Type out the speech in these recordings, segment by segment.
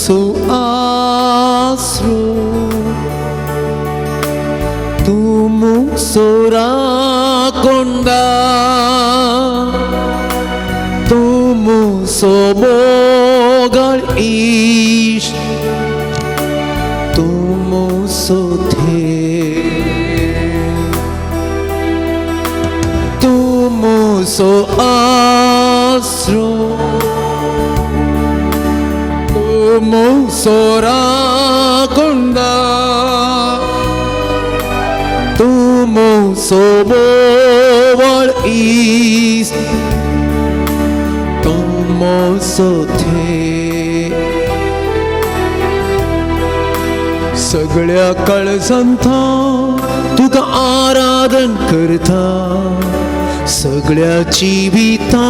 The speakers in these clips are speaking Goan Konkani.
सो आसरो तूं मुसो राकोंडा तूं मुसो मोगाळ इश्ट तूं मुसो तूं मुसो आसरो तूं मुसो राकोंडा तूं मुसो मोगाळ इश्ट तूं मुसो सगळ्या काळजांत तुका आराधन करता सगळ्या जिविता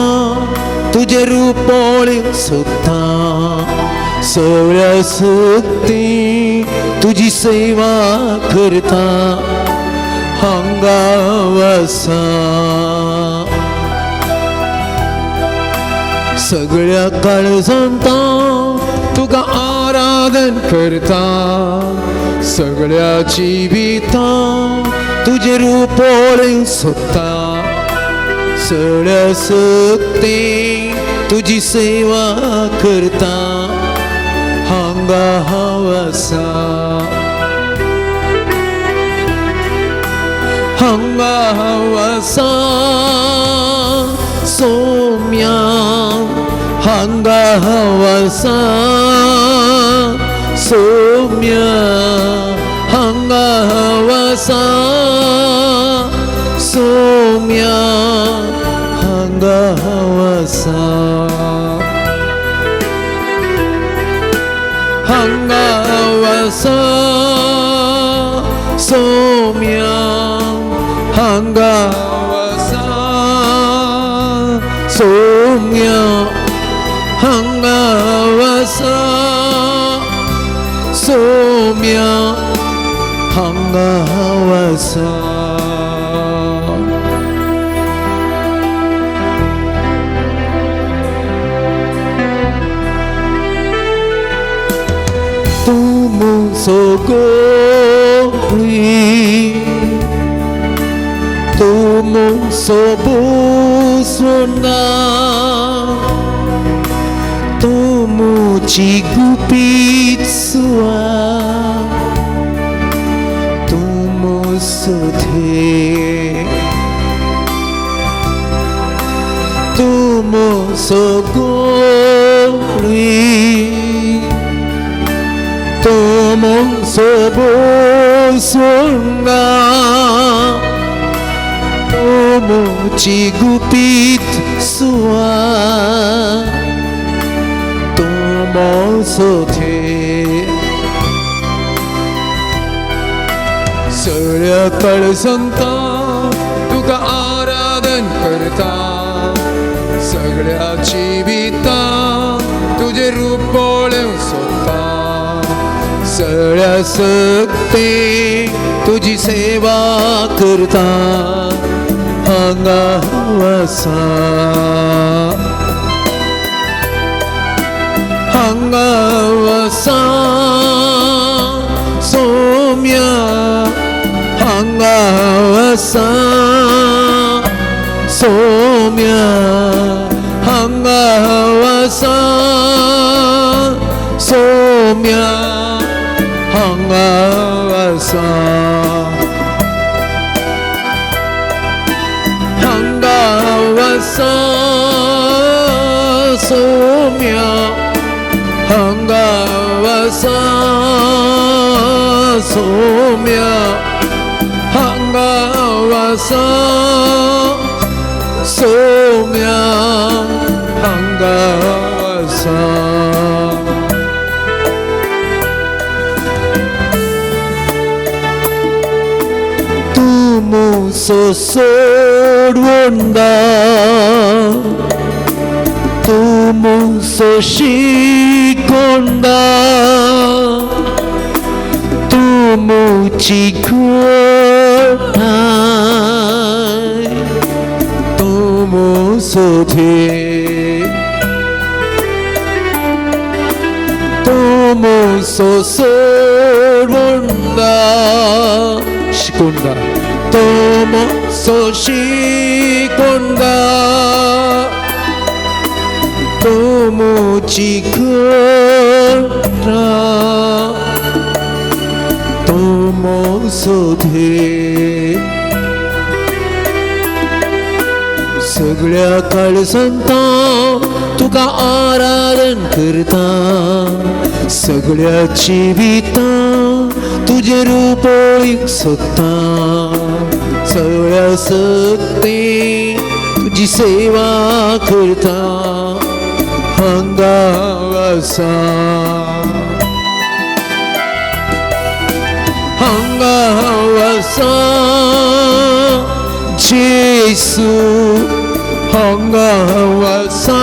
तुजें रूप पळोवंक सोदता सगळ्या शक्ती तुजी सेवा करता हांगा वसा सगळ्या काळजांत तुका आराधन करता सगळ्या जिविता तुजें रूप पळोवंक सोदता सगळ्या शक्ती तुजी सेवा करता हांगा हांव आसा हांगा हांव आसा सोम्या हांगा हांव आसा सोम्या हांगा हांव आसा सोम्या हांगा हांव आसा हांगा हांव आसा सोम्या हांगा हांव आसा सोम्या हांगा हांव आसा सोम्या हांगा हांव आसा. तूं मुसो गोरी तूं मुसो बुसोना तूं मुची गुपीत सुआ तूं मुसो थे तूं मुसो गोरी तूं मुसो बुसोना तूं मुची गुपीत सुआ तूं मुसो थे सगळ्या काळजांत तुका आराधन करता सगळ्या जिविता तुजें रूप पळोवंक सोदता सगळ्या शक्ती तुजी सेवा करता हांगा हांव आसा हांगा हांव आसा सोम्या हांगा हांव आसा सोम्या हांगा हांव आसा सोम्या हांगा हांव आसा हांगा हांव आसा सोम्या हांगा हांव आसा सोम्या हांगा हांव आसा सोम्या हांगा हांव आसा. तूं मुसो सोडवंडा तूं मुसो शिकोंडा तूं मुची घोटाय तूं मुसो थे तूं तुमचो सोडवंदा शिकोंदा तुमचो शिकोंदा तुमची करता तुमचो धे सगळ्या काळजांत तुका आराधन करता सगळ्या जिवितां तुजें रूप सोदता सगळ्या सक्ती तुजी सेवा करता हांगा आसा हांगा आसा जेसू हांगा आसा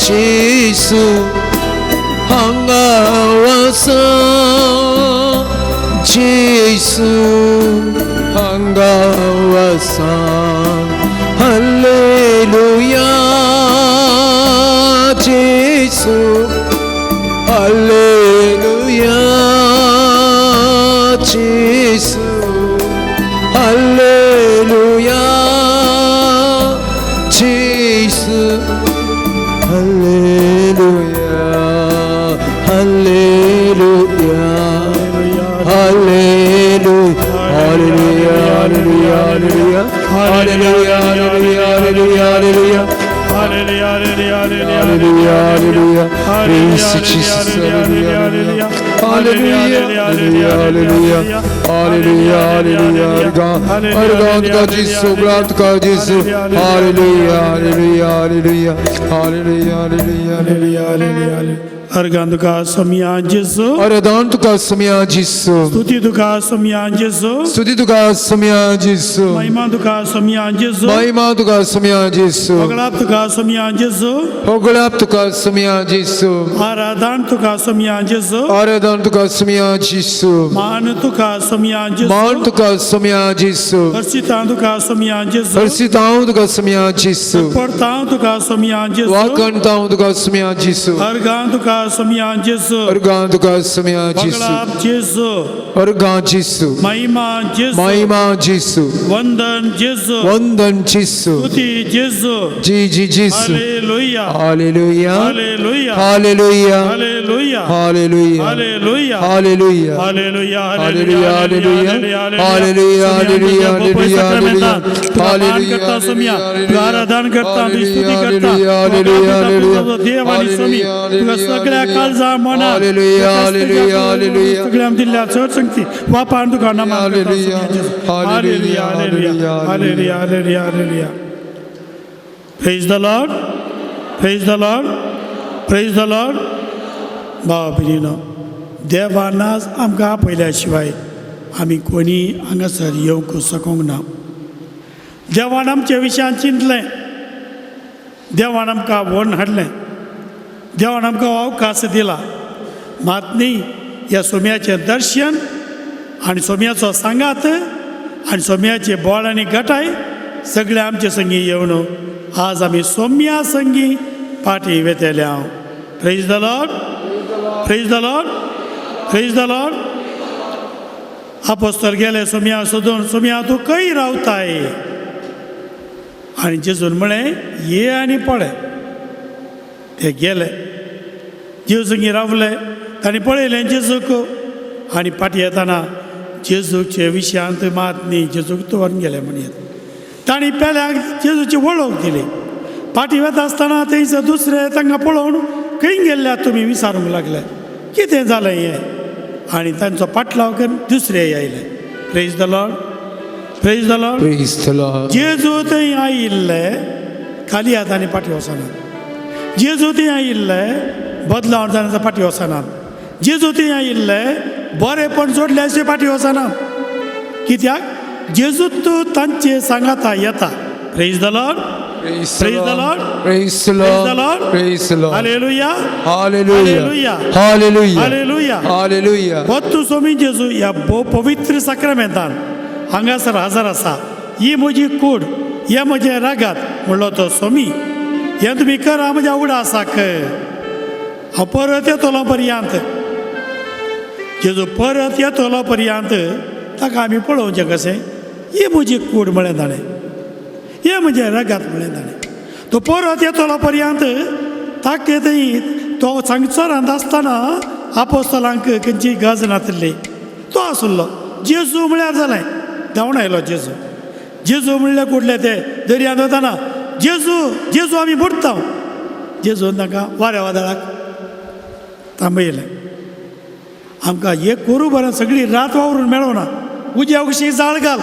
जेसू हांगा आसा जेसू हांगा आसा hallelujah Jezu hallelujah Jezu hallelujah Jezu hallelujah hallelujah hallelujah hallelujah hallelujah hallelujah hallelujah hallelujah hallelujah hallelujah praise Jesus hallelujah hallelujah hallelujah hallelujah hallelujah अर्गां तुका जेसू तुका जेसू hallelujah hallelujah hallelujah hallelujah hallelujah hallelujah अर्गां तुका सोमया जेजू आराधन तुका सोमया जेसू स्तुती तुका सोमया जेजू स्तुती तुका सोमया जेसू महिमा तुका सोमया जेजू महिमा तुका सोमया जेसू होगळाप तुका सोमया जेजू होगळाप तुका सोमया जेसू आराधन तुका सोमया जेजू आराधन तुका सोमया जेसू मान तुका सोमया जेजू मान तुका सोमया जेसू हर्षितां तुका सोमया जेजू हर्षितांव तुका सोमया जेसू पडतां तुका सोमया जेजू वाकणतांव तुका सोमया जेसू अर्गां तुका सोमया जेजू अर्गां तुका सोमया जेसू होगळाप जेजू अर्गां जेसू महिमा जेजू महिमा जेसू वंदन जेजू वंदन जेसू स्तुती जेजू जी जी जेसू hallelujah hallelujah hallelujah hallelujah hallelujah hallelujah hallelujah hallelujah hallelujah hallelujah hallelujah hallelujah hallelujah hallelujah hallelujah करता सोमया तुका आराधन करता तुजी स्तुती करता हालेलुया हालेलुया देव आनी सोमी तुका सगळ्या काळजा मनात हालेलुया हालेलुया हालेलुया सगळ्या दिल्ल्या चड संगती बापान तुका नमन करता hallelujah, hallelujah hallelujah hallelujah hallelujah hallelujah praise the Lord praise the Lord praise the Lord भाव भयणीनो देवानाच आमकां आपयल्या शिवाय आमी कोणी हांगासर येवंक शकूंक ना. देवान आमच्या विशयान चिंतलें, देवान आमकां व्हरून हाडलें, देवान आमकां अवकाश दिला. मात न्ही ह्या सोम्याचें दर्शन आनी सोम्याचो सांगात आनी सोम्याचे बोळ आनी गटाय सगळे आमचे संगी येवन आज आमी सोम्या संगी पाटी वेतले हांव. Praise the Lord praise the Lord praise the Lord. आपोस्तर गेले सोम्या सोदून, सोम्या तूं खंय रावताय? आनी जेजून म्हळें ये आनी पळय. ते गेले जेजू संगी रावले, तांणी पळयलें जेजूक आनी फाटीं येतना जेजूचे विशयांत मात न्ही जेजूक दवरून गेले म्हणयेत. तांणी पेल्यांक जेजूची वळख दिली. फाटीं वता आसतना थंयसर दुसरे तांकां पळोवन खंय गेल्ल्या तुमी विचारूंक लागले कितें जालें हें, आनी तांचो पाटलाव करून दुसरे आयले. Praise the Lord praise the Lord. Praise the Lord. जेजू थंय आयिल्ले खाली हातांनी फाटीं वचनात, जेजू थंय आयिल्ले बदलावन जाणांच्या फाटीं वचनात, जेजू थंय आयिल्ले बरेपण जोडल्याचे फाटीं वचनात. कित्याक जेजू तूं तांचे सांगाता येता. Praise the Lord Praise Praise the Lord. Praise the Praise the Lord. Lord. Praise the Lord. Hallelujah Hallelujah. Hallelujah. Hallelujah. Hallelujah. Hallelujah. वत्तू Somi जेजू ह्या भोव पवित्र साक्रामेंतान हांगासर हजर आसा. ही म्हजी कूड, हें म्हजें रागात म्हणलो तो सोमी, हें तुमी करा म्हज्या उडासाक. हांव परत येतलो पर्यंत. जेजू परत येतलो पर्यंत ताका आमी पळोवचें कशें. ही म्हजी कूड म्हळें ताणें, हें म्हजें रगात म्हळें ताणें. तो परत येतलो पर्यंत ताका थंय तो संवसारांत आसतना आपोस्तलांक खंयची गरज नातिल्ली. तो आसलो जेजू म्हळ्यार जालें धांवून आयलो जेजू. जेजू म्हणल्यार कुडले ते दर्यांत वतना जेजू जेजू आमी बुडटा. जेजून तांकां वाऱ्या वादळाक थांबयलें. आमकां एक करूं बरें सगळी रात वावरून मेळना, उज्या कशी जाळ घाल.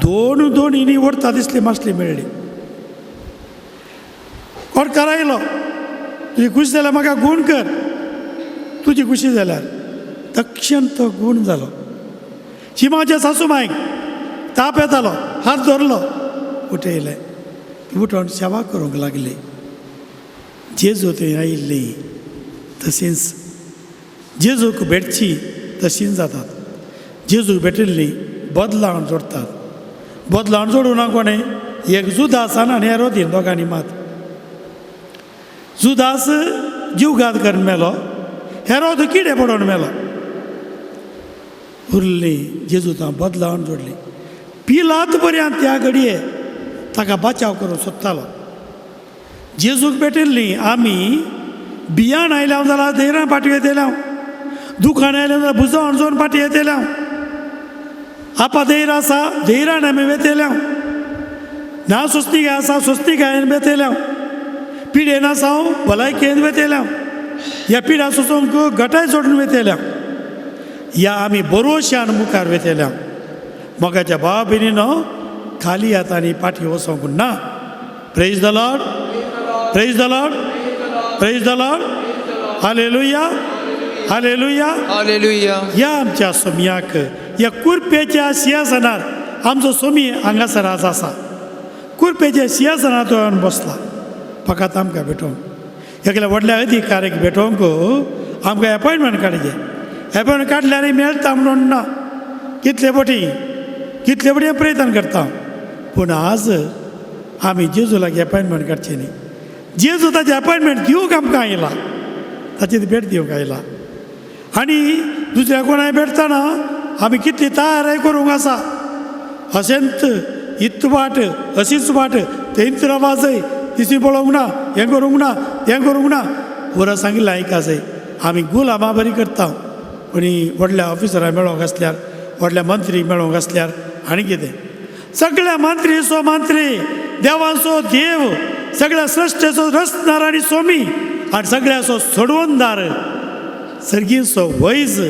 दोन दोन ओडटा दिसली मासली मेळ्ळी. कोटकार आयलो, तुजी खुशी जाल्यार म्हाका गूण कर, तुजी खुशी जाल्यार. तक्षण तो गूण जालो. शिमाच्या सासू मायक ताप येतालो, हात धरलो, उठयलें, उठोवन सेवा करूंक लागली. जेजू थंय आयिल्ली तशींच जेजूक भेटची तशींच जातात. जेजूक भेटिल्ली बदलावण जोडटात. बदलावण जोडूं ना कोणें, एक जुदासान आनी हेरोदीन दोगांनी मात. जुदास जीवघात करून मेलो, हेरोद किडे पडोवन मेलो. उरली जेजू तां बदलावण जोडली. पिलात पर्यंत त्या घडये ताका बचाव करूंक सोदतालो. जेजूक भेटिल्ली आमी बियाण आयल्या जाल्यार धैर्यान पाटी येतल्या, दुकान आयलें जाल्यार भुजां अणजोवन पाटी येतल्या. आपा धैर्य आसा, धैर्यान आमी वेतेल्या. ना सोंसणीकाय आसा, सोंसणीकायेन वेतेल्या. पिडेन आसा हांव भलायकेन वेतेल्या. ह्या पिड्या सोंसूंक गटाय जोडून वेतेल्या. ह्या आमी बरोशान मुखार वेतेल्या. मोगाच्या भावा भयणीनो, खाली हातांनी पाटी वचोंक ना. Praise the Lord, praise the Lord, praise the Lord. Hallelujah, hallelujah. Hallelujah. ह्या आमच्या सोमयाक ह्या कुरपेच्या सिंहासनार आमचो सोमी हांगासर आज आसा. कुरपेच्या सिंहासनार तो येवन बसला फकत आमकां भेटोवंक. एकल्या व्हडल्या अधिकाऱ्याक भेटोवंक आमकां एपॉयंटमेंट काडचें. एपॉयंटमेंट काडल्यार मेळटा म्हणून ना. कितले फावटी कितले फावटी प्रयत्न करता, पूण आज आमी जेजू लागीं एपॉयंटमेंट काडचें न्ही. जेजू ताचें एपॉयंटमेंट दिवंक आमकां आयला, ताची भेट दिवंक आयला. आनी दुसऱ्या कोणाय भेटतना आमी कितली तयारी करूंक आसा. अशेंच इत वाट, अशीच वाट, थंयच रावा जाय, तिसी पळोवंक ना, हें करूंक ना, तें करूंक ना. पुरो सांगिल्लें आयका जाय. आमी गुलामा बरी करता. कोणी व्हडल्या ऑफिसराक मेळोंक आसल्यार, व्हडल्या मंत्रीक मेळोंक आसल्यार आनी कितें, सगळ्या मंत्रीचो मंत्री, देवांचो देव, सगळ्या सृश्टेचो रचणार आनी सोमी आनी सगळ्याचो सोडवणदार, सर्गीचो वैज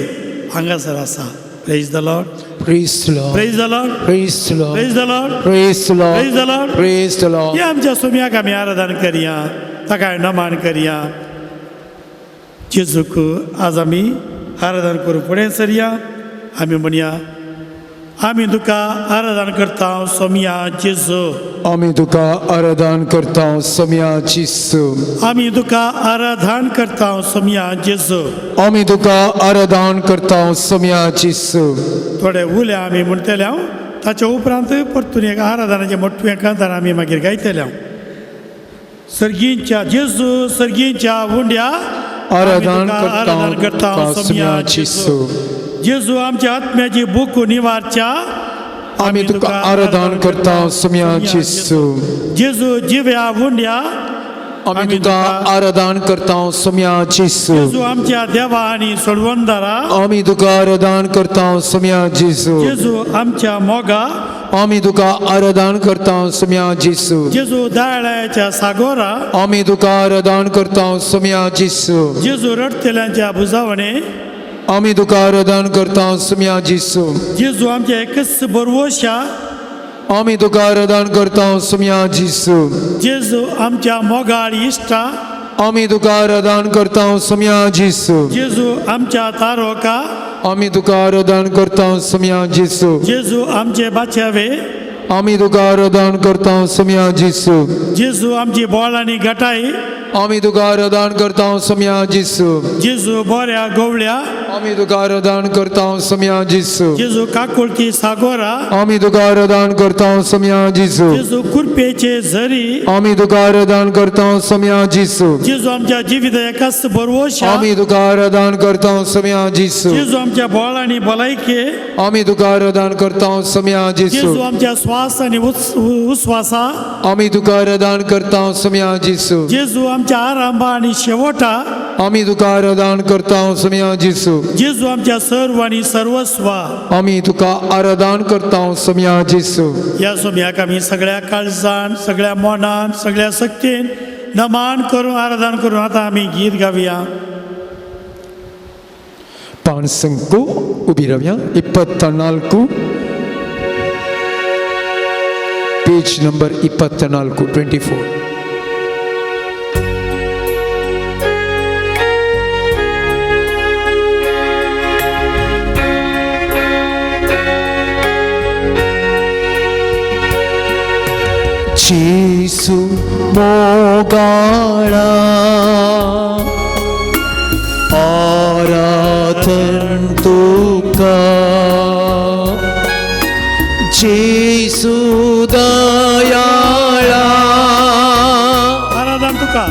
हांगासर आसा. Praise the Lord. Praise the Lord. Praise the Lord. Praise the Lord. Praise the Lord. Praise the Lord. Praise the Lord. Praise the Lord. हे आमच्या सोम्याक आमी आराधन करया, ताका नमन करया. जेजूक आज आमी आराधन करूं फुडें सरया. आमी म्हणया, आमी तुका आराधन करता सोमया जेजू. आमी तुका आराधन करता सोमया जेजू. आमी तुका आराधन करता सोमया जेजू. आमी तुका आराधन करता सोमया जेजू. थोडे उले आमी म्हणटले हांव, ताच्या उपरांत परतून एक आराधनाचें मोटवें कांतार आमी मागीर गायतले हांव. सर्गींच्या जेजू, सर्गींच्या उंड्या, आराधन आराधन करता करता सोमया जेजू. जेजू, आमच्या आत्म्याची भूक निवारच्या, आमी तुका आराधन करता सोमया जेजू. जेजू, जिव्या उंड्या, आमी तुका आराधन करता सोमया जेजू. जेजू, आमच्या देवा आनी सोडवणदारा, आमी तुका आराधन करता सोमया जेजू. जेजू, आमच्या मोगा, आमी तुका आराधन करता सोमया जेजू. जेजू, दयाळाच्या सागोरा, आमी तुका आराधन करता सोमया जेजू. जेजू, रडतेल्यांच्या भुजावणे, आमी तुका आराधन करता सोमया जेजू. जेजू, आमच्या एकच बरवशा, आमी तुका आराधन करता सोमया जेजू. जेजू, आमच्या मोगाळ इश्टा, आमी तुका आराधन करता सोमया जेजू. जेजू, आमच्या तारोका, आमी तुका आराधन करता सोमया जेजू. जेजू, आमचे बाचावे, आमी तुका आराधन करता सोमया जेजू. जेजू, आमची बोळ आनी गटाई, आमी तुका आराधन करता सोमया जेजू. जेजू, बोऱ्या गोवळ्या, आमी तुका आराधन करता सोम्या जेजू. जेजू काकुळती सागोरा. आमी तुका आराधन करता सोम्या जेजू. जेजू कृपेचे झरी. आमी तुका आराधन करता सोम्या जेजू. जेजू आमच्या जिविता एकाच बरवशा. आमी तुका आराधन करता सोम्या जेजू. जेजू आमच्या बोळ आनी भलायके. आमी तुका आराधन करता सोम्या जेजू. जेजू आमच्या श्वास आनी उस्वासा. आमी तुका आराधन करता सोम्या जेजू. जेजू आमच्या आरंभा आनी शेवटा. आमी तुका आराधन करता सोम्या जेजू. जेजू आमच्या सर्व आनी सर्वस्वा. आमी तुका आराधन करता सोम्या जेजू. ह्या सोम्याक आमी सगळ्या काळजान, सगळ्या मनान, सगळ्या शक्तीन नमान करून आराधन करून आतां आमी गीत गावया. पाणसंको उबी रावया. 24 पेज नंबर 24 24. जेसू मोगाळा आराधन तुका, जेसू दयाळा आराधन तुका.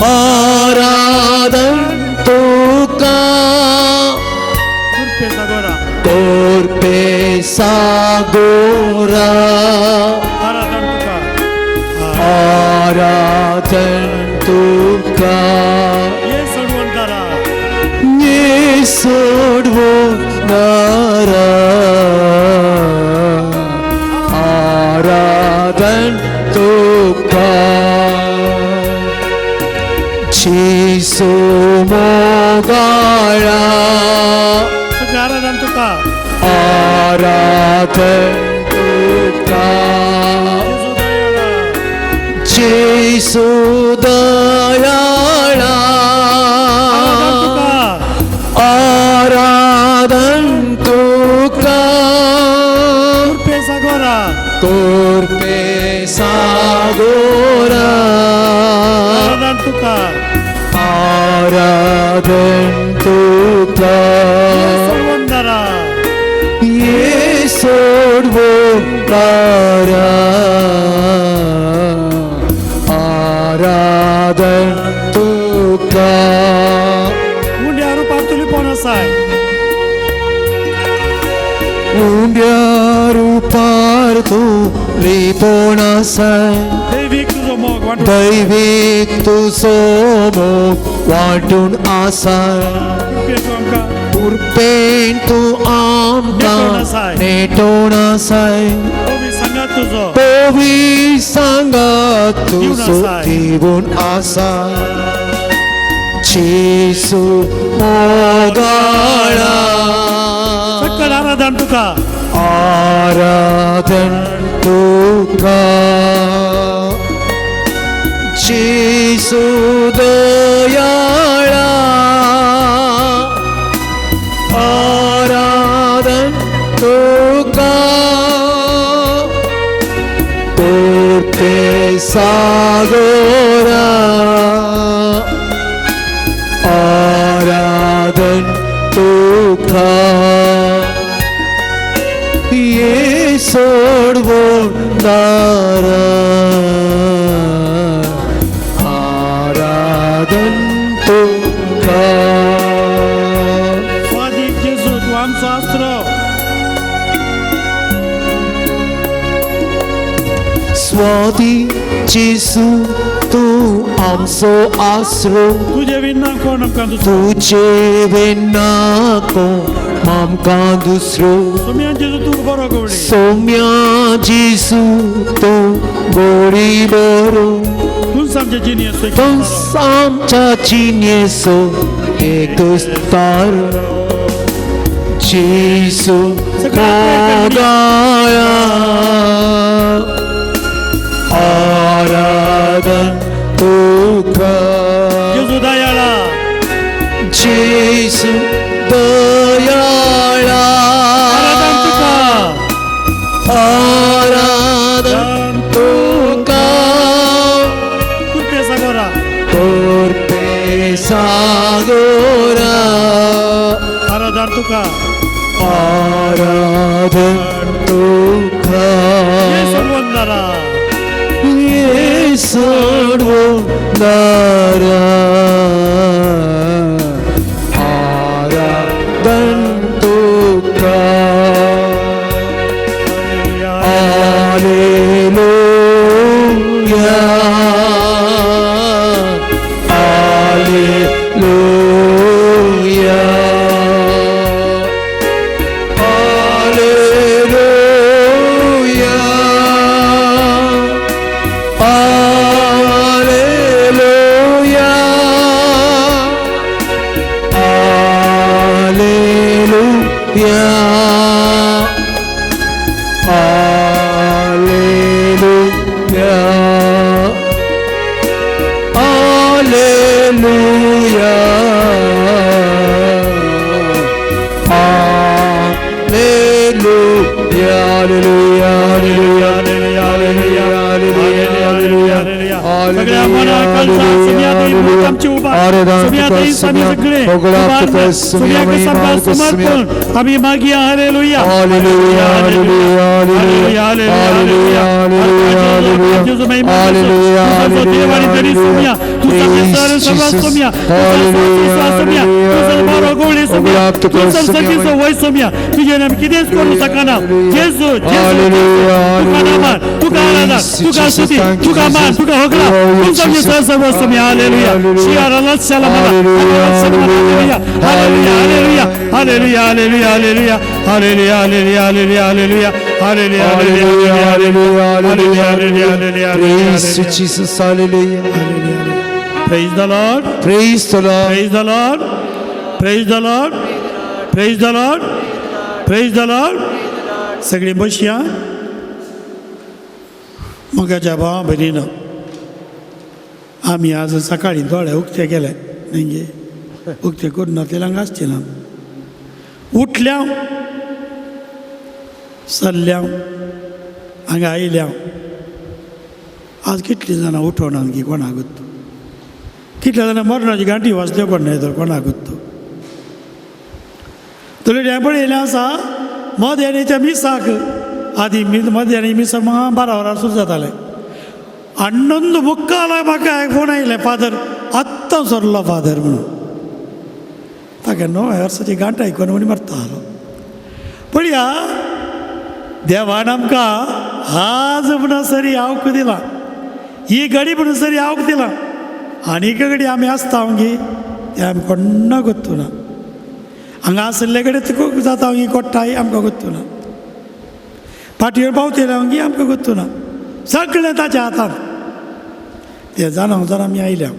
आराधन तुका. कृपे सागोरा. कोरपे सागोरा. आराधन तुका. आराधन तुका. ये सोडवणदारा. ये सोडवणारा आराधन तुका. जेसू मोगाळा सगळें आराधन तुका. आराधन तुका. जेजू दयाळा. जेसू दयाळा आराधन तुका. आराधन तुका. कृपे सागोरा. कोरपे सागोरा. आराधन तुका. आराधन तुका. ये सोडवणदारा. ये सोडवणारा आराधन तुका. उंड्या रुपार तुली पोन आसाय. उंड्या रुपार तूं लिपोण आसाय. दैवीक तुजो मोग वांटून. दैवीक तुजो मोग वांटून आसाय. कृपे तूं आमकां. कृपेन तूं आमकां नेटोण आसाय. पवी सांगात तुजो. पवी सांगात तुजो आसाय. दिवन आसाय. जेसू मोगाळा सकल आराधन तुका. आराधन तुका. जेसू दयाळा आराधन तुका. कोरपे सागोरा आराधन तुका. ये सोडवणारा आराधन तुका. स्वादीक जेजू तूं आमचो आसरो. स्वाती जेसू तूं आमचो आसरो. तुजे विना कोण आमकां दुसरो. तुजे विना कोण आमकां दुसरो. सोम्या जेजू तूं बरो गवळी. सोम्या जेसू तूं गोडी बरो. तूंच आमच्या जिणेचो एक तूं तारो. आमच्या जिणेचो एक तारो. जेसू मोगाळा आराधन तुका. जेजू दयाळा. जेसू दयाळा आराधन तुका. आराधन तुका. कृपे सागोरा. कोरपे सागोरा. आराधन तुका, आराधन तुका, ये सोडवणारा, ये सोडवणारा, आराधन तुका. Hallelujah, hallelujah, hallelujah, hallelujah, hallelujah, hallelujah, hallelujah, hallelujah, hallelujah, hallelujah, hallelujah, hallelujah. सगळ्या मनाकलचा सुमियाताई आमची उभा, सुमियाताई आम्ही सगळे उभारले. सुमियाक सामकार समर्पण आम्ही मागया. Hallelujah, hallelujah, hallelujah, hallelujah, hallelujah, hallelujah, hallelujah. तुझा सर्व सोम्या, तुझा सोम्या, तुझा बारो गोळी सोम्या, तुझा सगळीचो वय सोम्या, तुझे नाम कितेंच करू शकना. जेजू, जेजू, तुका नामान, तुका आराधन, तुका स्तुती, तुका मान, तुका होगला, तुझा सर्व सोम्या. हालेलुया. शियाराला शाला मला hallelujah, hallelujah, hallelujah, hallelujah, hallelujah, hallelujah, hallelujah, hallelujah, hallelujah, hallelujah, hallelujah, hallelujah, hallelujah. Praise you, Jesus. Hallelujah. Praise the Lord. Praise the Lord. Praise the Lord. Praise the Lord. Praise the Lord. Praise the Lord. सगळी बसया. मोगाच्या भावा भयणीनो, आमी आज सकाळी दोळे उक्ते केले न्ही गे, उक्ते करून नासलेले हांगा आसचे ना. उठल्या, चल्ल्या, हांगा आयल्या. आज कितलीं जाणां उठोना गी कोणाक गुत्तो, कितल्या जाणां मरणाची गांठी वाजल्यो कोण न्हय तर कोणाक गुत्तो. तुला हें पळयलें आसा, मध्यानीच्या मिसाक आदी मध्यानी मिसाक म्हाका 12 वरां सुरू जातालें. हण्णंद मुक्काल म्हाका फोन आयले, फादर आत्तां सरलो फादर म्हणून. ताका 9 वर्साची गांठ आयकून म्हण मरतालो. पळया, देवान आमकां आज म्हणून सरी आवक दिला, ही घडी म्हणून सरी आवक दिला. आनी घडी आमी आसता गी ते आमी कोण्णा गोत्तू ना. हांगा आशिल्ले कडेन तुका जाता गी कोट्टाय आमकां गोत्तू ना, पाटयेर पावतले गी आमकां गोत्तू ना. सगळें ताच्या हातान. ते जाणा जाण आमी आयल्या,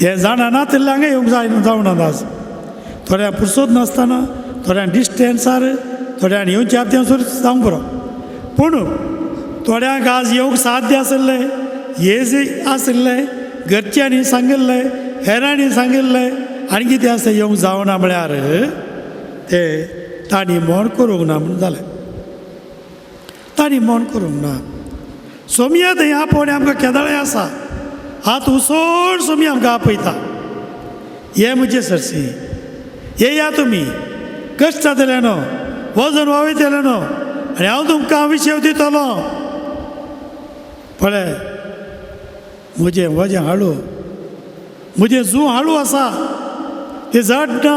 ते जाणा नातिल्ले हांगा येवंक जाय जावना. आज थोड्या पुरसोत नासतना, थोड्यांक डिस्टन्सार, थोड्यांक येवचे तें जावंक पुरो. पूण थोड्यांक आज येवंक साध्य आशिल्लें, येज आशिल्लें, घरच्यांनी सांगिल्लें, हेरांनी सांगिल्लें, आनी कितें आसा येवंक जावना म्हळ्यार ते तांणी मोन करूंक ना म्हूण जालें. तांणी मोन करूंक ना. सोमया थंय आपोवणें आमकां केदळें आसा, हात उसोड सोमया आमकां आपयता, ये म्हजे सरशी येया तुमी, कश्ट जातले न्हू, वजन वावयतले न्हू, आनी हांव तुमकां विशेव दितलो. पळय म्हजें वजें हाडू, म्हजें जू हाडू आसा, तें जड ना,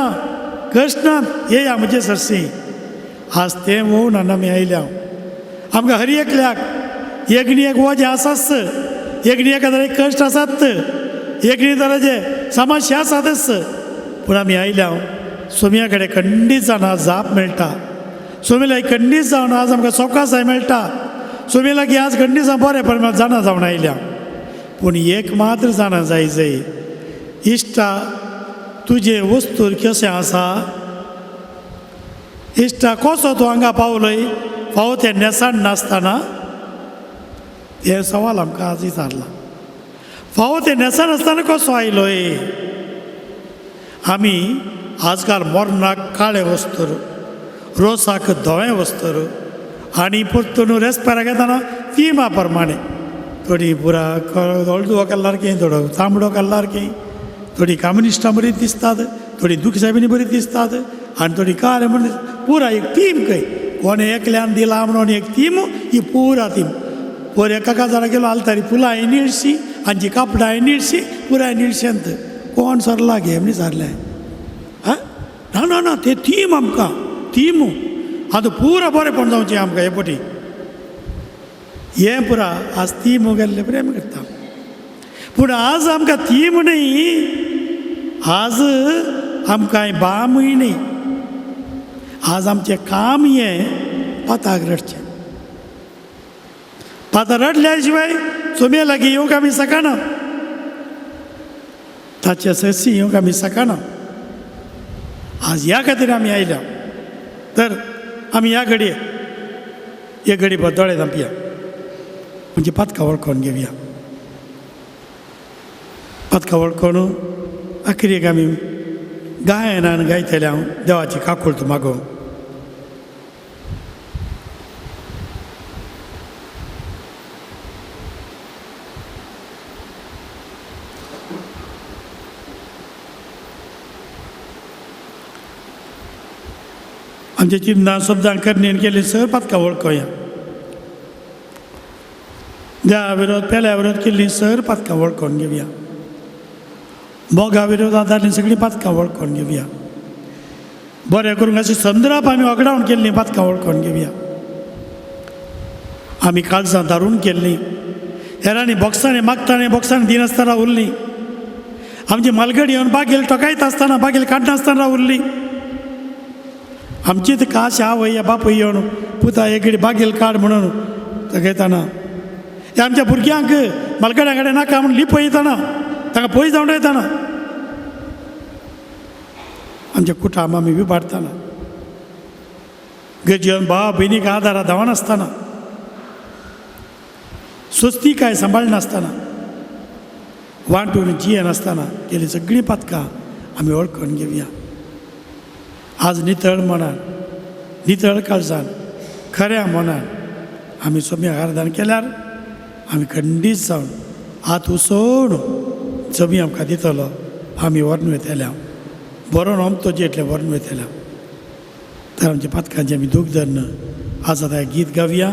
कश्ट ना, येया म्हजे सरशी. आज तें वोवना आमी आयल्या. आमकां हर एकल्याक एक न्ही एक वजें आसाच, एक न्ही एका तरेचे कश्ट आसात, एक न्ही तरेचे समस्या आसातच. पूण आमी आयल्या सोम्या कडेन खंडीत जावन आज जाप मेळटा, सोमी लागीं खंडीत जावन आज आमकां सोकासाय मेळटा, सोमी लागीं आज खंडीत जावन बरें पण जाणा जावन आयल्या. पूण एक मात्र जाणा जाय जाय, इश्टा तुजें वस्तूर कशें आसा, इश्टा कसो तूं हांगा पावलय, फावो तें न्हेसण नासतना. हें सवाल आमकां आज विचारलां, फावो तें न्हेसण आसतना कसो आयलोय. आमी आजकाल मरणाक काळें वस्तर, रोसाक धवें वस्तर, आनी परतून रेस्पेराक येतना तिमा प्रमाणे थोडी पुरा हळदुवो कलर की, थोडो तांबडो कलर की, थोडी कम्युनिस्टां बरी दिसतात, थोडी दुखसाबीनी बरी दिसतात. आनी थोडी कार्य म्हणून पुरा एक टीम खंय कोण एकल्यान दिला म्हणून एक टीम ही पुरा टीम पोर एका काजारा गेलो आलतारी फुलां निळशी आनी कापडां निळशी पुराय निळशेंत कोण सरला गे म्हणी सारलें आं ना ना ना ते थीम आमकां थीम आतां पुरा बरेंपण जावचें आमकां हे पटी हें पुरा आज थीम गेल्ले प्रेम करता. पूण आज आमकां थीम न्ही, आज आमकां बामूय न्ही, आज आमचें काम हें पाताक रडचें. पाताक रडल्या शिवाय चोमये लागीं येवंक आमी शकना, ताचे सरशी येवंक आमी शकना. आज ह्या खातीर आमी आयल्या. तर आमी ह्या घडये एक घडी दोळे धांपया, म्हणजे पातकां वळखून घेवया. पातकां वळखून आखरीक आमी गायनान गायतले हांव देवाची काकूळत मागोवंक. आमच्या चिंतनां शब्दां करणेन केली सर पातकां वळखोया. देवा विरोध पेल्या विरोध केल्ली सर पातकां वळखून घेवया. मोगा विरोधात जाल्लीं सगळीं पातकां वळखून घेवया. बरें करूंक अशी संद्राप आमी वगडावन केल्लीं पातकां वळखून घेवया. आमी काळजां धारून केल्लीं, हेरांनी बॉक्सांनी मागतानी बॉक्सांनी दिनासतना उरलीं. आमची मालगडी येवन बागेल टोकायत आसतना बागेल काडनासतना उरली. आमची त काश आवय बापूय येवन पुता एक बागेल काड म्हणून तगयताना, हे आमच्या भुरग्यांक मालगड्या कडेन नाका म्हणून लिपयतना तांकां पयस जावन येताना, आमच्या कुटाम आमी विबाडताना, गरजेन भाव भयणीक आदारा धांवनासतना, स्वस्तिकाय सांबाळनासतना, वांटून जियेनासतना केली सगळीं पातकां आमी वळखून घेवया. आज नितळ मनान, नितळ काळजान, खऱ्या मनान आमी सोम्याक आराधन केल्यार आमी खंडीत जावन हात उसोवन जमी आमकां दितलो. आमी व्हरून वयतले, बरोवन आमतो जेटले व्हरून वयतले. तर आमच्या पातकांचें आमी दूख धरून आज आतां गीत गावया.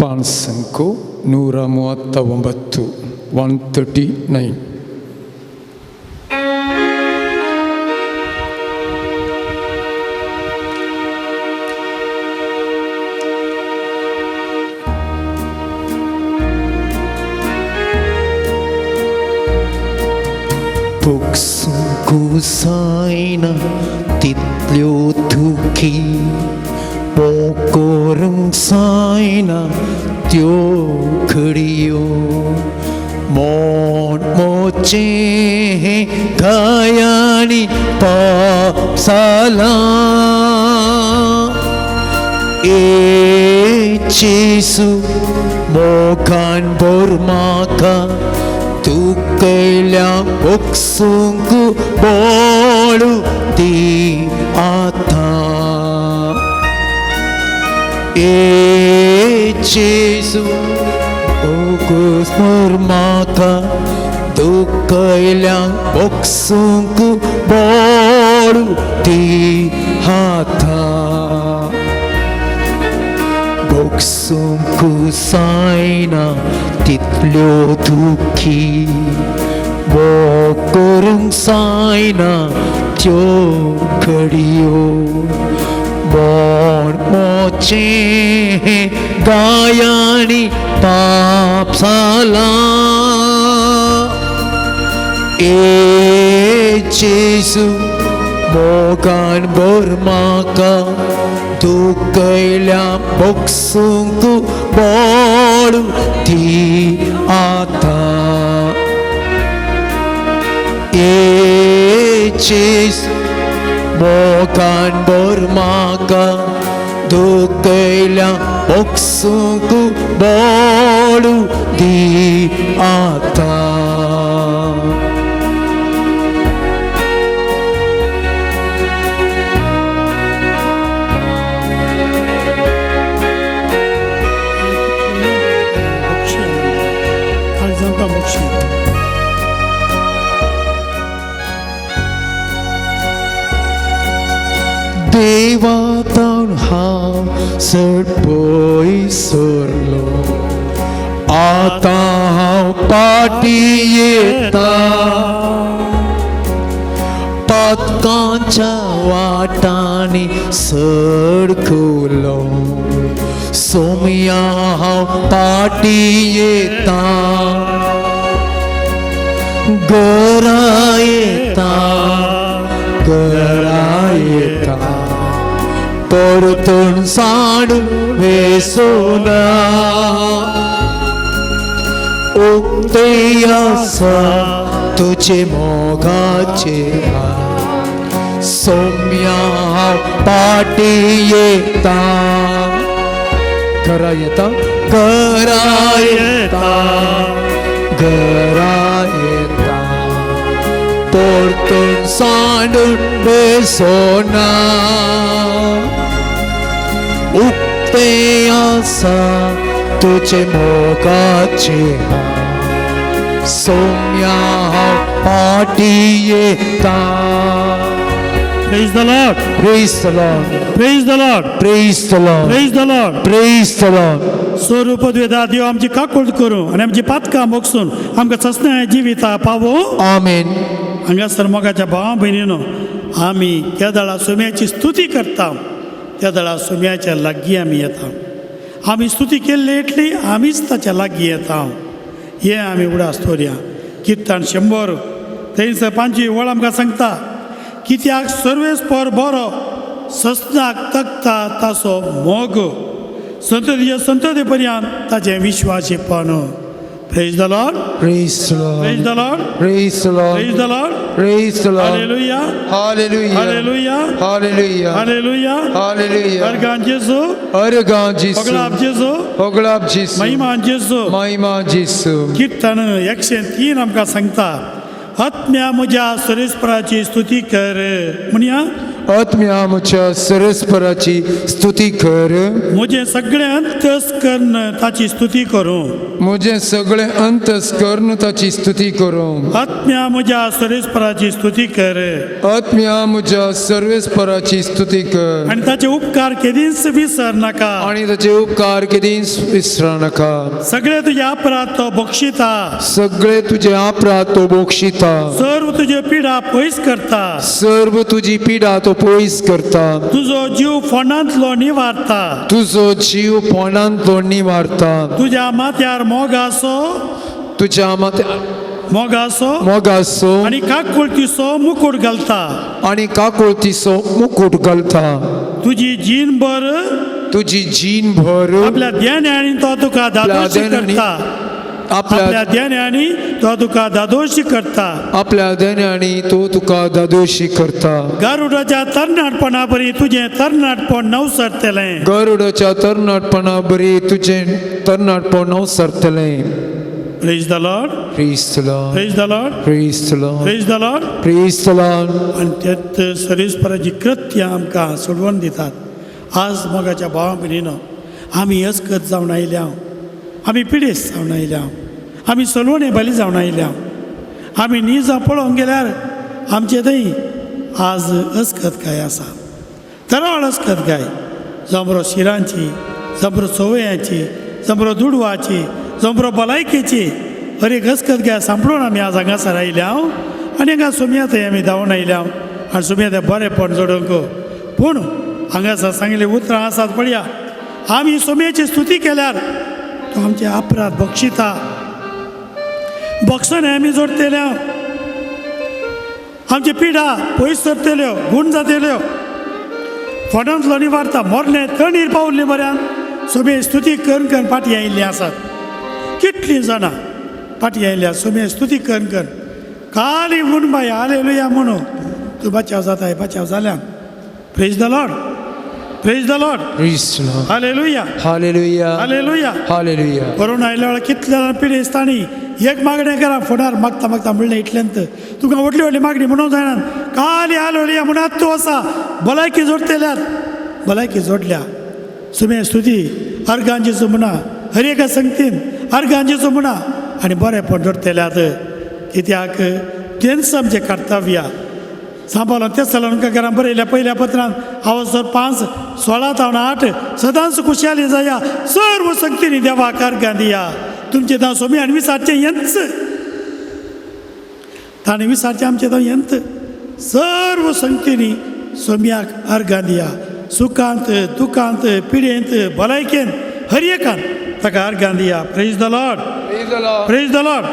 ಪಾನ್ಸಂಕು 139, 139. Kusaina titlyo thuki pokorung saina त्यो खडियो मोन मोचे गायानी पापसाला ए जेसू मोखान बोरमाका तुकल्या बोक्सूंक बोळू दी आतां ए जेसू ओगोस मोरमाका दुखयल्या बोक्सूंक बोळू दी हातां बोक्सूंक सायना तितल्यो दुखी मोग करूंक जायना त्यो घडयो मोड मोचें गायानी पाप जालां ए जेजू मोगान भर म्हाका दुखयल्या बोगसूंक बोळ ती आतां ए जेजू मोगान भर म्हाका दुखयल्या बोगसूंक बोळ दी आतां. काळजांत मोक्षी. हांव चड पयस सरलो आतां हांव पाटी येता पातकांच्या वाटांनी सडकुलो सोमया हांव पाटी येता घरा येता घरा येता परतून साण वेसोना उक्ते आसा तुजे मोगाचे हात सोम्या हांव पाटी येता घरा येता घरा येता घरा येता परतून सांडून बेसोना उक्ते आसा तुजे मोगाचे हात सोम्या हांव पाटी येता. Praise the Lord. Praise the Lord. Praise the Lord. Praise the Lord. Praise the Lord. Praise the Lord. स्वरूप द्वेदा देव आमची काकूळ करूं आनी आमची पातकां मोगसून आमकां ससण्या जिविता पावो. Amen. हांगासर मोगाच्या भावा भयणीनो, आमी त्या दळा सुम्याची स्तुती करता, त्या दळा सुम्याच्या लागीं आमी येता. आमी स्तुती केल्ली इतली आमीच ताच्या लागीं येता हें आमी उडास दवरया. किर्तन 103 25 वळ आमकां सांगता, कित्याक सर्वेस्पर बरो, ससनाक तकता ताचो मोग, संततीच्या संतती पर्यंत ताचें विश्वासीपण. Praise the Lord. Praise the Lord. Praise the Lord. Praise the Lord. Praise the Lord. Praise the Lord. Hallelujah. Hallelujah. Hallelujah. Hallelujah. Hallelujah. Hallelujah. Organ जेजू. अर्गां जेसू. पगलाब जेजू. होगळाप जेसू. महिमान जेजू. महिमा जेसू. कीर्तन 103 आमकां सांगता, आत्म्या म्हज्या सुरेस्पराची स्तुती कर म्हणया. आत्म्या म्हज्या सरस्पराची स्तुती कर. म्हजें सगळें अंतस करून ताची स्तुती करूं. म्हजें सगळें अंतस करून ताची स्तुती करूं. आत्म्या म्हज्या सुरेस्पराची स्तुती कर. आत्म्या म्हज्या सर्वेस्पराची स्तुती कर. आनी ताचे उपकार केदींच विसर नाका. आणि ताचे उपकार केदींच विसर नाका. सगळे तुजे अपराध तो बक्षिता. सगळे तुजे अपराध तो बोक्षिता. सर्व तुजे पिडा पयस करता. सर्व तुजी पिडा तो पयस करता. तुजो जीव फोंडांतलो निवारता. तुजो जीव पोंडांतलो निवारता. तुज्या माथ्यार मोगासो, तुज्या माथ्या मोगासो मोगासो आनी काकुळतीचो मुकूट घालता. आणि काकुळतीचो मुकूट घालता. तुजी जीणभर तुजी जीण भर आपल्या ध्यानांनी तो तुका धादोशी ध्यानांनी करता. आपल्या आपल्या ध्यानांनी तो तुका धादोशी करता. आपल्या ध्यानांनी तो तुका दादोशी करता. गारुडाच्या तरणाटपणा बरी तुजें तरणाटपण नवसरतलें. गरुडाच्या तरणाटपणा बरी तुजें तरणाटपण नवसरतलें. Praise the Lord. Praise the Lord. Praise the Lord. Praise the Lord. Praise the Lord. Praise the Lord. आनी तेत सरेस्पराची कृत्य आमकां सोडवून दितात. आज मोगाच्या भावा भयणीनो, आमी अस्कत जावन आयल्या, आमी पिडेस्त जावन आयल्या, आमी सलवणे बली जावन आयल्या. आमी निजां पळोवंक गेल्यार आमचे थंय आज अस्कत काय आसा, तरळ अस्कत काय, जमरो शिरांची, जमरो चवयांची, जमरो दुडवाची, जमरो भलायकेची, हर एक अस्कत गाय सांपडून आमी आज हांगासर आयल्या आनी हांगा सुमया थंय आमी धांवून आयल्या आनी सुमया थंय बरेंपण जोडूंक. पूण हांगासर सांगिल्लीं उतरां आसात पळया, आमी सुमयेची स्तुती केल्यार तो आमचे अपराध बक्षिता. बक्षणे आमी जोडटेल्या, आमची पिडा पयस सरतल्यो, गूण जातल्यो, फोंडांतलो निवारता. मोरणे तणीर पावल्ली बऱ्यान सुमे स्तुती करून करून फाटीं आयिल्लीं आसात. कितलीं जाणां फाटीं आयल्या सुमे स्तुती करून करून, काली म्हूण बाय हालेलुया म्हणून तूं बचाव जाताय, बचाव जाल्यान. Praise the Lord. Praise the Lord. Praise the Lord. Hallelujah. Hallelujah. Hallelujah. Hallelujah. Corona आयल्या वेळार कितल्या जाण पिडेस्तांनी एक मागणें करा फोनार मागता मागता म्हणलें इतल्यांत तुका व्हडली व्हडली मागणी म्हणूंक जायना, काली हालेलुया म्हणून तूं आसा भलायकी जोडटेल्यात, भलायकी जोडल्या. सुमे स्तुती अर्गांचेचो म्हणा, हर एका संगतीन अर्गांचेचो म्हणा आनी बरेंपण जोडटेल्यात. कित्याक तेंच आमचें कर्तव्य. सांबाळून तेसलोनिकारां बरयल्या पयल्या पत्रान आवसर 5:16-8 सदांच खुशाली जाया, सर्व शक्तीनी देवाक अर्घां दिया. तुमचें दाव सोमी आनी विसारचें हेंच, ताणें विसारचें आमचें दाव हेंच. सर्व शक्तीनी सोम्याक अर्घां दिया, सुखांत दुखांत पिडेंत भलायकेंत हर एकान ताका अर्घां दिया. Praise the Lord, praise the Lord,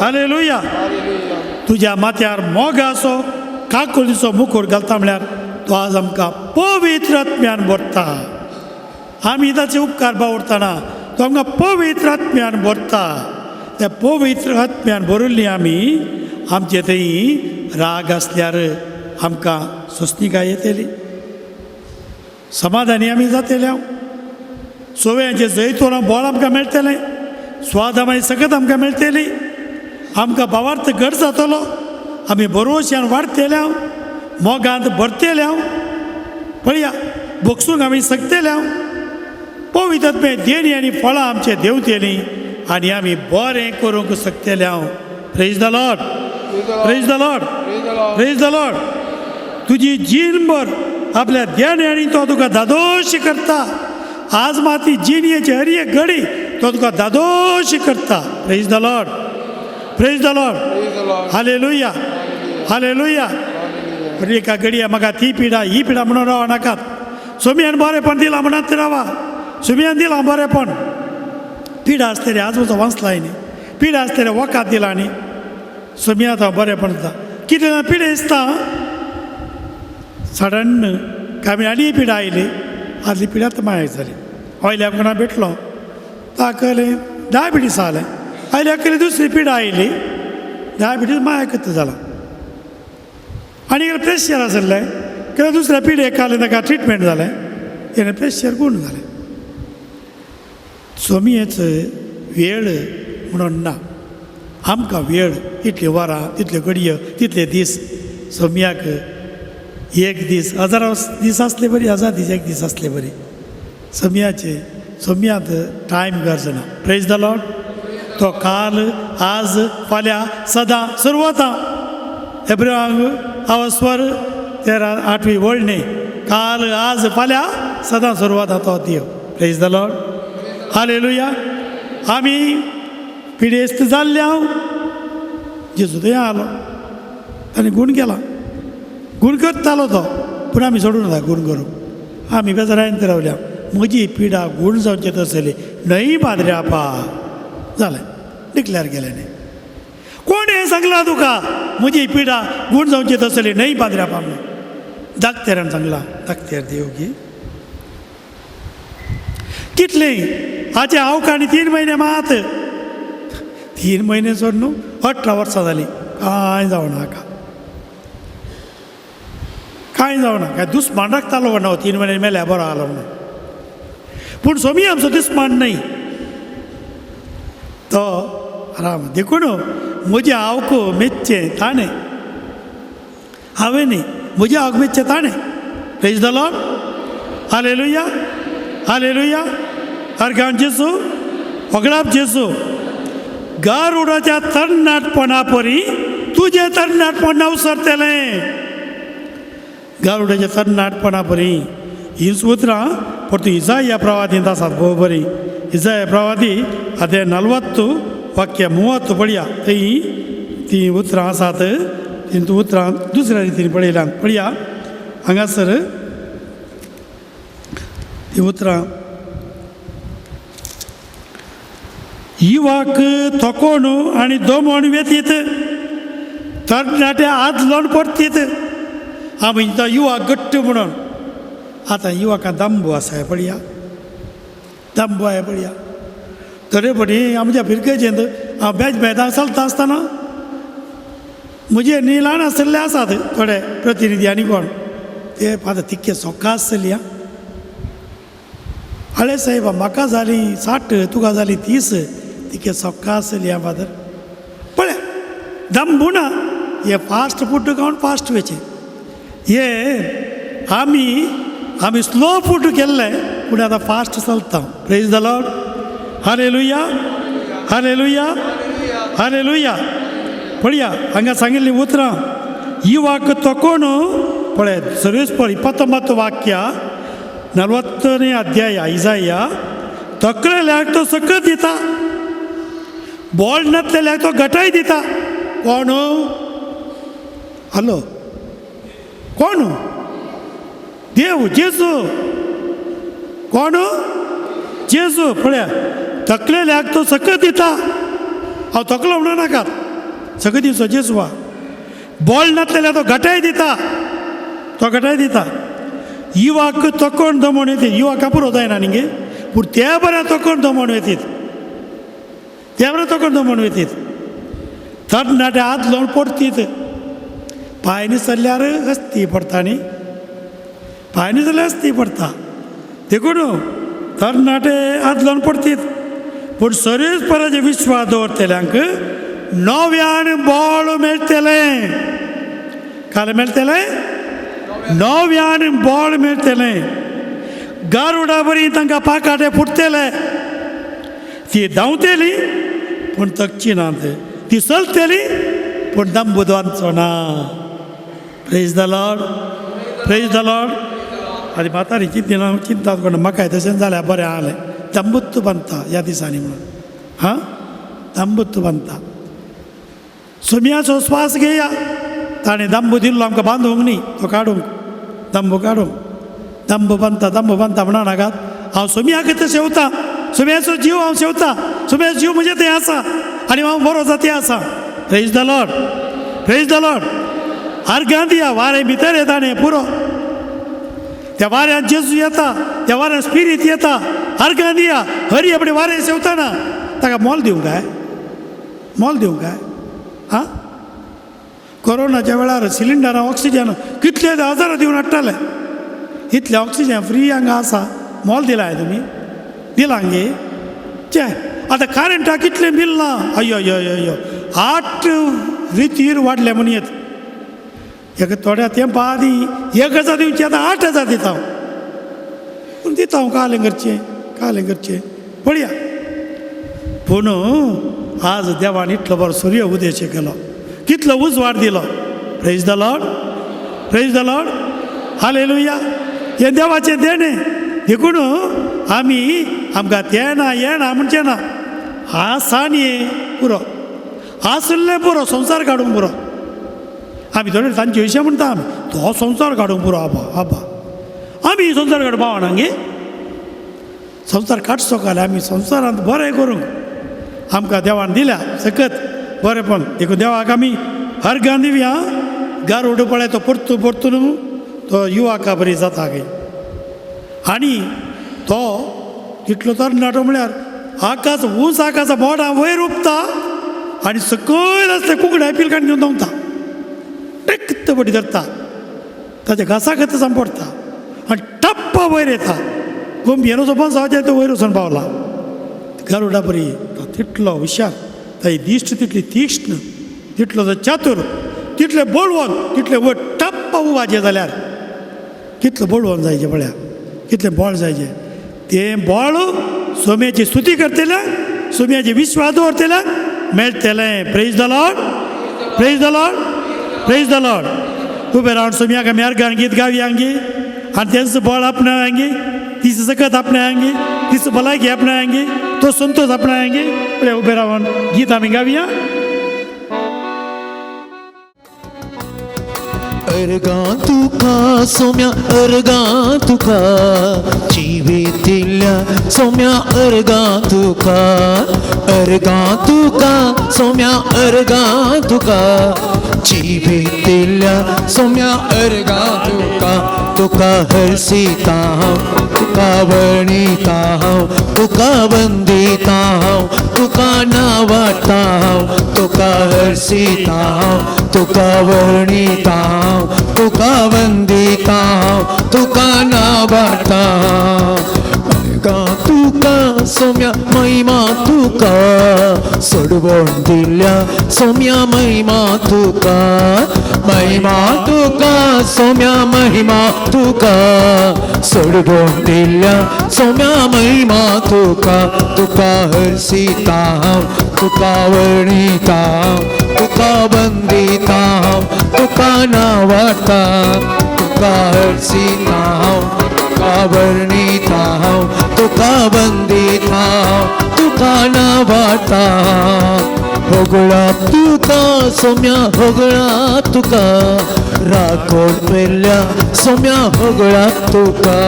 hallelujah. तुज्या माथ्यार मोगाचो काकुळीचो मुकुट घालता म्हळ्यार तो आज आमकां पवित्र आत्म्यान भरता. आमी ताचे उपकार बावडटना तो आमकां पवित्र आत्म्यान भरता. त्या पवित्र आत्म्यान भरिल्ली आमी आमचे थंय राग आसल्यार आमकां सोंसणिकाय येतली, समाधानी आमी जातले. हांव सोव्यांचे जैतवरां बोळ आमकां मेळटलें, स्वादामाय सगळें आमकां मेळटली, आमकां भावार्थ घट जातलो, आमी बरोवश्यान वाडटले, हांव मोगांत भरतले. हांव पळया बोगसूंक आमी शकतले. हांव पवित्र आत्मे देणी आनी फळां आमचे देंवतलीं आनी आमी बरें करूंक शकतले. हांव praise the Lord, praise the Lord, praise the Lord. तुजी जीणभर आपल्या देण्यांनी तो तुका धादोशी करता. आज माती जिणयेची हर एक घडी तो तुका धादोशी करता. Praise the Lord, praise the Lord, hallelujah, hallelujah. पण एका घडये म्हाका ती पिडा ही पिडा म्हणून रावा नाकात. सोम्यान बरेंपण दिलां म्हणत रावा, सोम्यान दिलां बरेंपण. पिडा आसतली आज म्हजो वाचलाय न्ही, पिडा आसतले वखद दिला न्ही, सोम्या आतां बरेंपण दिता. कितें पिडा दिसता सडन कामी आनी पिडा आयली, आदली पिडा आतां मायाक जाली. वयल्या कोणा भेटलो ताका डायबिटीस जालें, आयल्या कडेन दुसरी पिडा आयली, डायबिटीस मायाकत जाला. आनी प्रेशर आशिल्लें, कित्याक दुसऱ्या पिडेक आलें ताका ट्रिटमेंट जालें, तेणें प्रेशर गूण जालें. सोमयेच वेळ म्हणून ना आमकां, वेळ इतली वरां तितल्यो घडयो तितले दीस. सोमयाक एक दीस हजारो दीस आसले बरी, हजार दीस एक दीस आसले बरी. सोमयाचे सोमयांत टायम गरज ना. Praise the Lord. तो काल आज फाल्यां सदां सुरवातां. एब्रांग आवास्वर 13 8वी वळ न्ही, काल आज फाल्यां सदां सुरवात तो देव. Praise the Lord, hallelujah. आमी पिडेस्त जाल्ले हांव जेजू थंय आलो, ताणें गूण केला, गूण करतालो तो, पूण आमी सोडून वता गूण करूंक. आमी बेजारायन रावल्या, म्हजी पिडा गूण जावचे तसली न्हय पाद्रे आपा जालें डिक्लेर केलें न्ही. कोण हें सांगलां तुका म्हजी पिडा गूण जावची तसली न्हय पाद्रे आपा म्हणून? दाक्तेरान सांगलां. दाक्तेर देव की कितली हाचे हांव आनी 3 म्हयने मात, 3 म्हयने सोड न्हू 18 वर्सां जालीं, कांय जावना, कांय जावना. काय दुस्मान राखतालो ना, 3 म्हयने मेल्या बरो आलो म्हणून. पूण सोमी आमचो दुस्मान न्हय तो राम. देखून म्हजें आवक मेचचें ताणें, हांवें न्ही, म्हजें आवक मेचचें ताणें. Praise the Lord, hallelujah, hallelujah. Organ जेजू, वगडाप जेजू. गारुडाच्या तरणाटपणा परी तुजें तरणाटपण अवसरतलें. गारुडाच्या तरणाटपणा परी हीं उतरां परतू इजाया प्रवादींत आसात भोव बरी. इजाया प्रवादी अध्याय 40 वाक्य 30 पळया, थंय तीं उतरां आसात. तीं उतरां दुसऱ्या रितीन पळयल्यान पळया हांगासर ती उतरां. युवाक थकोण आनी दमण वेतीत, तरणाटे आदलोण परतीत. आमी तो युवाक घट्ट म्हणून आतां युवाका दांबो आसा पळया, दांबो आसा पळया. तरी पटी आमच्या फिरकेचेंत हांव बॅच बेदां चलता आसतना म्हजे न्ही ल्हान आशिल्ले आसात थोडे प्रतिनिधी आनी कोण ते आतां तितके सोका आसतली. आं हळे साहेब, म्हाका जाली 60, तुका जाली 30, तिके सोका आसली. आं फादर पळय दंबू ना, हे फास्ट फूड खावन फास्ट वयचें. हे आमी आमी स्लो फूड केल्लें पूण आतां फास्ट चलता. Praise the Lord, hallelujah, hallelujah, hallelujah. पळया हांगा सांगिल्लीं उतरां. युवाक तकोण पळय सर्वेस पळ 29 वाक्य 40ನೇ ಅಧ್ಯಾಯ इजाया तकलेल्याक तो सकत दिता, बोल नातलेल्याक तो गटाय दिता. कोण? हॅलो, कोण? देव जेजू. कोण? जेजू. पळया तकलेल्याक तो सकत दिता. हांव तकलो म्हणू नाकात, सकत दिवचो जेजू. बोल नातलेल्याक तो गटाय दिता, तो गटाय दिता. युवाक तकोण दमण येतीत. युवाक पुरो जायना न्ही, पूण ते बरें तकोण दमण येतीत, ते बरें तकोण दमण येतीत. तरणाटे हात लावन पडतीत, पांय निसरल्यार हस्ती पडटा न्ही, पांय निसरल्यार हस्ती पडटा. देखून तरणाटे हात लावन पडतीत, पूण सरीच परत विश्वास दवरतल्यांक नव्यान बळ मेळटलें. काल मेळटलें, नव्यान बळ मेळटलें. गारुडा बरी तांकां पाकाटे फुटतले, ती धांवतली पूण तकची ना, ती चलतली पूण दंबू दवरचो ना. Praise the Lord, praise the Lord. आनी म्हातारी चिंतना चिंता कोण म्हाकाय तशें जाल्यार बरें आहलें. दंबुत्त बांदता ह्या दिसांनी म्हणून, हां दंबुत्त बांदता. सुम्याचो श्वास घेया, ताणें दंबू दिल्लो आमकां बांदूंक न्ही, तो काडूंक, दंबू काडूंक. दंबू बांदता, दंबू बांदता म्हणा नाकात. हांव सोम्याक तें शेवता, सोम्याचो जीव हांव शेवता, सोम्याचो जीव म्हणजे तें आसा आनी हांव बरो जाता तें आसा. Praise the Lord, praise the Lord. आर्गां दिया, वारें भितर येता न्ही पुरो, त्या वाऱ्यान जेजू येता, त्या वाऱ्यान स्पिरीत येता. आर्गां दिया, हरी आपणे वारें शेवतना ताका मोल दिवंक काय, मोल दिवंक काय? आं, कोरोनाच्या वेळार सिलिंडरां ऑक्सिजन कितले हजारां दिवन हाडटाले. इतलें ऑक्सिजन फ्री हांगा आसा, मोल दिलाय तुमी? दिलां गे? चे, आतां करेंटाक कितलें बील ना. अय्यो अय्यो अय्यो अय्यो, 8 रितीर वाडले म्हूण येत. एक थोड्या तेंपा आदीं 1000 दिवचे, आतां 8000 दिता हांव. पूण दिता हांव, कालें करचें, कालें करचें पळया. पूण आज देवान इतलो बरो सूर्य उदेश केलो, कितलो उजवाड दिलो. Praise the Lord, praise the Lord, hallelujah. हें देवाचें देणें. देखून आमी आमकां तें ना हें ना म्हणचें ना. आसा न्ही पुरो, आसलें पुरो, संवसार काडूंक पुरो. आमी थोडे तांचे विशय म्हणटा आमी, तो संवसार काडूंक पुरो. आबा आबा, आमी संवसार काडूंक पावना गे. संवसार काडचो काले आमी संवसारांत बरें करूंक आमकां देवान दिल्या सकत बरेंपण. देखून देवाक आमी अर्गां दिवया. गारुड पळय तो परतू परतून तो युवाका बरी जाता गे. आनी तो तितलो तरणाटो म्हळ्यार आकाश ऊंच आकाशा बोडां वयर उपता आनी सकयल आसले कुकड्या पिलकान घेवन धांवता, टेक्त बडी धरता, ताच्या घासाक सांपडटा आनी टप्प वयर येता. गोमयेनो सोपान जावचें तो वयर वचून पावला. गारुडा बरी तो तितलो हुशार, ताजी दिश्ट तितली तीक्ष्ण, तितलो तो चातूर, तितले बळवंत, तितले वयर टप्प उबाचें जाल्यार कितलो बळवंत जायचें पळया, कितलें बळ जायचें. तें बळ सोम्याची स्तुती करतल्या, सोम्याचे विश्वास दवरतल्या मेळटलें. Praise the Lord, praise the Lord, praise the Lord. उबे रावन सोम्याक आमी अर्गान गीत गावयांगी आनी तेंचो बळ आपणायांगी, तिची सकत आपणायांगी, तिचो भलायकी आपणायांगी, तो संतोष आपणायांगी. पळय उबे रावन गीत आमी गावया. अर्गां तुका सोम्या, अर्गां तुका जिवितिल्ल्या सोम्या, अर्गां तुका, अर्गां तुका सोम्या, अर्गां तुका जिवितिल्ल्या सोम्या, अर्गां तुका. तुका हर्षिता हांव, तुका वर्णिता हांव, तुका वंदिता हांव, तुका नावाडटा हांव, तुका हर्षिता हांव, तुका वर्णिता हांव, तुका वंदिता हांव, तुका नावाडटा हांव. अर्गां तुका तुका सोम्या महिमा तुका सोडवण दिल्या सोम्या महिमा तुका महिमा तुका सोम्या महिमा तुका सोडवण दिल्या सोम्या महिमा तुका तुका हर्षिता हांव तुका वर्णिता तुका बंदिता हांव तुका नावाता तुका हर्षिता हांव तुका वर्णिता हांव तुका बंदिता हांव तुका नावाता होगळा तुका सोम्या होगळा तुका राखोण पेल्या सोम्या होगळा तुका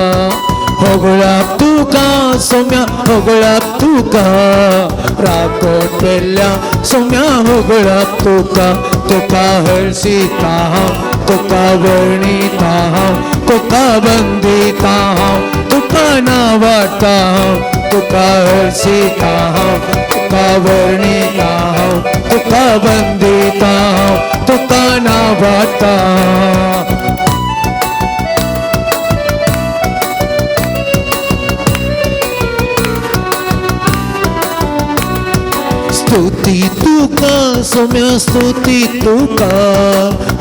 होगळा तुका सोम्या होगळा तुका राखोण पेल्या सोम्या होगळा तुका तुका हर्षिता हांव तुका वर्णिता हांव तुका बंदिता हांव तुका नावाता हांव तुका हर्षिता हांव तुका वर्णिता हांव तुका बंदिता हांव तुका नावाता. स्तुती तुका सोम्या स्तुती तुका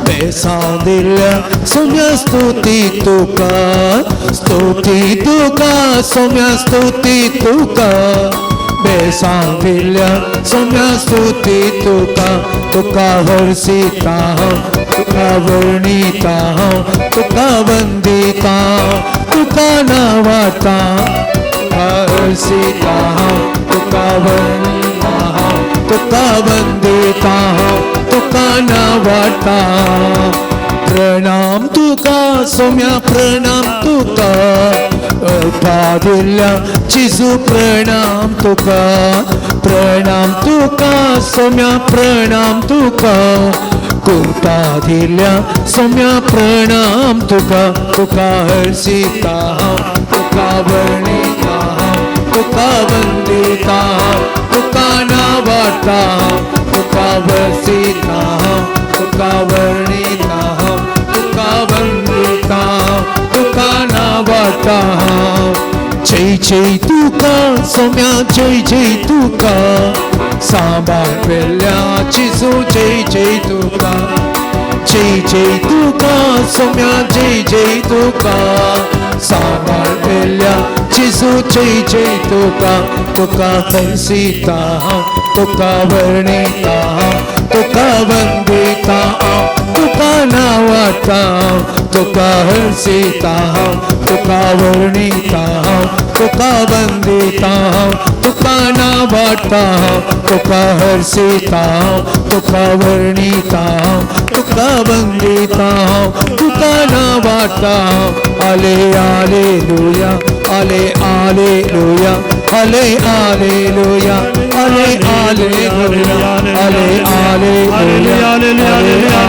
बेसांव दिल्या सोम्या स्तुती तुका स्तुती तुका सोम्या स्तुती तुका बेसांव दिल्या सोम्या स्तुती तुका तुका हर्षिता हांव तुका वर्णिता हांव तुका वंदिता तुका नावाता हर्षिता हांव तुका वर्णिता हांव तुका वंदिता हांव तुका नावाता. प्रणाम तुका सोम्या प्रणाम तुका अल्पा दिल्या जेजू प्रणाम तुका प्रणाम तुका सोम्या प्रणाम तुका कृपा दिल्या सोम्या प्रणाम तुका तुका हर्षिता हांव तुका वर्णिता हांव तुका वंदिता हांव तुका नावाता तुका वसिता हांव तुका वर्णिता हांव तुका वंदिता तुका नावाता. जय जय तुका सोम्या जय जय तुका सांबार पेल्या जेजू जय जय तुका जय जय तुका सोम्या जय जय तुका सांबार पेल्या जेजू जय जय तुका तुका हर्षिता हांव तुका वर्णिता हांव तुका वंदिता हांव तुका नावाता तुका हर्षिता हांव तुका वर्णिता हांव तुका वंदिता हांव तुका नावाता तुका हर्षिता हांव तुका वर्णिता हांव तुका वंदिता हांव तुका नावाता. आले आलेलुया आले आलेलुया आले आलेलुया आले आलेलुया आले आलेलुया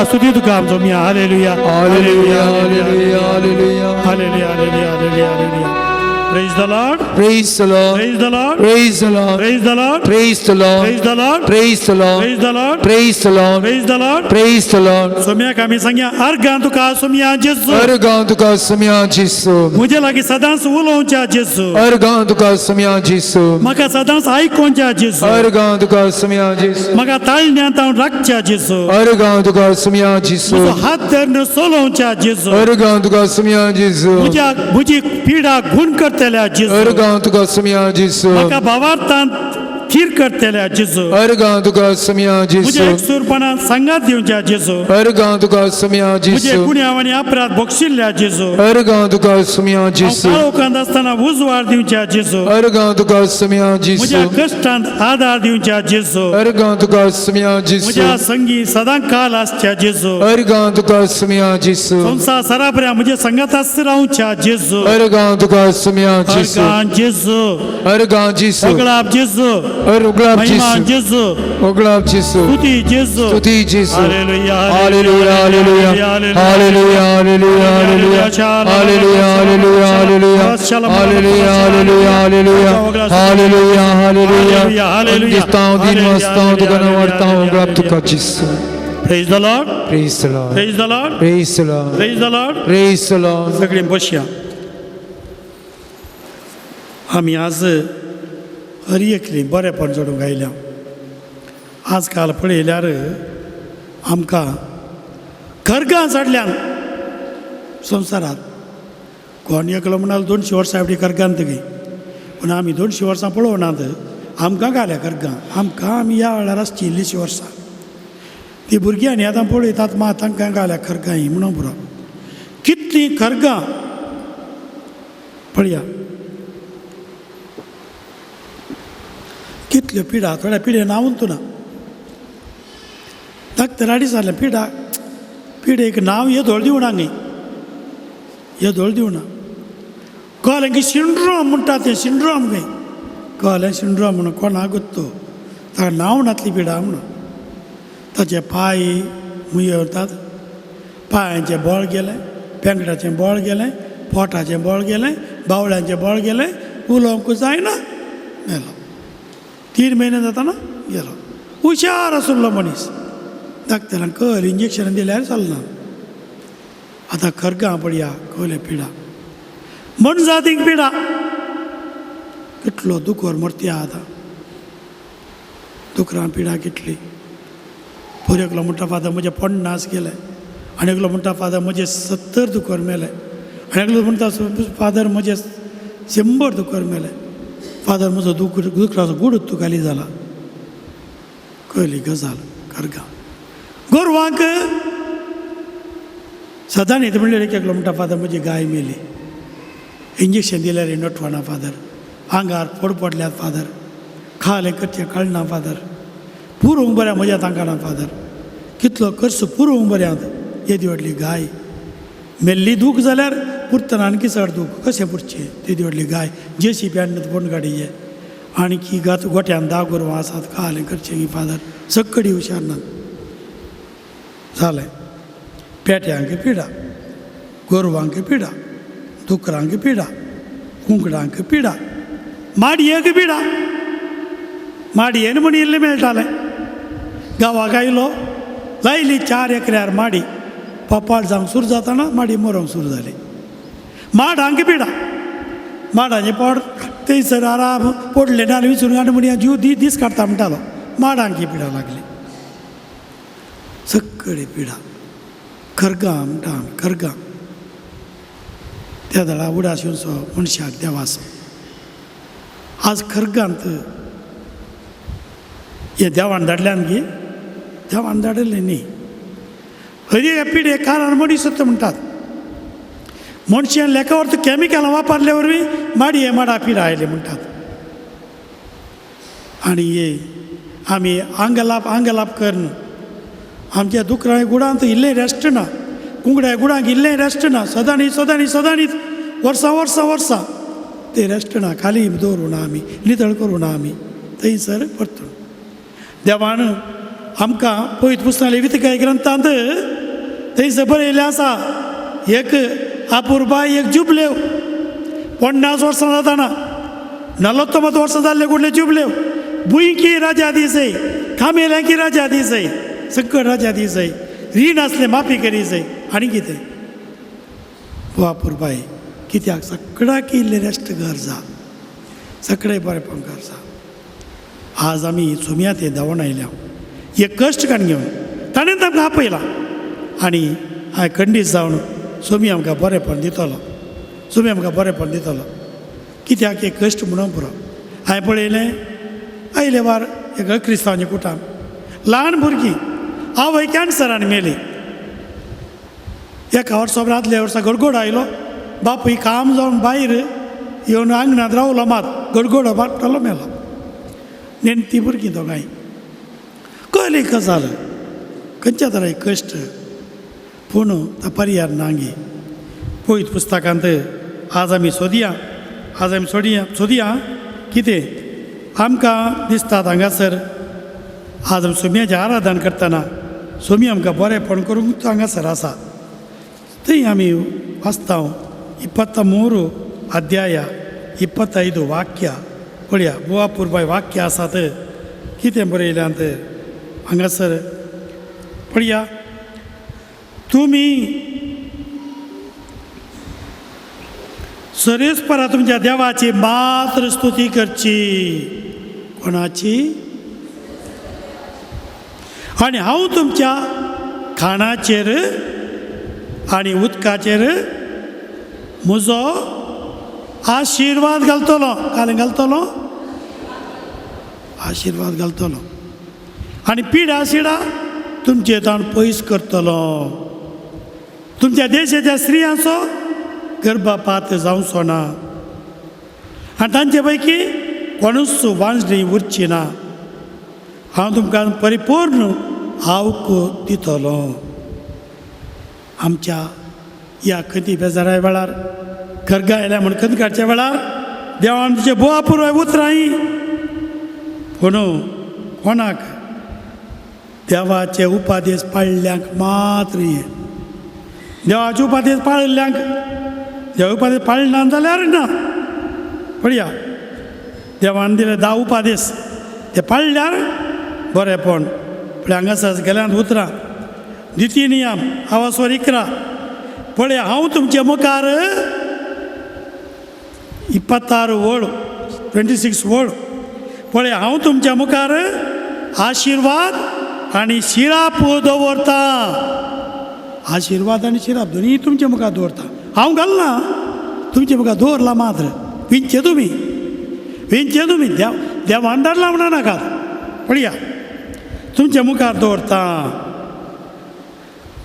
स्तुती तुका आमचो मिया. Hallelujah hallelujah hallelujah hallelujah hallelujah hallelujah hallelujah. Praise the Lord. Praise the Lord. Praise the Lord. Praise the Lord. Praise the Lord. Praise the Lord. Praise the Lord. Praise the Lord. Praise the Lord. Praise the Lord. Praise the Lord. Praise the Lord. सोम्याक आमी सांगया अर्गां तुका सोम्या जेजू अर्गां तुका सोम्या जेजू म्हजे लागीं सदांच उलोवच्या जेजू अर्गां तुका सोम्या जेजू म्हाका सदांच आयकोवच्या जेजू अर्गां तुका सोम्या जेजू म्हाका ताळण्यांत हांव राखच्या जेजू अर्गां तुका सोम्या जेजू म्हजो हात धरून चलोवच्या जेजू अर्गां तुका सोम्या जेजू म्हज्या म्हजी पिडा गुण करतल्या जेजू अर्गां तुका सोम्या जेजू म्हाका भावार्थान थीर करतल्या जेजू अर्गां तुका सोम्या म्हज्या जेजू एकसूरपणान सांगात दिवच्या जेजू अर्गां तुका सोम्या म्हजे जेजू गुन्यांव आनी अपराध बक्षिल्ल्या जेजू अर्गां तुका सोम्या हांव जेजू काळोखांत आसतना उजवाड दिवच्या जेजू अर्गां तुका सोम्या म्हज्या जेजू कश्टांत आदार दिवच्या जेजू अर्गां तुका सोम्या जेजू म्हज्या संगी सदां काल आसच्या जेजू अर्गां तुका सोम्या जेजू संवसार सराबऱ्या म्हज्या संगात रावच्या जेजू अर्गां तुका सोम्या जेजू अर्गां जेजू अर्गां जेजू सगळा जेजू उगडाप महिमा जेसू. जेजू. उगडाप जेसू. स्तुती जेजू. स्तुती जेसू. Hallelujah. Hallelujah, hallelujah, hallelujah, hallelujah, hallelujah, hallelujah, hallelujah, hallelujah, hallelujah, hallelujah, hallelujah, hallelujah, hallelujah. दिसतांव दिन वाचतांव तुका नवरतांव उगडाप तुका जेसू. Praise the Lord. Praise the Lord. Praise the Lord. Praise the Lord. Praise the Lord. Praise the Lord. सगळीं बसया. आमी आज हर एकली बरेपण जोडूंक आयल्या. आजकाल पळयल्यार आमकां खरगां चडल्यान संवसारांत. कोण एकलो म्हणाल 200 वर्सां एवढी खरगांत गी, पूण आमी 200 वर्सां पळोवनात. आमकां घाल्या खरगां आमकां. आमी ह्या वेळार आसची इल्लीशीं वर्सां ती भुरगीं आनी आतां पळयतात मा तांकां घाल्या खरगां ही म्हणून पुरो. कितलीं खरगां पळया, कितल्यो पिडा. थोड्या पिडे नांव ना डॉक्टर आडी जालें पिडा पिडेक नांव हे धोळ दिवना न्ही, हे धोळ दिवना. कळ्ळें की सिंड्रोम म्हणटा तें सिंड्रोम खंय कळ्ळें सिंड्रोम म्हणून कोणाक तो ताका नांव नातली पिडा म्हणून. ताचे पांय मुये उरतात, पांयांचें बळ गेलें, पेंगटाचें बळ गेलें, पोटाचें बळ गेलें, बावळ्यांचें बळ गेलें, उलोवंक जायना मेलो. 3 म्हयने जाताना गेलो. हुशार आशिल्लो मनीस. डॉक्टरान कल इंजेक्शन दिल्यार चलना. आतां खरगां पळया कले पिडा मनजातीक पिडा कितलो दुखोर मरती आतां. दुकरां पिडा कितली. पयर एकलो म्हणटा फादर म्हजे 50 गेले, आनी एकलो म्हणटा फादर म्हजे 70 दुखोर मेले, आनी एकलो म्हणटा फादर म्हजे 100 दुखोर मेले. फादर म्हजो दुकराचो गुड तुकाली जाला. कळ्ळी गजाल खरगां गोरवांक सदां न्ही म्हणल्यार एक एकलो म्हणटा फादर म्हजी गाय मेली, इंजेक्शन दिल्यार नटवाना फादर, आंगार फोड पडल्यात फादर, खालें करचें कळना फादर, पुरोवंक बऱ्या म्हज्या तांकां ना फादर, कितलो खर्च पुरोवंक बऱ्यांत. येदी व्हडली गाय मेल्ली दूख जाल्यार पुरतना आणखी चड दूख कशें पुरचें. तेदी व्हडली गाय जेसीबी हाडून फोण काडिये आणखी गात गोट्यान 10 गोरवां आसात खालें करचें की फादर सक्कडी हुशार ना जालें. पेट्यांक पिडा, गोरवांक पिडा, दुकरांक पिडा, कुंकडांक पिडा, माडयेक पिडा. माडयेन म्हण इल्लें मेळटालें. गांवाक आयलो लायली 4 एकऱ्यार माडी, पपाळ जावंक सुरू जाताना माडी मरोंक सुरू जाली. माडांक पिडा, माडांचें पोट थंयसर आराम पडलें ना विचून काडून म्हण जीव दीस काडटा म्हणटालो. माडांक पिडा लागली. सगळे पिडा खरगां म्हणटा आमी खरगां. त्या दळा उडास येवचो मनशाक देवाचो. आज खरगांत हे देवान धाडल्यान गी, देवान धाडिल्लें न्ही. हरी हे पिडे कारण मनीस म्हणटात. मनशान लेखावर कॅमिकलां वापरले वरवीं माडी हे माडा पिडा आयले म्हणटात. आनी हे आमी आंगलाप आंगलाप करून आमच्या दुकरां गुडांत इल्लें रेस्ट ना, कुंकड्या गुडांक इल्लें रेस्ट ना. सदांनी सदांनी सदांनीच वर्सां वर्सां वर्सां ते रेस्ट ना. खाली दवरूं ना आमी, नितळ करूं ना आमी थंयसर परतून. देवान आमकां पवित्र पुस्तकां लेवितिकाय ग्रंथांत थंयसर बरयल्लें आसा, एक आपुरबाय एक जुबलेव 50 वर्सां जाताना 49 वर्सां जाल्ले कुडले जुबलेव भुंयकी राजा दिसय, खामेल्यांकी राजा दिसय, सगळं राजा दिसय, रीण आसलें माफी करी जाय. आनी कितें वापुरबाय कित्याक सगळ्याक इल्लें रेस्ट गरजा, सगळें बरेंपण गरजा. आज आमी सोमया ते धांवून आयल्या एक कश्ट काडून घेवन ताणें तांकां आपयला आनी हांवें खंडीत जावन सोमी आमकां बरेंपण दितलो, सोमी आमकां बरेंपण दितलो. कित्याक एक कश्ट म्हणून पुरो. हांवें पळयलें आयले वार एक क्रिस्तांवचें कुटाम ल्हान भुरगीं आवय कॅन्सरान मेली. एका वर्सा आदल्या वर्सा गडगड आयलो, बापूय काम जावन भायर येवन आंगणांत रावलो मात गडगडो मारतालो मेलो. नेणटी भुरगीं दोगांय. कळ्ळी गजाल खंयच्या तरा कश्ट पूण तो पर्याय नांगी. पवित्र पुस्तकांत आज आमी सोदया, आज आमी सोडया सोदया कितें आमकां दिसतात हांगासर आज आमी सोमयाचें आराधन करतना सोमी आमकां बरेंपण करूंक हांगासर आसा. थंय आमी वाचता 23 अध्याय 25 वाक्य. पळया बुवा पुरबाय वाक्य आसात कितें बरयल्यांत हांगासर पळया. तुमी सरेस्परा तुमच्या देवाची मात्र स्तुती करची. कोणाची? आनी हांव तुमच्या खाणाचेर आनी उदकाचेर म्हजो आशिर्वाद घालतलो. काल घालतलो आशिर्वाद घालतलो आनी पिडा सिडा तुमचे ताण पयस करतलो. तुमच्या देशाच्या स्त्रियांचो गर्भपात जावचो ना आनी तांचे पैकी कोणूच वांजणी उरची ना. हांव तुमकां परिपूर्ण आवक दितलो. आमच्या ह्या खंती बेजारा वेळार खर्गा आयल्या म्हूण खंत काडच्या वेळार देवान तुजे बोवा पुरवाय उतरां पूण कोणाक देवाचे उपादेश पाळिल्ल्यांक मात्र हें. देवाचे उपादेश पाळिल्ल्यांक, देवा उपादेश पाळना जाल्यार ना. पळया देवान दिले 10 उपादेश ते पाळल्यार बरेंपण. पळय हांगासर गेल्यान उतरां द्वितीय नियम आवासवर 11. पळय हांव तुमचे मुखार 26 वळ 26 वळ. पळय हांव तुमच्या मुखार आशिर्वाद आनी शिराप दवरता. आशिर्वाद आनी शिराप दोनूय तुमच्या मुखार दवरता. हांव घालना, तुमच्या मुखार दवरला मात्र. विंचे तुमी, विंचे तुमी. देव देवान धाडला म्हणा नाकात. पळया तुमच्या मुखार दवरता.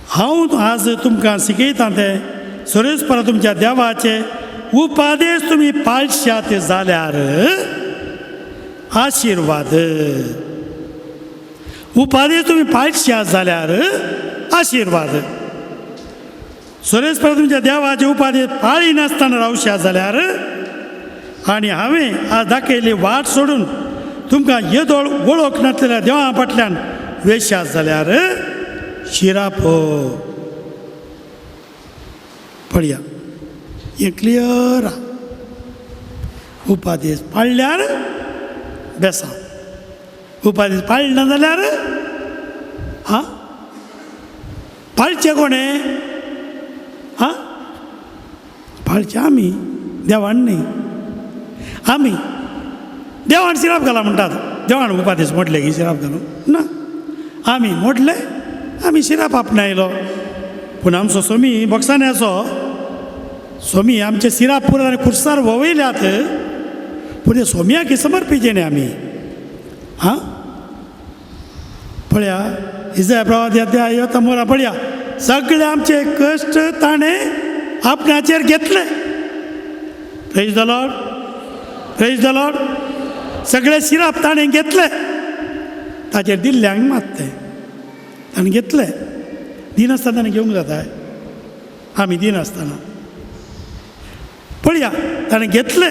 हांव आज तुमकां शिकयता तें सरेस्परा तुमच्या देवाचे उपादेश तुमी पाळशात जाल्यार आशिर्वाद. उपादेश तुमी पाळशात जाल्यार आशिर्वाद. सरेस्परा तुमच्या देवाचे उपादेश पाळी नासतना रावशात जाल्यार आनी हांवें आज दाखयल्ली वाट सोडून तुमकां येदोळ वळख नासलेल्या देवा फाटल्यान वेशात जाल्यार शिराप. पळया हें क्लियर. उपादेश पाळल्यार बेसांव, उपादेश पाळना जाल्यार आं पाळचें कोणें? आं पाळचें आमी, देवान न्ही. आमी देवान शिराप घाला म्हणटात. देवान उपादेश मोडले की शिराप घालूं ना. आमी मोडले, आमी शिराप आपणायलो. पूण आमचो सोमी बॉक्सांनी सोमी आमचे सिराप पुरो आनी खुर्सार वळयल्यात. पूण ते सोमयाक समर्पिचे न्ही आमी. आं पळया इजाय प्रवाद अध्याय तमोरा. पळया सगळे आमचे कश्ट ताणें आपणाचेर घेतले. Praise the Lord, praise the Lord. सगळे सिराप ताणें घेतले, ताचेर दिल्ल्यांक मात तें ताणें घेतले. दिनासतना ताणें घेवंक जाता, आमी दिनासतना. पळया ताणें घेतले,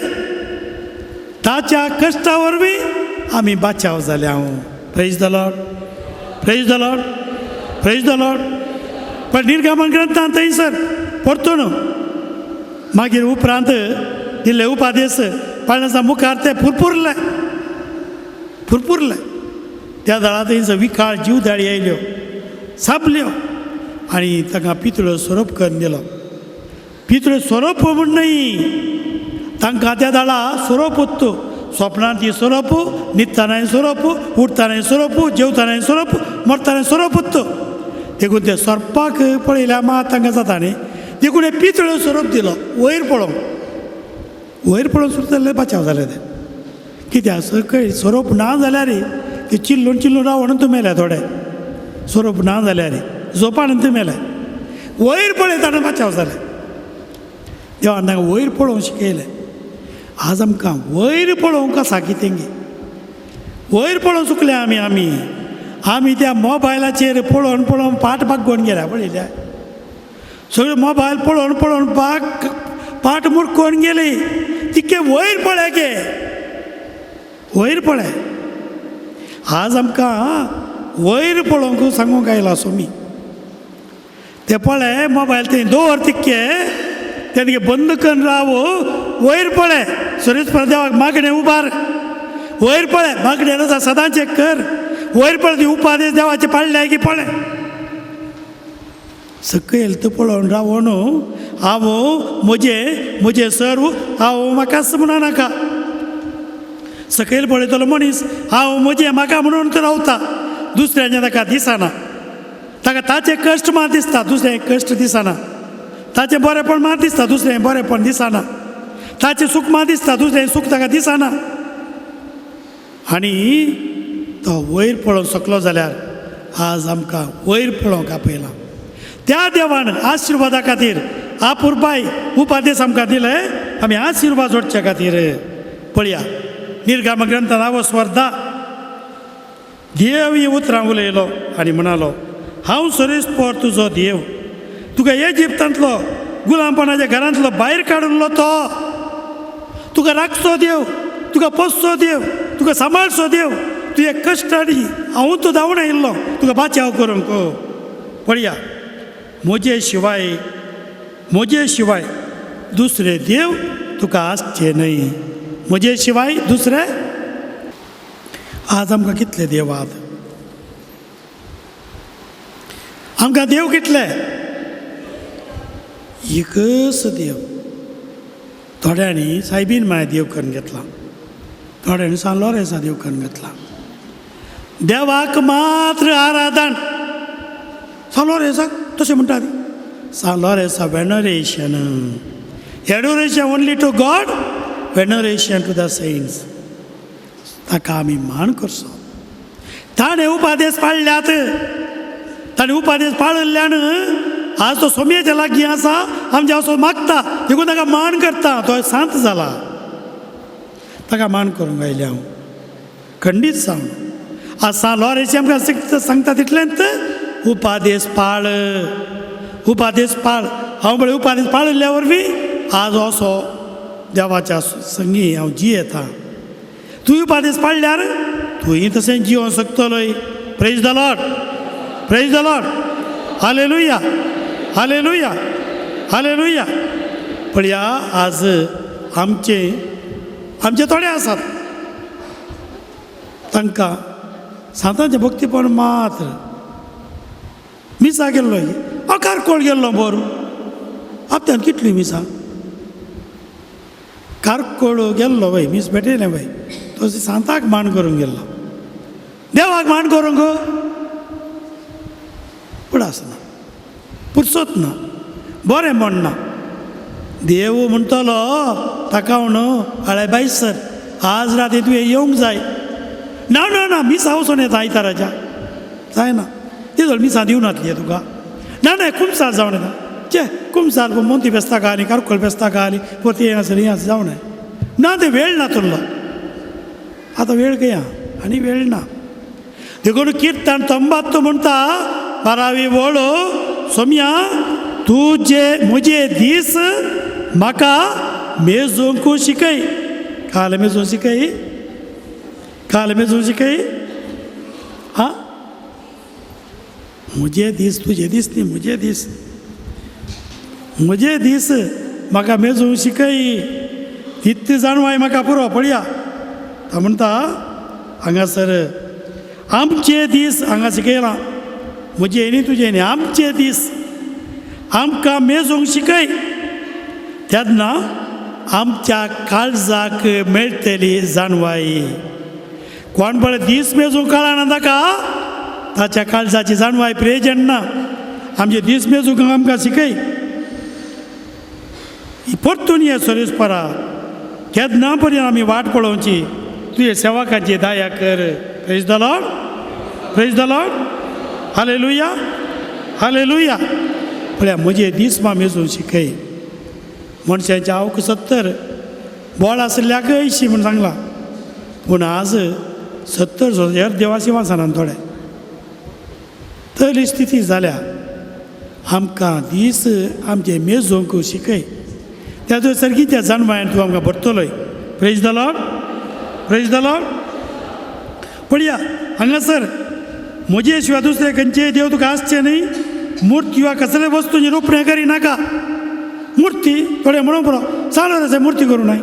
ताच्या कश्टा वरवीं आमी बाचाव जाले. हांव praise the Lord, praise the Lord, praise the Lord. पण निर्गमन ग्रंथान थंयसर परतून मागीर उपरांत दिल्ले उपादेश पाळण्याच्या मुखार ते पुरपुरले, पुरपुरले. त्या दळा थंयसर विकाळ जीवदाळी आयल्यो, सापल्यो आनी तांकां पितळो सोरोप करून दिलो. पितळो सोरोप म्हूण न्हय, तांकां त्या दळा सोरोप उत्तू. स्वप्नांत ती सोरोप, न्हिदतनाय सोरोप, उठतनाय सोरोप, जेवतनाय सोरोप, मरतनाय सोरोप उत्तू. देखून ते सोरपाक पळयल्यार मात तांकां जाता न्ही. देखून हे पितळो सोरोप दिलो वयर पळोवंक. वयर पळोवन सुद्दां जाल्यार बाचाव जाले ते. कित्याक सकयल सोरोप ना जाल्यार ते चिल्लून चिल्लून रावण तूं मेले थोडे. सोरोप ना जाल्यार झोपान तूं मेले. वयर पळयतना बाचाव जाले. देवान तांकां वयर पळोवंक शिकयलें. आज आमकां वयर पळोवंक आसा कितें गे. वयर पळोवंक चुकले आमी. आमी आमी त्या मोबायलाचेर पळोवन पळोवन पाट बागोवन गेल्या. पळयल्या सगळे मोबायल पळोवन पळोवन बाग पाट मुरकोवन गेली. तितके वयर पळय गे. वयर पळय. आज आमकां वयर पळोवंक सांगूंक आयला सोमी. ते पळय मोबायल ते दवर तिक्के तेणगे बंद करून राव. वयर पळय सुरेश देवाक मागणें उबार. वयर पळय मागणें सदांचें कर. वयर पळय ती उपादेश देवाचे पाडले की पळय. सकयल तूं पळोवन रावोन हांव म्हजें म्हजें सर्व हांव म्हाकाच म्हणा नाका. सकयल पळयतलो मनीस हांव म्हजें म्हाका म्हणून तो रावता, दुसऱ्याचें ताका दिसना. ताका ताचें कश्ट मात दिसता, दुसऱ्याचें कश्ट दिसना. ताचें बरेंपण मात दिसता, दुसऱ्याचें बरेंपण दिसना. ताचें सूख मात दिसता, दुसऱ्याचें सूख ताका दिसना. आनी तो वयर पळोवंक शकलो जाल्यार आज आमकां वयर पळोवंक आपयला त्या देवान. आशिर्वादा खातीर आपुरबाय उपादेश आमकां दिले, आमी आशिर्वाद जोडचे खातीर. पळया निर्गम ग्रंथ नांव स्वर्धा देव ही उतरां उलयलो आनी म्हणालो, हांव सरेस्पर तुजो देव, तुका इजिप्तांतलो गुलामपणाच्या घरांतलो भायर काडुल्लो तो. तुका राखचो देव, तुका पोसचो देव, तुका सांबाळचो देव. तुजे कश्टांनी हांव तो धांवून आयिल्लो तुका बाचाव करूंक. पळया म्हजे शिवाय म्हजे शिवाय दुसरे देव तुका आसचे न्हय. म्हजे शिवाय दुसरे. आज आमकां कितले देव आहात? आमकां देव कितले? एकच देव. थोड्यांनी सायबीन माय देव करून घेतला, थोड्यांनी सान लोरेंसा देव करून घेतला. देवाक मात्र आराधन. सान लोरेंसाक तशें म्हणटा ती San Lorenzo veneration, adoration only to God, veneration to the saints. ताका आमी मान करचो. ताणें उपादेश पाळल्यात, ताणें उपादेश पाळिल्ल्यान आज तो सोमयेच्या लागीं आसा, आमच्या असो मागता, देखून ताका मान करता. तो शांत जाला, ताका मान करूंक आयलें हांव खंडीत जावन. आज सान लोरेंस आमकां सांगता तितलेंच, उपादेश पाळ, उपादेश पाळ. हांव पळय उपादेश पाळिल्ल्या वरवीं आज असो देवाच्या संगी हांव जियेता. तूं उपादेश पाळल्यार तूंय तशें जियोंक शकतलोय. Praise the Lord, praise the Lord, hallelujah, hallelujah, hallelujah. पळया आज आमचे आमचे थोडे आसात तांकां सांतांचें भक्तीपण मात्र. मिसा गेल्लो हांव कारकोळ गेल्लो बरो आपत्यान कितली मिसा कारकोळ गेल्लो वय मीस भेटयलें वय. तो सांताक मान करूंक गेल्लो, देवाक मान करूंक उडास ना, पुरसोत ना, बरें म्हणना. देव म्हणटलो ताका म्हणू आळे बाय सर आज राती तुवें येवंक जाय. ना ना ना मिसा वचोन येता आयताराच्या जायना ते मिसां दिवनातली तुका. ना ना कुमसार जावन येता चे कुमसार मोंती बेसता घाली कारकोळ बेसता घाली परती हें आसा हें आसा जावं ना ते वेळ ना तुल्लो. आतां वेळ खंय आनी वेळ ना. देखून किर्तन तंबात म्हणटा बारावी वळो सोम्या तुजे म्हजे दीस म्हाका मेजूंक शिकय. काल मेजूंक शिकय, काल मेजूंक शिकय. हा म्हजे दीस तुजे दीस न्ही म्हजे दीस, म्हजे दीस म्हाका मेजूंक शिकय. इतली जाणवाय म्हाका पुरो. पळया तो म्हणटा हांगासर आमचे दीस हांगा शिकयलां म्हजे न्ही तुजे न्ही आमचे दीस आमकां मेजूंक शिकय तेन्ना आमच्या काळजाक मेळटली जाणवाय. कोण पळय दीस मेजूंक कळना ताका ताच्या काळजाची जाणवाय प्रेजन ना. आमचे दीस मेजूंक आमकां शिकय. परतून ये सरेस्परा केन्ना पर्यंत आमी वाट पळोवची. तुजे सेवकाची दया कर. Praise the Lord, praise the Lord, hallelujah, hallelujah. पळया म्हजे दीस मा मेजूंक शिकय. मनशाचे आवक 70 बोळ आशिल्ल्याक 80 म्हूण सांगलां, पूण आज 70 हेर देवाशी वाचना थोडे तरी स्थिती जाल्या. आमकां दीस आमचे मेजूंक शिकय. त्या सारकी त्या जाणवायन तूं आमकां भरतलोय. Praise the Lord, praise the Lord. पळया हांगासर म्हजे शिवाय दुसरे खंयचेय देव तुका आसचे न्ही. मूर्ती वा कसले वस्तूंची रूपणें करी नाका. मूर्ती थोडे म्हणून पुरो चालू आसा मूर्ती करूं न्हय.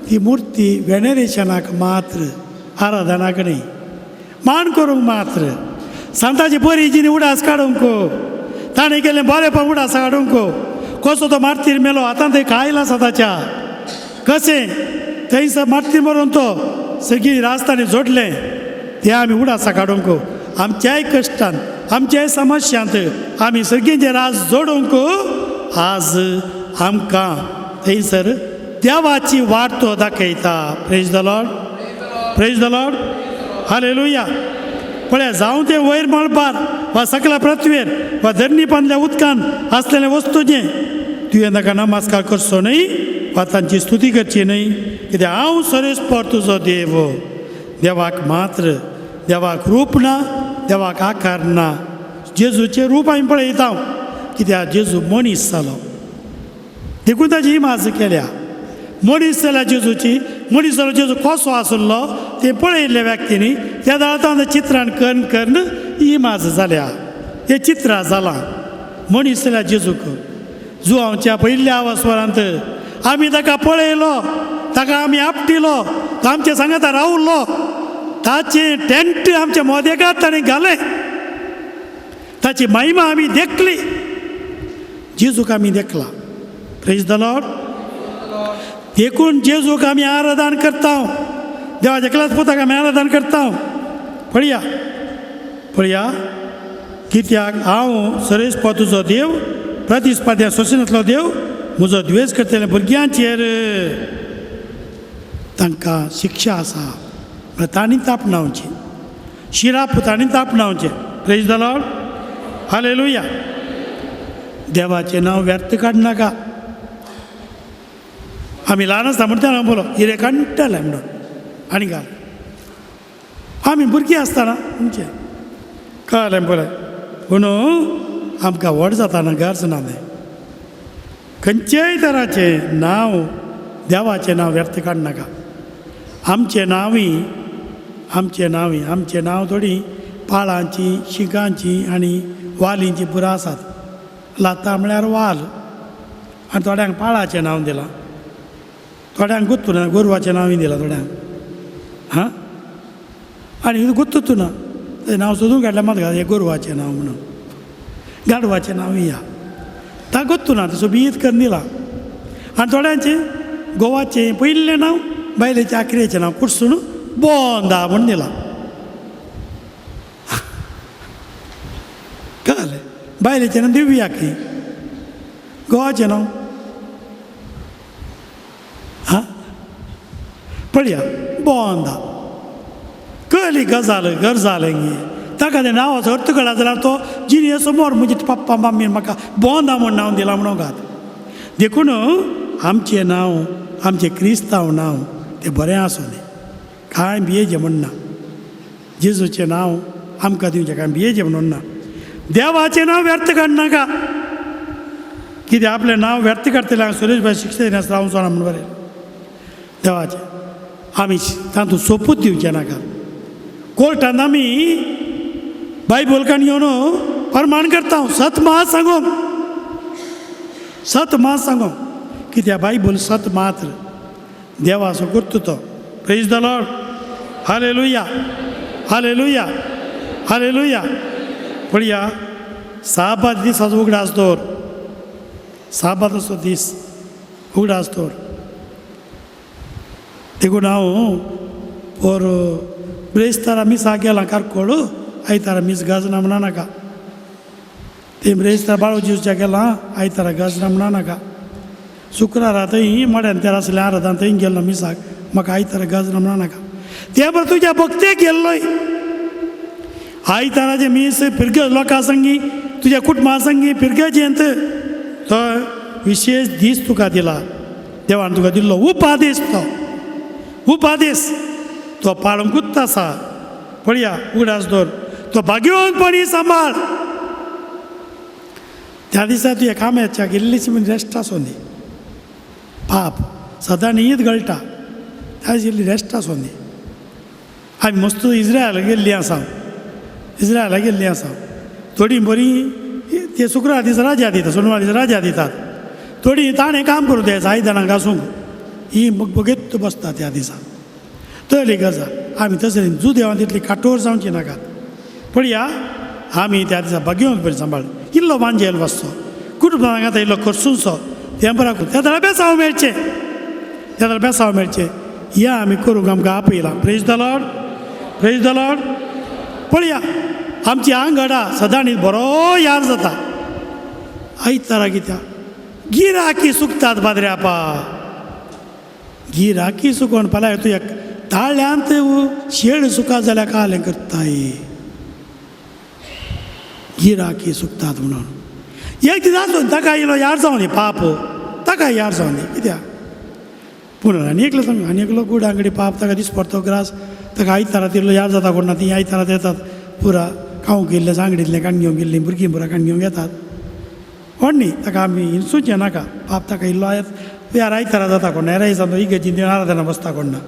ती मूर्ती वेनेरेशनाक मात्र, आराधनाक न्ही, मान करूंक मात्र. सांताची बरी जिणी उडास काडूंक, ताणें केलें बरेंपण उडास काडूंक. कसो तो मार्तीर मेलो, आतां थंय कायल आसा ताच्या, कशें थंयसर मार्तीर मरून तो सगळीं राजधानी जोडलें, तें आमी उडासा काडूंक. आमच्याय कश्टान, आमच्याय समस्यांत आमी सगळीं राज जोडूंक आज आमकां थंयसर देवाची वाट तो दाखयता. Praise the Lord, praise the Lord, hallelujah. पळय, जावं तें वयर मळबार वा सकल्या पृथ्वेर वा धरणी पांदल्या उदकान आसलेले वस्तूचें तुवें ताका नमस्कार करचो न्हय वा तांची स्तुती करची न्हय, कित्याक हांव सरेस्पर तुजो देव. देवाक मात्र, देवाक रूप ना, देवाक आकार ना. जेजूचें रूप आमी पळयता, कित्याक जेजू मनीस जालो, देखून ताची इमाज केल्या. मनीस जाल्या जेजूची, मनीस जालो जेजू कसो आसलो तें पळयल्ल्या व्यक्तींनी त्या दाळांत चित्रान करून करून इमाज जाल्या. हें चित्रां जालां मनीस जाल्या जेजूक. जुवांवच्या पयल्या आवासवरांत आमी ताका पळयलो, ताका आमी आपटिलो, तो आमच्या सांगाता रावलो, ताचें टेंट आमच्या मोदेकात ताणें घालें, ताची महिमा आमी देखली. जेजूक आमी देखला. Praise the Lord. देखून जेजूक आमी आराधन करता, देवाच्या क्लास पुताक आमी आराधन करता. पळया पळया, कित्याक हांव सरेस्पा तुजो देव, प्रतिस्पर्ध्या सोसिनातलो देव, म्हजो द्वेश करतल्या भुरग्यांचेर तांकां शिक्षा आसा. म्हळ्यार तांणी तापणावची शिराप, तांणी तापणावचें. Praise the Lord, hallelujah. देवाचें नांव व्यर्थ काडनाका. आमी ल्हान आसता म्हणटा हांव बोलो हिरे काडटले म्हणून आनी घाल. आमी भुरगीं आसतना म्हणचे कळ्ळें पळय, पूण आमकां व्हड जाताना गरज ना तें. खंयचेय तराचें नांव, देवाचें नांव व्यर्थ काडनाका. आमचें नांवूय, आमचें नांवूय, आमचें नांव थोडीं पाळांची, शिंगांची आनी वालींची पुरां आसात. लाता म्हळ्यार वाल, आनी थोड्यांक पाळाचें नांव दिलां, थोड्यांक गुत्तू ना गोरवाचें नांवूय दिलां थोड्यांक. हां, आनी गुत्तू ना तें नांव सोदून काडलें मात हें गोरवाचें नांव म्हणून, गाडवाचें नांवूय या ता गुत्तू ना, तसो बीत करून दिलां. आनी थोड्यांचें गोवाचें पयलें नांव, बायलेचें आखरेचें नांव कुर्सून बोंदा म्हूण दिलां. कळ्ळें? बायलेचें नांव दिव्या खंय, गोवाचें नांव हां पळया बोंदा. कळ्ळी गजाल, गरज जालें गे ताका तें नांवाचो अर्थ कळ्ळा जाल्यार तो जिणे समोर म्हजे पप्पा मम्मीन म्हाका बोंदा म्हूण नांव दिलां म्हणून घात. देखून आमचें नांव, आमचें क्रिस्तांव नांव तें बरें आसूं दी, कांय भियेचें म्हण ना. जेजूचें नांव आमकां दिवचें कांय भियेचें म्हणून ना. देवाचें नांव व्यर्थ काडनाका, कित्याक आपलें नांव व्यर्थ काडटलें सुरेश भाई शिक्षा दिनासतना हांव जाणा म्हूण बरें. देवाचें आमी तातूंत सोपूत दिवचें नाका. कोर्टान आमी बायबल काण घेवन प्रमाण करता, सत मात सांगूंक, सत मात सांगूंक, कित्याक बायबल सत मात्र देवाचो करता तो. Praise the Lord, hallelujah, hallelujah, hallelujah. पळया, साबात दिसाचो उगडास दवर, साबाताचो दीस उगडास दवर. देखून हांव पोर ब्रेस्तारा मिसाक गेलां कारकोळ, आयतारा मीस गाजना म्हणा नाका. ते ब्रेस्तार बाळू जेजूच्या गेलां, आयतारा गाजना म्हणा नाका. शुक्रारा थंय मड्यान तेर आसलें आराधान थंय गेल्लो मिसाक, म्हाका आयतारा गाजना म्हणा नाका. ते बरें तुज्या भक्तेक गेल्लोय आयताराचें मीस फिरगज लोकां संगी, तुज्या कुटुंबा संगी फिरगजेंत तो विशेश दीस तुका दिला देवान, तुका दिल्लो उपादेश, तो उपादेश तो पाळूंकूच आसा. पळया उगडास दवर, तो भाग्यवंतपणी सांबाळ. त्या दिसा तुज्या कामाच्या इल्लीशी म्हणजे रेस्ट आसूं दी, पाप सदां न्हीद गळटा, त्या दिसा इल्ली रेस्ट आसूं दी. आमी मस्त इज्रायला गेल्लीं आसा, इज्रायला गेल्लीं आसा. थोडीं बरीं ते शुक्रार दीस राजा दितात, सोनवार दीस राजा दितात. थोडीं ताणें काम करूं ते आयदनां घासूंक, ही बगेत बसता त्या दिसा. तरी गजाल आमी तशें जुदेवान तितली काठोर जावची नाकात. पळया आमी त्या दिसा भाग्यवंत बरी सांबाळ, इल्लो वांजेल वचचो, कुटुंबां आतां इल्लो खर्चुचो, तें बरो त्या दळा बेसांव मेळचें, त्या दळा बेसांव मेळचें. या आमी करूंक आमकां आपयलां. Praise the Lord, praise the Lord. पळया आमची आंगडा सदांच बरो याद जाता. आयतारा कित्याक गिराकी सुकतात बादऱ्यापा, गिराकी सुकोवन पळय तुज्या ताळ्यांत शेळ सुका जाल्यार कालें करताय, गिराकी सुकतात म्हणून. एक दीस आसून ताका इलो यार जावं दी, पाप ताका यार जावं दी कित्याक. पूण आनी एकलो सांग, आनी एकलो गुड आंगडी पाप ताका दीस पडतो ग्रास, ताका आयतारा तितलो याद जाता कोण ना, ती आयतारा येतात पुरा खावंक गेल्लें सांगडींतलें काण घेवंक गेल्लीं भुरगीं पुरा काण घेवंक येतात. कोण न्ही ताका आमी हिंसूचें नाका. पाप ताका इल्लो यार आयतारा जाता कोण ना, हेर दिसा इगर्जीन आराधना बसता कोण ना,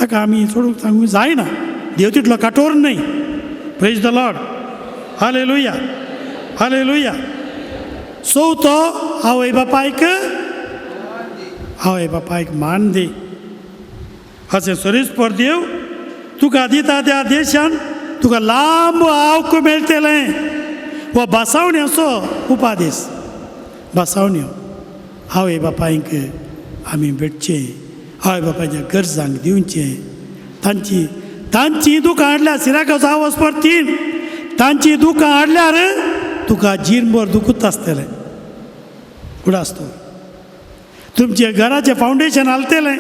ताका आमी सोडूंक सांगूंक जायना. देव तितलो काठोर न्हय. Praise the Lord, hallelujah, hallelujah. चवथो आवय बापायक, आवय बापायक मान दी. अशें सरीस परदेव तुका दिता त्या देशान तुका लांब आवक मेळटलें. हो भासावण्याचो उपादेश, भासावण्यो. आवय बापायक आमी भेटचें, आवय बापायच्या गरजांक दिवचें, तांची तांची दुकां हाडल्यार सिराकाचो आवाज परतीन, तांची दुकां हाडल्यार तुका जीणभर दुखूच आसतलें. उडास तो तुमचें घराचें फावंडेशन हालतलें,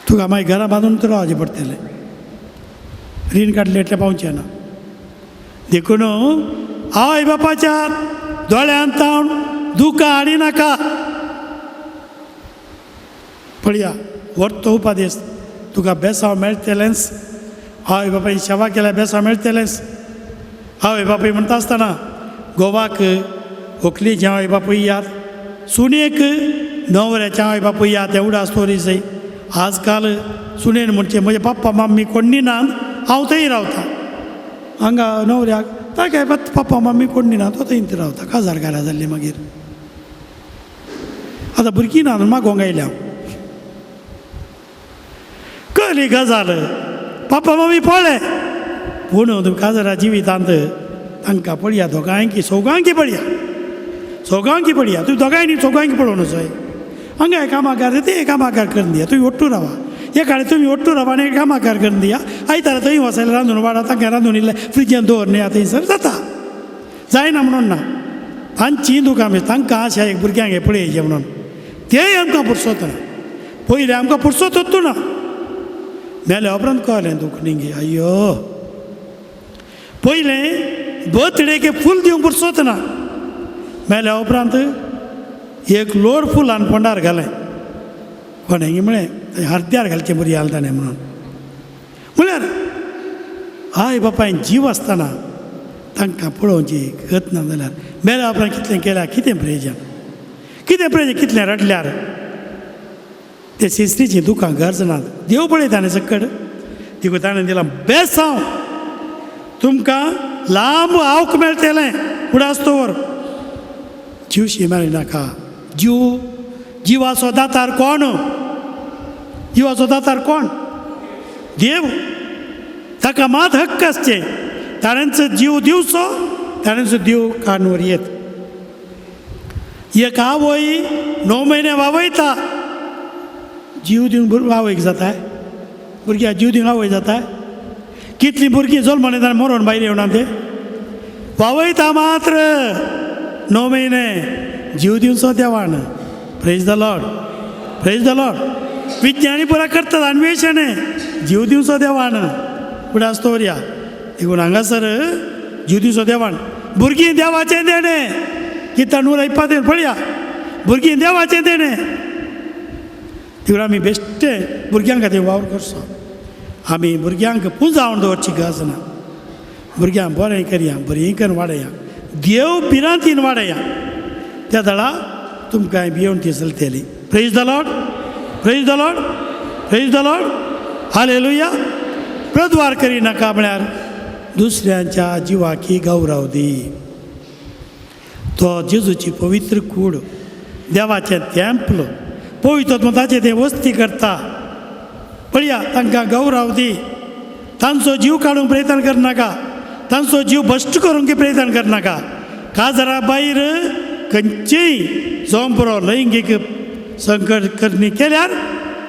तुका मागीर घरां बांदून तर रावचें पडटलें, रीण काडलें इतलें पावचें ना. देखून आवय बापाच्या दोळ्यांत तावन दुकां हाडिनाका. पळया व्हरतो उपादेश, तुका बेसांव मेळटलेंच. आवय बापायन सेवा केल्यार बेसांव मेळटलेंच. आवय बापूय म्हणटा आसतना गोवाक व्हंकलेचे आवय बापूय याद, सुनेक न्हवऱ्याचे आवय बापूय याद. एवढा स्टोरी जय आजकाल सुनेन म्हणचे म्हजे पप्पा मम्मी कोण्णी ना, हांव थंय रावता. हांगा न्हवऱ्याक ताका पप्पा मम्मी कोण्णी ना, तो थंय रावता. काजार घरा जाल्ली मागीर आतां भुरगीं ना मागोंक आयल्या हांव. कळ्ळी गजाल, पप्पा मम्मी पळय. पूण काजरा जिवितांत तांकां पळया दोगांयकी चौगांकी पळया, चौगांकी पळया. तुवें दोगांयनी चौगांकी पळोवन वचय. हांगा एकामाकार ते एकामाकार करून दिया, तुमी ओट्टू रावा. एकाडे तुमी ओट्टू रावा आनी एकामाकार करून दिया. आयतारा थंय वचायला रांदून वाडा, तांकां रांदून इल्लें फ्रिजान दवर न्ही थंयसर जाता. जायना म्हणून ना, तांची दुकां तांकां आशा एक भुरग्यांक हें पळयचें म्हणून तेय आमकां पुरसोत ना. पयलें आमकां पुरसोत ना, मेल्या उपरांत कळ्ळें दुख न्ही गे. अय्यो पयलें बर्थडेक फूल दिवंक पुरसोत ना, मेल्या उपरांत एक लोड फुलान फोंडार घालें. कोणें म्हळें हरद्यार घालचें बरी आल ताणें म्हणून. म्हळ्यार I बापायन जीव आसतना तांकां पळोवची गत ना जाल्यार मेल्या उपरांत कितलें केल्यार कितें प्रयोजन, कितें प्रयोजन, कितलें रडल्यार ते सिस्त्रीचीं दुकां गरज ना. देव पळयता ताणें सकड देखून ताणें दिलां बेसांव, तुमकां लांब आवक मेळटलें. उडास दवर, जीव मेळ्ळी नाका. जीव जिवाचो दातार कोण, जिवाचो दातार कोण? देव. ताका मात हक्क आसचें, ताणेंच जीव दिवचो, ताणेंच देव कानवर येत. एक आवय 9 म्हयने वावयता, जीव दिवंक आवयक जाता, भुरग्याक जीव दिवंक आवय जाता. कितलीं भुरगीं जल्मून येता मरोन भायर येवना, ते वावयता मात्र 9 म्हयने, जीव दिवचो देवान. Praise the Lord, praise the Lord. विज्ञानी पुरा करतात अन्वेषण, जीव दिवचो देवान. फुडें दवरया देखून हांगासर जीव दिवचो देवान. भुरगीं देवाचें देणें, कित्याक 120 पळया, भुरगीं देवाचें देणें. देखून आमी बेश्टे भुरग्यां खातीर वावर करचो. आमी भुरग्यांक पुंजावन दवरची गरज ना. भुरग्यांक बरें करया, बरीं करून वाडया, देव भिरांतीन वाडया. त्या दळा तुमकां भियोवन ती चलतली. Praise the Lord, praise the Lord. Praise the Lord, hallelujah. प्रद्वार करिनाका म्हळ्यार दुसऱ्यांच्या जिवाकी गौरव दी. तो जेजूची पवित्र कूड, देवाचें तेंपल, पवित्र ताचें तें वस्ती करता. पळया तांकां गौरव दी. तांचो जीव काडूंक प्रयत्न करनाका, तांचो जीव भश्ट करूंक प्रयत्न करनाका. काजरा भायर खंयचेय जोंपरो लैंगीक संकट करणी केल्यार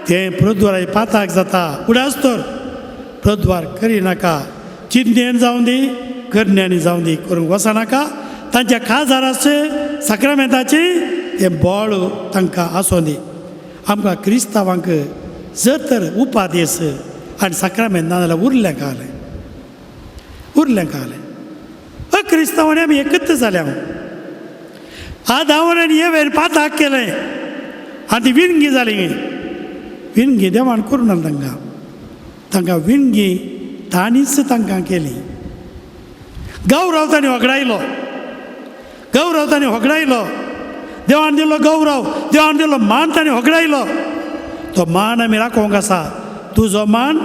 तें प्रद्वाराय पाताक जाता. उडास तर प्रद्वार करिनाका. चिंतनेन जावं दी, करण्यांनी जावं दी, करूंक वचनाका. तांच्या काजाराचे साक्रामेंताचे तें बळ तांकां आसूं दी. आमकां क्रिस्तांवांक जर तर उपादेस आनी साक्रामेंत ना जाल्यार उरलें कालें, उरलें कालें. अक्रिस्तांवांनी आमी एकत्र जाल्या. आदावन आनी एवेन पाताक केलें आनी ती विणगी जाली. विणगी देवान करूं ना तांकां, तांकां विणगी तांणीच तांकां केली. गौरव तांणी होगडायलो, गौरव तांणी होगडायलो. देवान दिलो गौरव, देवान दिलो मान तांणी होगडायलो. तो मान आमी राखोवंक आसा. तुजो मान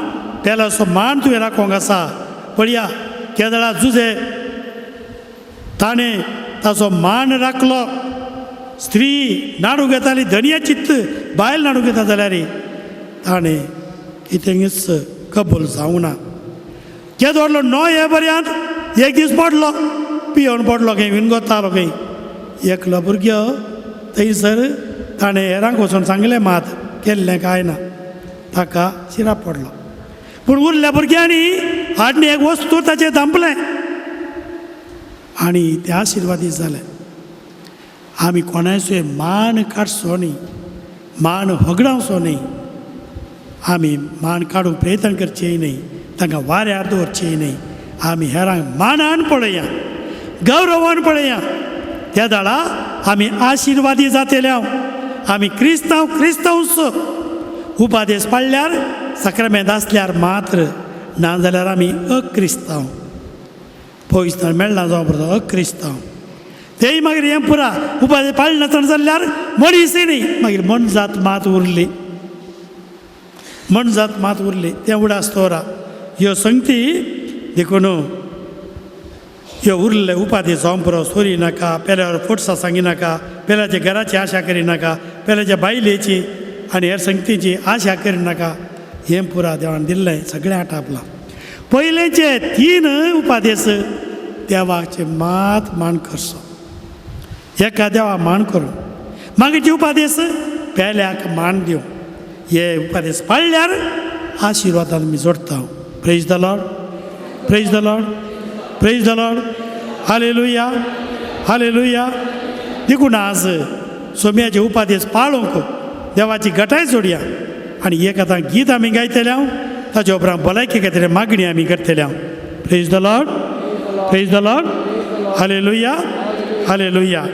पेल्याचो मान तुवें राखोवंक आसा. पळया केदळा जुजे ताणें ताचो मान राखलो. स्त्री नाडूंक येताली, धनया चित्त बायल नाडूंक येता जाल्यार ताणें कितेंच कबूल जावंक ना. केदो व्हडलो णव हे बऱ्यांत एक दीस पडलो, पियोवन पडलो खंय, विनगोतालो खंय. एकलो भुरगो थंयसर ताणें हेरांक वचून सांगलें, मात केल्लें कांय ना, ताका शिराप पडलो. पूण उरल्या भुरग्यांनी हाडणी एक वस्तू ताचेर धांपलें आनी ते आशिर्वादीत जाले. आमी कोणाचो मान काडचो न्ही, मान होगडावचो न्ही. आमी मान काडूंक प्रयत्न करचेय न्ही, तांकां वाऱ्यार दवरचेय न्ही. आमी हेरांक मानान पळया, गौरवान पळया. त्या दाडा आमी आशिर्वादी जातले. आमी क्रिस्तांव क्रिस्तांवच उपादेस पाळल्यार, साक्रामेंत आसल्यार मात्र, ना जाल्यार आमी अक्रिस्तांव. पवित्र मेळना जावं पुरो अक्रिस्तांव. तेय मागीर हें पुरा उपादेस पाळनासतना जाल्यार मनीस न्ही, मागीर मनजात मात उरली, मनजात मात उरली. तें उडास दवरा ह्यो संगती. देखून ह्यो उरले उपाधी जावं पुरो. सोरी नाका, पेल्यावर फोटसां सांगिनाका, पेल्याच्या घराची आशा करिनाका, पेल्याच्या बायलेची आनी हेर संगतीची आशा करिनाका. हें पुरा देवान दिल्लें सगळें आटापलां. पयलेचे 3 उपादेस देवाचे मात मान करचो, एका देवा मान करूं. मागीरचे उपादेस पेल्याक मान दिवं. हे उपादेस पाळल्यार आशिर्वादान आमी जोडटा. Praise the Lord, praise the Lord, praise the Lord, hallelujah, hallelujah. देखून आज सोम्याचे उपादेस पाळूंक देवाची गटाय जोडया आनी एक आतां गीत आमी गायतले हांव, ताच्या उपरांत भलायकी खातीर मागणी आमी करतले हांव. Praise the Lord, praise the Lord, hallelujah, hallelujah.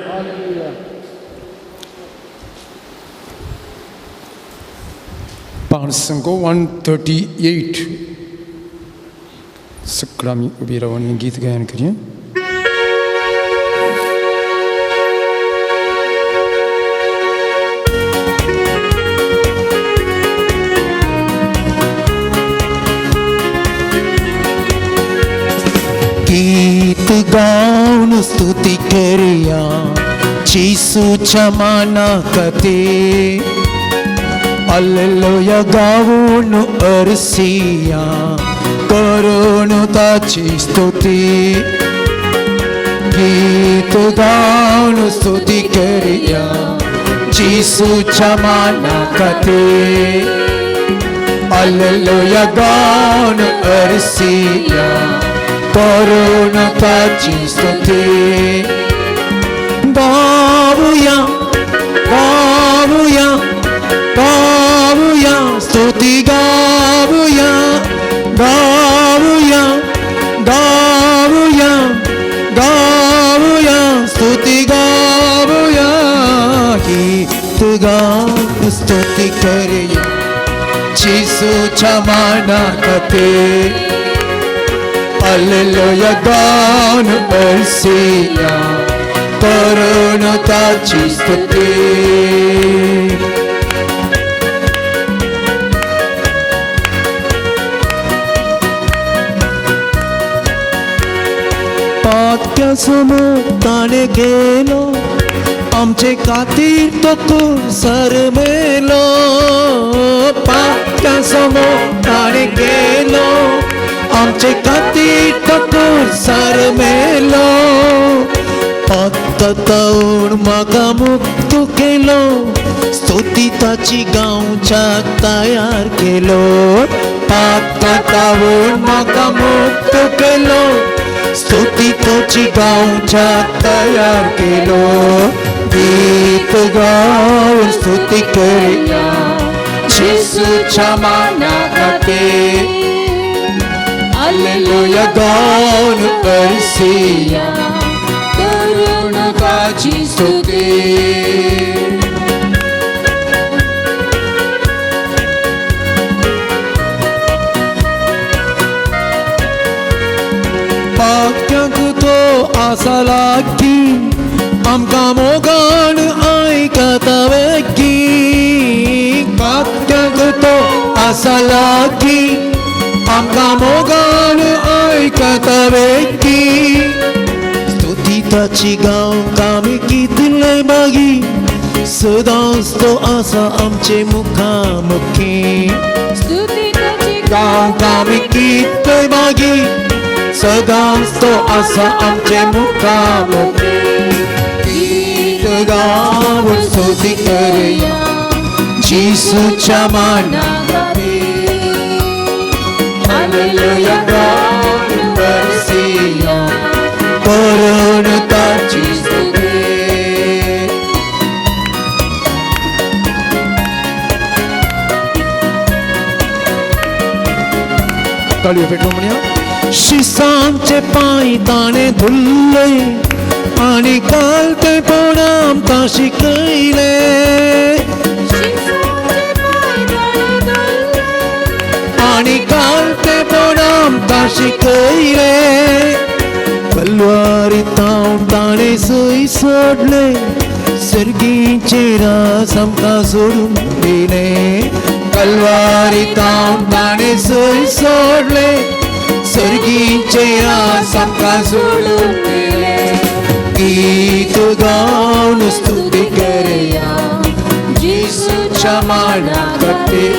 पांचसंको 138 सगळं आमी उबी रावन हें गीत गायन करया. गीत गाऊन स्तुती करया जेसूच्या मानाकते, हालेलुया गाऊन अरसिया करून ताची स्तुती. गीत गाऊन स्तुती करया जेसूच्या मानाकते, हालेलुया गाऊन अरसिया करून ताची स्तुती. गाऊया गाऊया गाऊया स्तुती गाऊया गाऊया गाऊया गाऊया स्तुती गाऊया. गीत गाऊन स्तुती करया जेसूच्या मानाकते, हालेलुया गाऊन अरसिया करून ताची स्तुती. पात्या समोर ताणें गेलो आमचे खातीर तो कुर्सार मेलो पात्या समोर ताणें गेलो आमचे खातीर तो कुर्सार मेलो पाततावन म्हाका मुक्त केलो स्तुती ताची गांवच्याक तयार केलो पाततावन म्हाका मुक्त केलो स्तुती ताची गांवच्याक तयार केलो गीत गावन स्तुती करया जेसूच्या माना खातीर हालेलुया गावन अर्सिया करुण ताची स्तुती. पाक्यांक तो आसा लागीं आमकां मोगान आयकता वेगीं पाक्यांक तो आसा लागीं आमकां मोगान आयकता वेगीं स्तुती ताची गावंक आमी कितले मागीर सदांच तो आसा आमचे मुखामुखी स्तुती ताची गावंक आमी कितले मागीर सदांच तो आसा आमचे मुखामुखी गीत गावन स्तुती करया जेसूच्या माना हालेलुया गावन अर्सिया करुण ताची स्तुती. ताळयो पेटोवन म्हणया. शिसांचे पांय ताणें धुल्ले आनी काल ते पण आमकां शिकयले शिसांचे पांय ताणें धुल्ले आनी काल ते पण आमकां शिकयले कलवारी तावन ताणें सय सोडले सर्गीचे रास आमकां सोडून दिले कलवारी तावन ताणें सय सोडले सर्गीचे रास आमकां सोडून दिले गीत गावन स्तुती करया जेसूच्या माना खातीर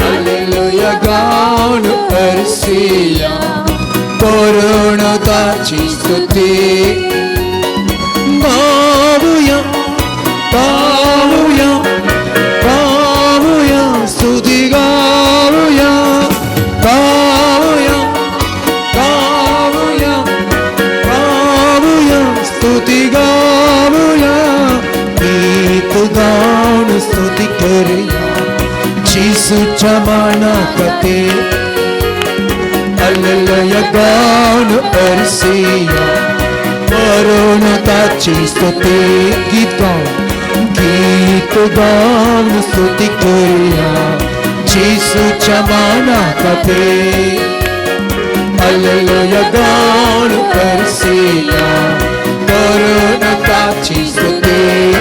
हालेलुया गावन अर्सिया करुण ताची स्तुती. गावया गावया गावया स्तुती गावया गावया गावया गावया स्तुती गावया गीत गावन स्तुती करया जेसूच्या माना खातीर हालेलुया गावन अर्सिया करुण ताची स्तुती. गीत गावन गीत गावन स्तुती करया जेसूच्या माना खातीर हालेलुया गावन अर्सिया करुण ताची स्तुती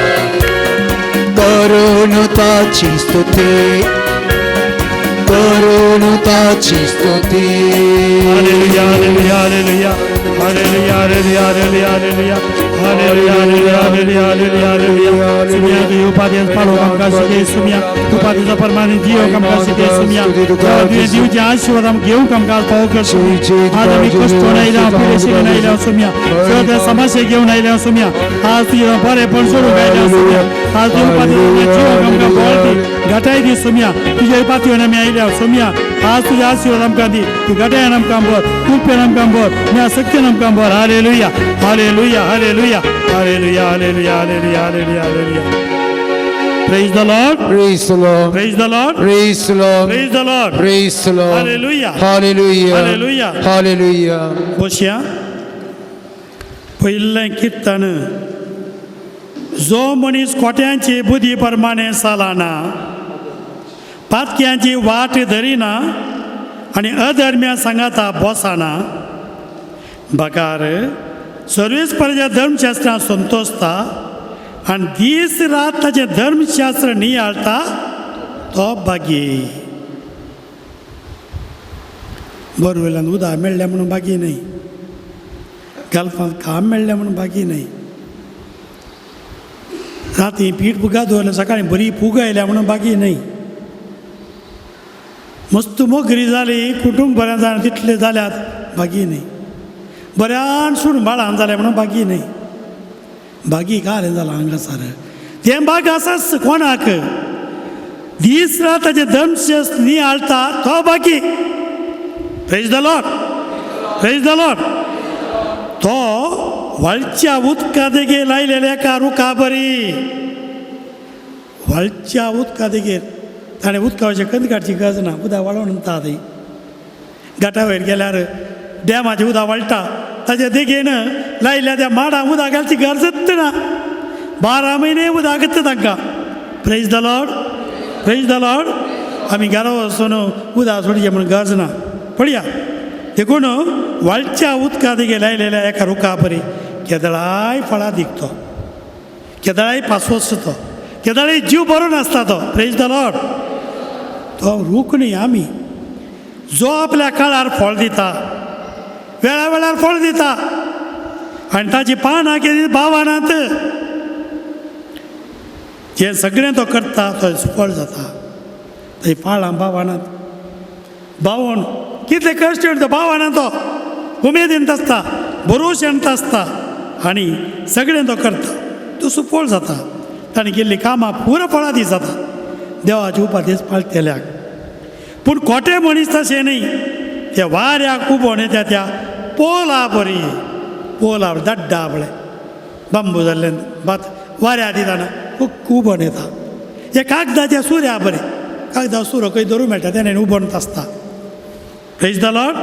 करुण ताची स्तुती करुण ताची स्तुती. Hallelujah, hallelujah, hallelujah, hallelujah, hallelujah, hallelujah, hallelujah, hallelujah, hallelujah, hallelujah. सुमिया तुझी उपाधी पालो आमकां शिकय सुमिया उपाधीचो परमाने जीव आमकां शिकय सुमिया तुवें दिवचे आशीर्वाद आमकां घेवंक आमकां पावो कर सुमिया. आज आमी कश्ट आयल्या पिडेशीन आयल्या सुमिया सगळ्या समस्या घेवन आयल्या सुमिया. आज तुजें बरेंपण सोडूंक आयल्या सुमिया. आज तुझ्या उपाधीचो जीव आमकां बळ दी घटाय दी सुमिया. तुज्या उपाधीन आमी आयल्या सुमिया. आज तुझ्या आशीर्वाद आमकां दी तूं घटायन आमकां बर कृपेन आमकां बर म्या शक्तीन आमकां बर. Hallelujah, hallelujah, hallelujah, hallelujah, hallelujah, hallelujah, hallelujah, hallelujah. Praise the Lord. Praise the Lord. Praise the Lord. Praise the Lord. Praise the Lord. Praise the Lord. Hallelujah. Hallelujah. Hallelujah. Hallelujah. बसया. पयलें कीर्तन जो मनीस कोट्यांची बुद्धी प्रमाणे चलना पातक्यांची वाट धरिना आनी अधर्म्या सांगाता बसना बगार सर्वीस परच्या धर्मशास्त्रां संतोषता आनी दीस रात ताचें धर्मशास्त्र नियाळता तो भागी. बोरवेल्यान उदक मेळ्ळें म्हणून भागी न्हय. गल्फांत काम मेळ्ळें म्हणून बाकी न्हय. राती पीठ पुगा दवरलें, सकाळीं बरी पूग आयल्या म्हणून बाकी न्हय. मस्त मोगरी जाली, कुटूंब बरें जालें, तितले जाल्यात बाकी न्हय. बऱ्यान सून बाळान जालें म्हणून बाकी न्हय. बागी कालें जालां हांगासर तें बाग आसाच कोणाक दीस रात ताचे दमशेस नियाळटा तो बाकी. Praise the Lord, praise the Lord. तो व्हाळच्या उदका देगेर लायलेल्या एका रुखा बरी. व्हाळच्या उदका देगेर ताणें उदकाचे कंद काडची गरज ना, उदक वाळोवन उरता थंय. घाटा वयर गेल्यार डॅमाचें उदक वाळटा, ताच्या देगेन लायल्या त्या माडांक उदक घालची गरजच ना. 12 म्हयने उदक येता तांकां. Praise the Lord, praise the Lord. आमी घरा वचून उदक सोडचें म्हणून गरज ना. पळया, देखून व्हाळच्या उदका देगेर लायलेल्या एका रुखा परी केदळाय फळां दिकतो, केदळाय पासवसतो तो, केदळाय जीव बरो नासता तो. Praise the Lord. तो रूख न्ही आमी, जो आपल्या काळार फळ दिता, वेळा वेळार फळ दिता आनी ताची पानां कितें बावनात. जें सगळें तो करता तो सुफळ जाता. थंय पाळां बावनात, बावून कितले कश्ट तो बावना, तो उमेदीन आसता, भरोश्यान आसता आनी सगळें तो करता, तो सुफळ जाता. ताणें केल्लीं कामां पुरो फळां दी जाता देवाचे उपादेश पाळटेल्याक. पूण खोटे मनीस तशें न्ही, ते वाऱ्याक उबोन येता त्या पोला बरी. पोला दड्डा पळय बांबू जाल्ले भात वाऱ्या दितना खूब उबोन येता. हे कागदाच्या सुऱ्या बरें, कागदा सुरो खंय धरूंक मेळटा तेणे उबोन आसता. Praise the Lord.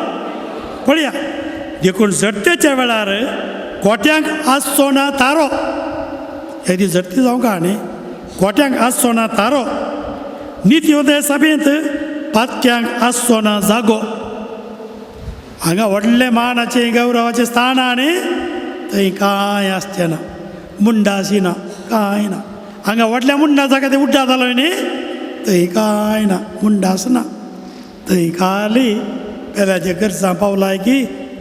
पळया, देखून झडतेच्या वेळार कोट्यांक आसचो ना तारो. हे ती झडती जावंक आहा न्ही. कोट्यांक आसचो ना तारो, नित्योदय सभेंत पातक्यांक आसचो ना जागो. हांगा व्हडलें मानाचें गौरवाचें स्थान आनी थंय कांय आसचें ना, मुंडासी ना, कांय ना. हांगा व्हडल्या मुंडा जागा ते उड्डा जालो न्ही, थंय कांय ना, मुंडास ना. थंय खाली पेल्याच्या गरजां पावलाय की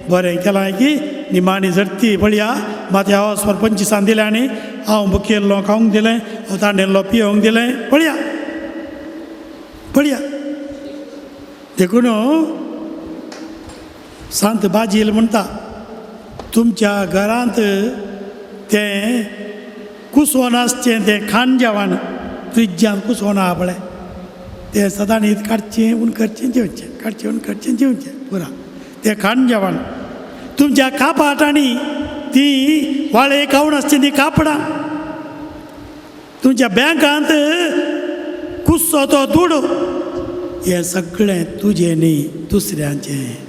बरें केलां की निमाणी झडती. पळया, मात्या हांव 25 दिलें आनी हांव भुकेल्लो खावंक दिलें, हांव तांडेल्लो पियोंक दिलें. पळया, पळया. देखून सांत बाजील म्हणटा, तुमच्या घरांत तें कुसोन आसचें तें खाण जेवण फ्रिज्जान कुसोन आहा पळय, तें सदांच काडचें उन करचें जेवचें, काडचें उन करचें जेवचें पुरा तें खाण जेवण. तुमच्या कापाटांनी ती वाळे खावन आसची ती कापडां, तुमच्या बँकांत कुसो तो दुडू, हें सगळें तुजें न्ही दुसऱ्यांचें.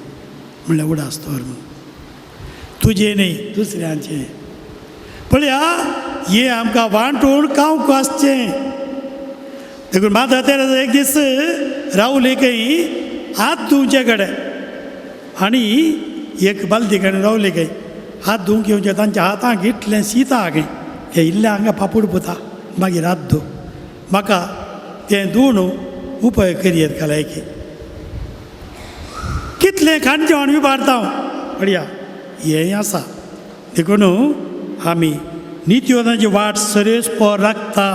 म्हणल्यार उडास दवर म्हणून तुजें न्ही दुसऱ्यांचें. पळया, हें आमकां वांटून खावंक आसचें. देखून माता तेरेजा एक दीस रावली खंय हात धुवचे कडेन आनी एक बालदी कडेन रावली खंय हात धुवंक येवचे. तांच्या हातांक इतलें शीत खंय, ते इल्लें हांगा पापूड पुता मागीर हात धू, म्हाका तें धुवन उपयोग करयेत घालाय की कितलें खाण जेवण विबारता. पळया, हें आसा. देखून आमी नित्योदाची वाट सरेस पोर राखता,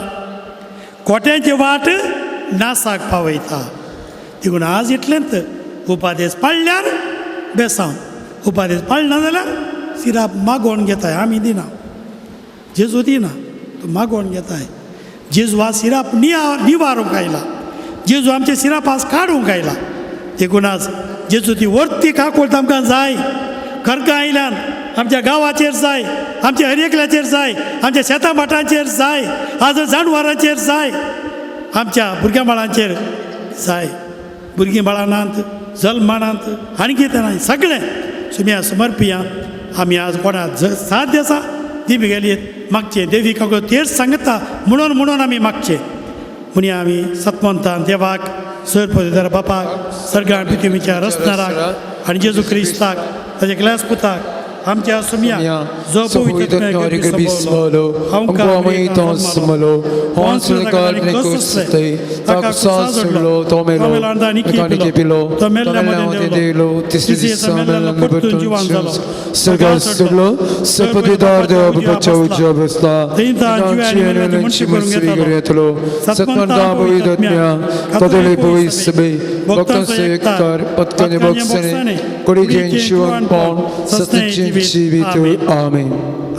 कोट्यांची वाट नासाक पावयता. देखून आज इतलेंच. उपादेश पाळल्यार बेसांव, उपादेश पाळना जाल्यार सिराप मागोवन घेताय. आमी दिना, जेजू दिना, तो मागोवन घेताय. जेजू हा सिराप निवारूंक आयला, जेजू आमचे सिराप आज काडूंक आयला. देखून आज जेजू ती वरती काकोळत आमकां जाय. खरगां आयल्यान आमच्या गांवाचेर जाय, आमच्या हर एकल्याचेर जाय, आमच्या शेतां भाटांचेर जाय, आज जानवरांचेर जाय, आमच्या भुरग्यां बाळांचेर जाय. भुरगीं बाळां नात, जल्मानात आनी कितें ना, सगळें सुम्या समर्पिया आमी आज. कोणा साध्य आसा ती गेली मागचें देवी कागो तेच सांगता म्हणून म्हणून आमी मागचें. म्हणया आमी सतमंतान देवाक, सर पदवीधर बापाक, सर्गान पृथ्वीच्या रचणाराक आनी जेजू क्रिस्ताक ताच्या क्लास पुताक आमच्या सुमया जो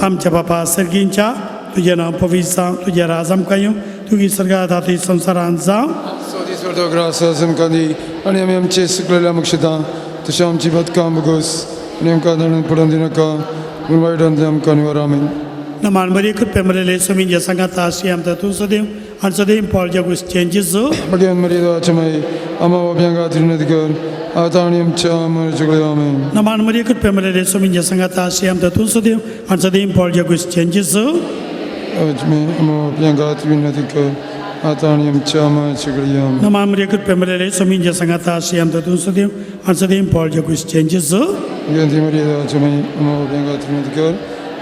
आमच्या बापा सर्गींच्या तुझे नांव पवित्र जावं, तुजें राज आमकां येवं, तुजी स्वर्गांत आसा ती संवसारांत जावं. आनी आमी आमचे सुकलेल्या मुक्षता तशें आमची बदकां भोगोस आनी आमकां दणून पडून दिनाका पूण वायटांतलें आमकां निवार. आमेन. नमान बरी कृपे मरेले स्वामींच्या सांगाता आशी आमकां तूं सदैव आनी सदैव पावल जगूस जेजू. भगवान मरियदाचे माई आम्हा बाप्यांका विनंती कर आता आनी आमच्या मरणाच्या वेळी. आमेन. नमान मरिया कृपे मरेले स्वामींच्या सांगाता आशी आमकां तूं सदैव आनी सदैव पावल जगूस जेजू. आम्हा बाप्यांका विनंती कर आता आनी आमच्या मरणाच्या वेळी. आमेन. नमान मरिया कृपे मरेले स्वामींच्या सांगाता आशी आमकां तूं सदैव आनी सदैव पावल जगूस जेजू. भगवंती मरियदाचे माई आम्हा बाप्यांका विनंती कर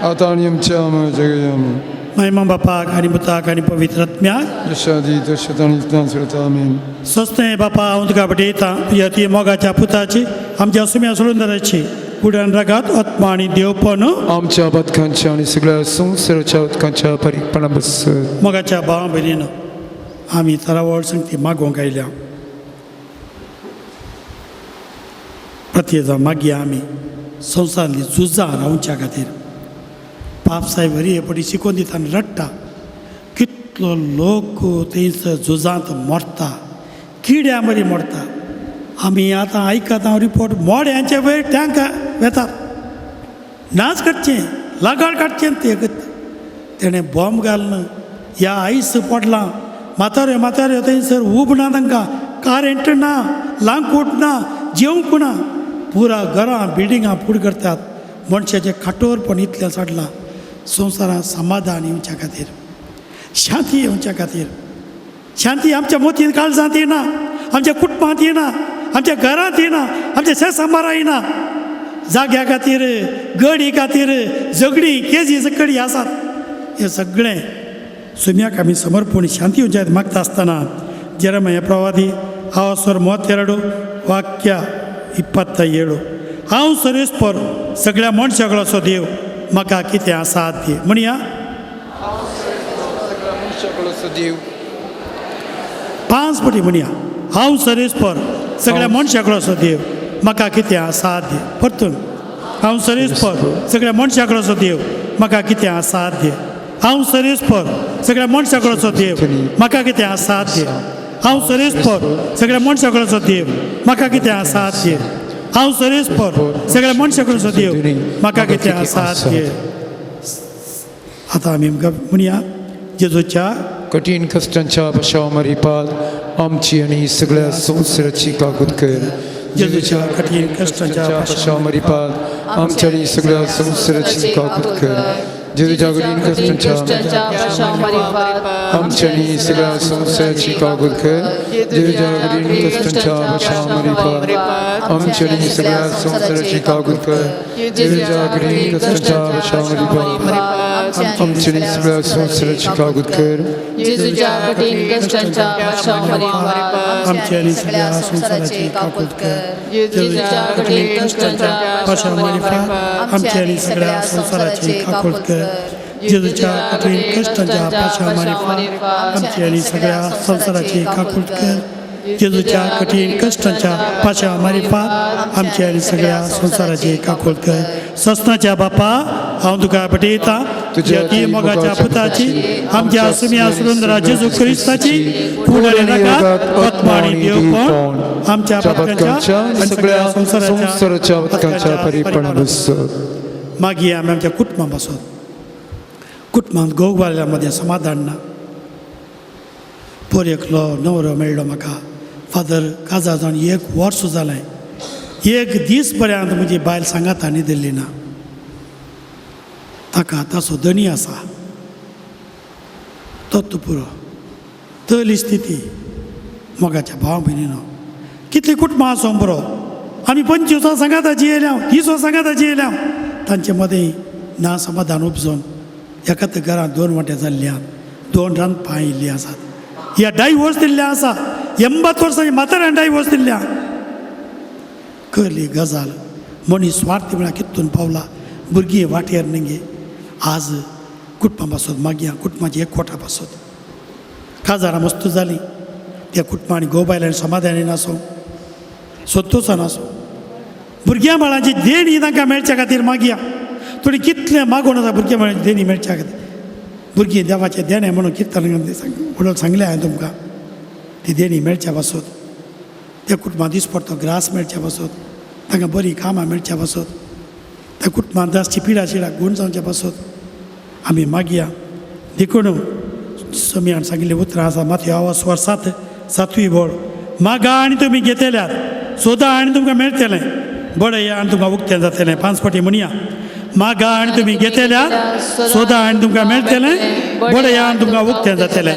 आता आनी आमच्या मरणाच्या वेळी. आमेन. महिमा बापाक आनी पुताक आनी पवित्र आत्म्याक. जशा आदी तशें आनी नित्यान. आमेन. सस्ते बापा हांव तुका भेटयतां तुज्या ती मोगाच्या पुताची आमच्या सुम्या सोडून कुडान रगात आत्मा आनी देवपण आमच्या बदकांच्या आनी सगळ्या संवसाराच्या उदकांच्या परिपणा बस. मोगाच्या भावा भयणीन आमी तरावळ संगती मागोवंक आयल्या प्रत्येक मागया आमी संवसारांतली झुजां रावच्या खातीर. पाप साहेब हरी हे पटी शिकोवन दिता आनी रडटा कितलो लोक थंयसर झुजांत मरता, किड्या मरी मरता. आमी आतां आयकता हांव रिपोर्ट मोड्यांचे वयर टँक वेतात, नाच काडचें लागाड काडचें ते तेणें बॉम्ब घालून ह्या आयस पडलां. म्हाताऱ्यो म्हाताऱ्यो थंयसर उब ना तांकां, कारेंट ना, लांकूट ना, जेवंक ना, पुरा घरां बिल्डिंगां फूड करतात. मनशाचें खाटोरपण इतलें चडलां. संवसारांत समाधान येवच्या खातीर, शांती येवच्या खातीर, शांती आमच्या मोतीन काळजांत येना, आमच्या कुटुंबांत येना, आमच्या घरांत येना, आमच्या शेसांबारा येना. जाग्या खातीर, गडी खातीर झगडी केजी सकडी आसात. हें सगळें सुम्याक आमी समर्पण शांती येवच्या मागता आसतना जेरमया प्रवादी हांव 32 वाक्य 27. हांव सरेस्पर सगळ्या मनशाकडचो देव, म्हाका कितें आसा ती म्हणया. देव 5 पटी म्हणया. हांव सरेस्पर सगळ्या मनशाकडचो देव, म्हाका कितें आसा दी. परतून हांव सरेस्पर सगळ्या मनशाकडचो देव, म्हाका कितें आसा दी. हांव सरेस्पर सगळ्या मनशाकडचो देव, म्हाका कितें आसा दी. हांव सरेस्पर सगळ्या मनशाकडचो देव, म्हाका कितें आसा दी. हांव सरेस्पर सगळ्या मनशाकडचो देव, म्हाका कितें आसा दी. आतां आमी म्हणया जेजूच्या कठीण कश्टांच्या पशाव मरिपाद आमची आनी सगळ्या संवसाराची काकूत कर. जेजूच्या कठीण कश्टांच्या पशाव मरिपाद आमच्या आनी सगळ्या संवसाराची काकूत कर. जेजूच्या कठीण कश्टांच्या आमच्या आनी सगळ्या संवसाराची काकूत कर. जेजूच्या कठीण कश्टांच्या पशाव मरिपाद आमच्या आनी सगळ्या संवसाराची काकूत कर. जेजूच्या कठीण कश्टांच्या पशाव मरिपाद आमच्या आनी सगळ्या संवसाराची काकूत कर. जेजूच्या कठीण कश्टांच्या पाशामारिफात आमच्या आनी सगळ्या संवसाराची काकूत कर. जेजूच्या कठीण कश्टांच्या पाशामारिफात आमच्या आनी सगळ्या संवसाराची काकूत कर. जेजूच्या कठीण कश्टांच्या पाशामारिफात आमची आनी सगळ्या संवसाराची काकूत कर. जेजूच्या कठीण कश्टांच्या पाशामारिफात आमची आनी सगळ्या संवसाराची काकूत कर. ससनाच्या बापा हांव तुका भेटयतां तुज्या ती मोगाच्या पुताची आमच्या सुम्या सुरेंद्र जेजू क्रिस्ताची कूड आनी रगात आत्मा आनी देवपण आमच्या पत्कांच्या आनी सगळ्या संवसाराच्या पत्कांच्या परिपणा बस. मागीर आमी आमच्या कुटुंबा बसत कुटुंबांत गोगवाल्या मदें समाधान ना. पोर एकलो नवरो मेळ्ळो म्हाका फादर काजार जावन 1 वर्स जालें, एक दीस पर्यंत म्हजी बायल सांगात आनी दिल्ली ना. ताका ताचो धनी आसा तत्व पुरो तली स्थिती मोगाच्या भाव भयणीनो कितलीं कुटुंबां आसों पुरो. आमी 25 वर्सां सांगाता जियेल्या, 30 वर्सां सांगाता जियेल्या, तांचे मदें ना समाधान उपजोन एकाच घरांत दोन वांटे जाल्ले आहात, दोन रांदपां आयिल्लीं आसात, ह्या डायवोर्स दिल्ले आसा. 80 वर्सांची म्हाताऱ्यान डायवोर्स दिल्ल्या. कहली गजाल मनीस स्वार्थी म्हळ्यार कितून पावला. भुरगीं वाटेर न्ही. आज कुटुंबा पासत मागया, कुटुंबाची एकवटा पासत काजारां मस्त जालीं. त्या कुटुंबांनी घोव बायलांनी समाधानी नासो, संतोशान आसूं. भुरग्यां बाळांची देणी तांकां मेळच्या खातीर मागया. थोडी कितलें मागून आसा भुरग्यां बाळांची देणी मेळच्या खातीर. भुरगीं देवाचें देणें म्हणून किर्तन म्हणून सांगलें हांवें तुमकां. ती देणी मेळच्या पासत, त्या कुटुंबांत दिसपडतो ग्रास मेळच्या पासत, तांकां बरीं कामां मेळच्या पासत, त्या कुटुंबांत दासची पिडा शिडा गूण जावच्या पासत आमी मागया. देखून समियान सांगिल्लीं उतरां आसा मातयो आवाज वर 7 सातवी बोळ, मागा आनी तुमी घेतल्यात, सोदा आनी तुमकां मेळटलें, बडया आनी तुमकां उक्तें जातलें. 5 फावटी म्हणया, मागा आनी तुमी घेतल्यात, सोदा आनी तुमकां मेळटलें, बडया आनी तुमकां उक्तें जातलें.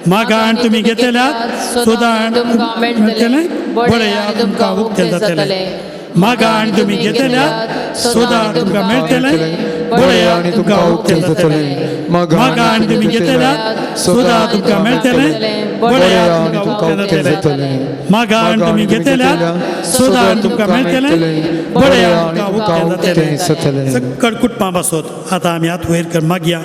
मागा आनी तुमी घेतल्यात, सोदा आनी तुमकां मेळटलें, बडया आनी तुमकां उक्तें जातलें. मागा आनी तुमी घेतल्यात, सोदा आनी तुमकां मेळटलें, बडया आनी तुमकां उक्तें जातलें. मागा आनी तुमी घेतल्यात, सोदा तुमकां मेळटलें, बडया आनी तुमकां उक्तें जातलें. मागा आनी तुमी घेतल्यात, सोदा तुमकां मेळटलें, बडया आनी तुमकां उक्तें जातलें. सकळ कुटुंबा पासत आतां आमी हात वयर कर मागया.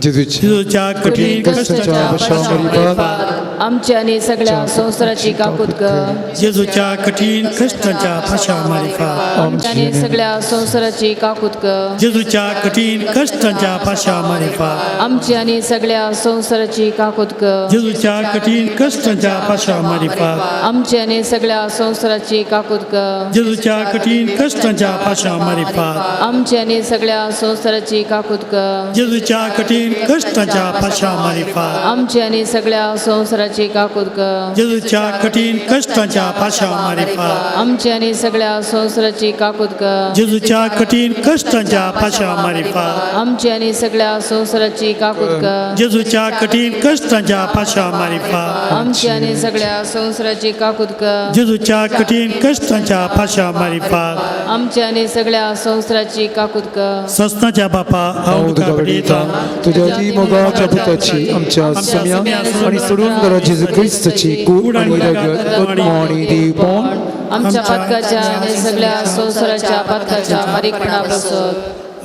जेजूच्या कठीण कश्टाच्या पाशामारिफात आमच्या आणि सगळ्या संसाराची काकूत कर. जेजूच्या कठीण कश्टाच्या पाशामारिफात आमच्या आणि सगळ्या संसाराची काकूत कर. जेजूच्या कठीण कश्टाच्या पाशामारिफात आमची आणि सगळ्या संसाराची काकूत कर. जेजूच्या कठीण कश्टाच्या पाशामारिफात आमची आणि सगळ्या संसाराची काकूत कर. जेजूच्या कठीण कश्टाच्या पाशामारिफात आमची आणि सगळ्या संसाराची काकूत कर. जेजूच्या कठीण कश्टाच्या पाशामारिफात आमची आणि सगळ्या संसाराची काकूत कर. जेजूच्या कठीण कश्टाच्या पाशामारिफात आमची आणि सगळ्या संसाराची काकूत कर. जेजूच्या कठीण कश्टाच्या पाशामारिफात आमची आणि सगळ्या संसाराची काकूत कर. जेजूच्या कठीण कश्टाच्या पाशामारिफात आमची आणि सगळ्या संसाराची काकूत कर. जेजूच्या कठीण कश्टाच्या पाशामारिफात आमची आणि सगळ्या संसाराची काकूत कर. सस्नाच्या बापा, हांव तुका भेटयतां तुज्या ती मोगाच्या पुताची, आमच्या सम्या आनी सोडून घरा जेजू क्रिस्ताची कूड आनी रगत, आत्मो आनी देवपण आमच्या पातकाच्या आणि सगळ्या संसाराच्या पातकाच्या बारीकपणा पासून.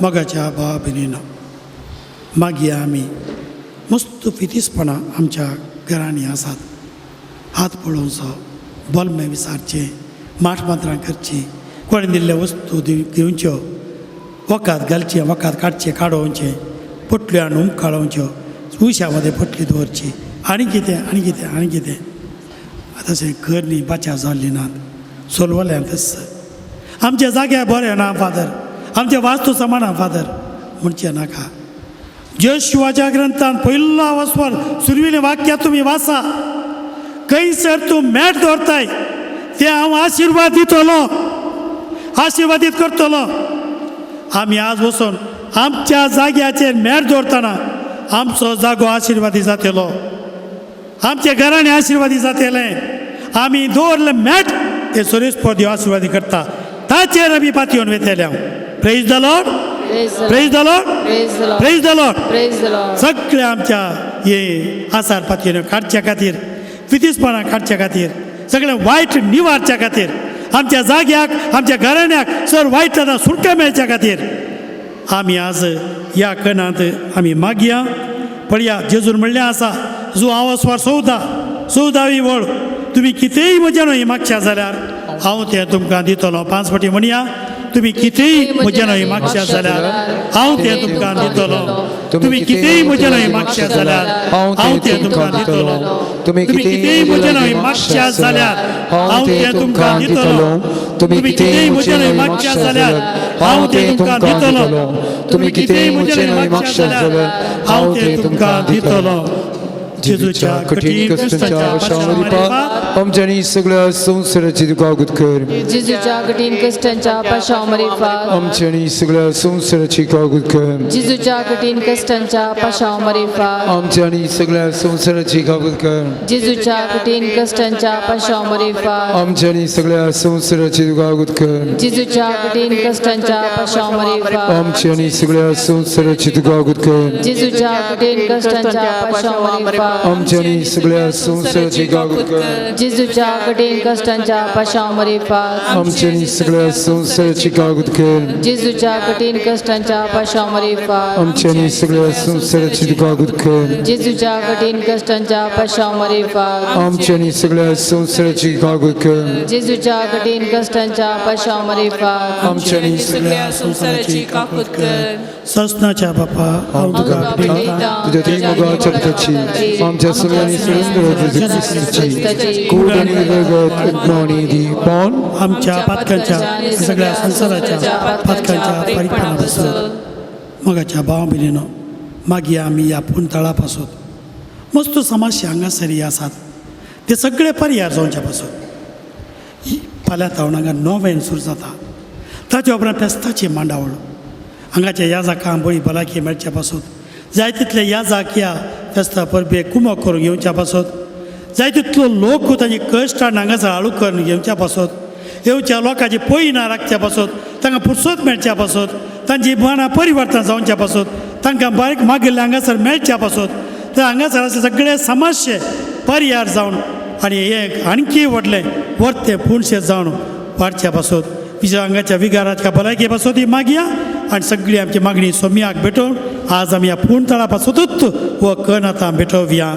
मोगाच्या भावा भयणीनो, मागीर आमी मस्त फितीसपणां आमच्या घरांनी आसात. हात पळोवचो, बोलमे विचारचें, माठ मात्रां करचीं, कोणें दिल्ले वस्तू घेवच्यो, वखद घालचें, वखद काडचें, काडोवचें, पोटल्यो हाडून उमकाळोवच्यो, उश्या मदें पोटली दवरची, आनी कितें आनी कितें आनी कितें. तशें कर न्ही, बाच्या जाल्ली नात सोलवल्यान तस आमच्या जाग्यार बरें ना फादर, आमचें वास्तू समान फादर म्हणचें नाका. जेशुआच्या ग्रंथान पयलो वसवर सुरवेलें वाक्य तुमी वाचा, खंयसर तूं मेट दवरताय तें हांव आशिर्वाद दितलो, आशिर्वादीत करतलो. आमी आज वचून आमच्या जाग्याचेर मेट दवरतना आमचो जागो आशिर्वादी जातलो, आमच्या घरांनी आशिर्वादी जातलें. आमी दवरलें मेट ते सुरेश देव आशिर्वादी करता, ताचेर आमी पातयेवन वयतले. Praise the Lord, praise the Lord, praise the Lord. सगळे आमच्या हे आसार पातयेन काडच्या खातीर, फितीसपणां काडच्या खातीर, सगळें वायट निवारच्या खातीर, आमच्या जाग्याक आमच्या घराण्याक सर वायट आतां सुटका मेळच्या खातीर आमी आज ह्या कणांत आमी मागया. पळया जेजून म्हणलें आसा, जो हांव स्वर 14 14वी वळ, तुमी कितेंय म्हज्या न्हय मागच्या जाल्यार हांव तें तुमकां दितलो. 5 फावटी म्हणया, तुमी कितेंय म्हज्या न्हय मागच्या जाल्यार हांव तें तुमकां दितलो. तुमी कितेंय म्हज्या न्हय मागच्या जाल्यार हांव तें तुमकां दितलो. तुमी कितेंय म्हज्या न्हय मागच्या जाल्यार हांव तें तुमकां दितलो. तुमी कितेंय म्हज्या न्हय मागच्या जाल्यार हांव तें तुमकां दितलो. तुमी कितेंय म्हज्या न्हय मागच्या जाल्यार हांव तें तुमकां दितलो. जेजूच्या कठीण कश्टांच्या पाशावरीपात आमच्या आनी सगळ्या संवसाराची कागूत कर. जेजूच्या कठीण कश्टांच्या पाशावरीफात आमच्या आनी सगळ्या संवसाराची कागूत कर. जेजूच्या कठीण कश्टांच्या पाशावरीफात आमच्या आनी सगळ्या संवसाराची कागूत कर. जेजूच्या कठीण कश्टांच्या पाशावरीफात आमच्या आनी सगळ्या संवसाराची कागूत कर. जेजूच्या कठीण कश्टांच्या पाशावरीफात आमच्या आनी सगळ्या संवसाराची कागूत कर. जेजूच्या कठीण कश्टांच्या पाशावरीफात आमच्या आनी सगळ्या संवसाराची कागूत कर. जेजूच्या कठीण कश्टांच्या पाशावरीफात आमच्या आनी सगळ्या संवसाराची कागूत कर. जेजूच्या कठीण कश्टांच्या पाशावरीफात आमच्या आनी सगळ्या संवसाराची कागूत कर. जेजूच्या कठीण कश्टांच्या पाशावरीफात आमच्या आनी सगळ्या संवसाराची कागूत कर. जेजूच्या कठीण कश्टांच्या पाशावरीफात आमच्या आनी सगळ्या संवसाराची काकूत कर. ससनाच्या बापा, हांव तुका तुका भेटता, तुझ्या तीन मोगाच्या पुताची, आमच्या सगळ्यांनी सुरेंद्र जेजू ख्रिस्ताची कूड आनी रगत आत्मो दी पावन आमच्या पातकांच्या आनी सगळ्या संवसाराच्या पातकांच्या परिपणा पासून. मोगाच्या भाव भयणीनो, मागीर आमी ह्या पुणतळा पासून मस्त समस्या हांगासर आसात ते सगळे पर्याय जावच्या पासून फाल्यां तावन हांगा नोवेन सुरू जाता. ताच्या उपरांत फेस्ताची मांडावळ हांगाच्या ह्या जाकां बरी भलायकी मेळच्या पासून, जाय तितले ह्या जाक ह्या फेस्ता परबेक कुमक करून घेवच्या पासत, जाय तितलो लोक तांचे कश्ट हाडून हांगासर हाळू करून घेवच्या पासत, येवच्या लोकांची पयना राखच्या पासत, तांकां फुरसत मेळच्या पासत, तांची मनां परिवर्तन जावच्या पासत, तांकां बारीक मागिल्लें हांगासर मेळच्या पासत, ते हांगासर अशे सगळे समस्ये पर्यार जावन आनी हें आणखी व्हडलें वर्तें पुणशें जावन वाडच्या पासत, विशेश हांगाच्या विगाराच्या भलायके पासत ही मागया आनी सगळी आमची मागणी सोम्याक भेटोवन आज आमी ह्या पूणतळा पासतूच हो कण आतां भेटोवया.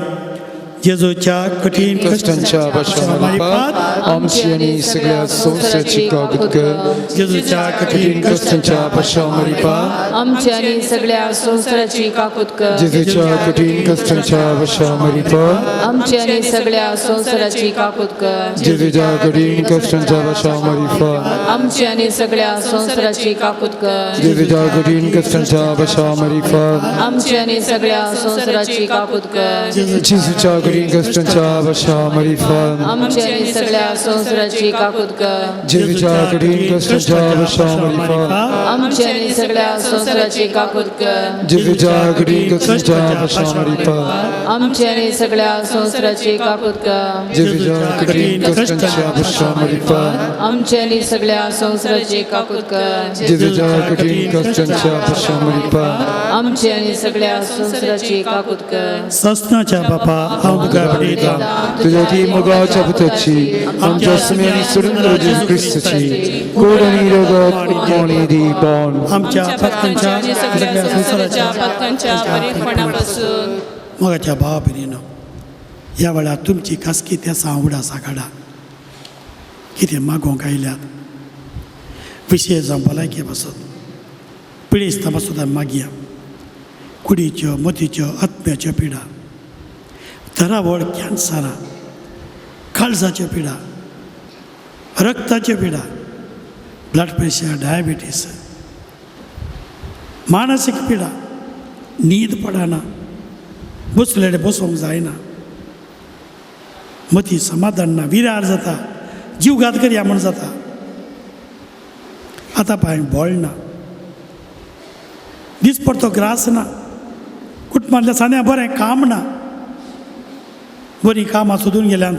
जेजूच्या कठीण कश्टांच्या पाशावरीपात आमची आनी सगळ्या संवसाराची कागूत कर. जेजूच्या कठीण कठीण कश्टांच्या पाशावरीपात आमची आनी सगळ्या संवसाराची काकूत कर. जेजूच्या कठीण कश्टांच्या पाशावरीपात आमची आनी सगळ्या संवसाराची काकूत कर. जेजूच्या कठीण कश्टांच्या पाशावरीपात आमची आनी सगळ्या संवसाराची काकूत कर. जेजूच्या कठीण कश्टांच्या पाशावरीपात आमची आनी सगळ्या संवसाराची काकूत कर. जेजूच्या कठीण कश्टांच्या पाशावरीपात आमची आनी सगळ्या संवसाराची काकूत कर. जेजूच्या कठीण कश्टांच्या पाशावरीपात आमची आनी सगळ्या संवसाराची काकूत कर. जेजूच्या कठीण कश्टांच्या पाशावरीपात आमची आनी सगळ्या संवसाराची काकूत कर. जेजूच्या कठीण कश्टांच्या पाशावरीपात आमची आनी सगळ्या संवसाराची काकूत कर. जेजूच्या कठीण कश्टांच्या पाशावरीपात आमची आनी सगळ्या संवसाराची काकूत कर. ससनाच्या बापा, हांव तुका भेटयतां तुझ्या ती मोगाच्या पुताची, आमच्या सुम्यानी सुरेंद्र जेजू ख्रिस्ताची कूड आनी रगत आत्मो दी पावन आमच्या पातकांच्या आनी सगळ्या सगळ्या संवसाराच्या संवसाराच्या पातकांच्या परिपणापासून. मोगाच्या भावा भयणीनो, ह्या वेळार तुमची खासगी तेसां उडासा काडा. कितें मागोवंक आयल्यात, विशेश जावं भलायके पासत, पिडेस्तां पासत आमी मागया. कुडीच्यो, मतीच्यो, आत्म्याच्यो पिडा, तरावळ कॅन्सरां, काळजाच्यो पिडा, रक्ताच्यो पिडा, ब्लड प्रेशर, डायबिटीस, मानसीक पिडा, न्हीद पडना, बसलेले बसोंक जायना, मती समाधान ना, विरार जाता, जीवघात करया म्हूण जाता, आतां पांय बळ ना, दीस पडतो ग्रास ना, कुटुंबांतल्या सान्या बरें काम ना, बरीं कामां सोदून गेल्यान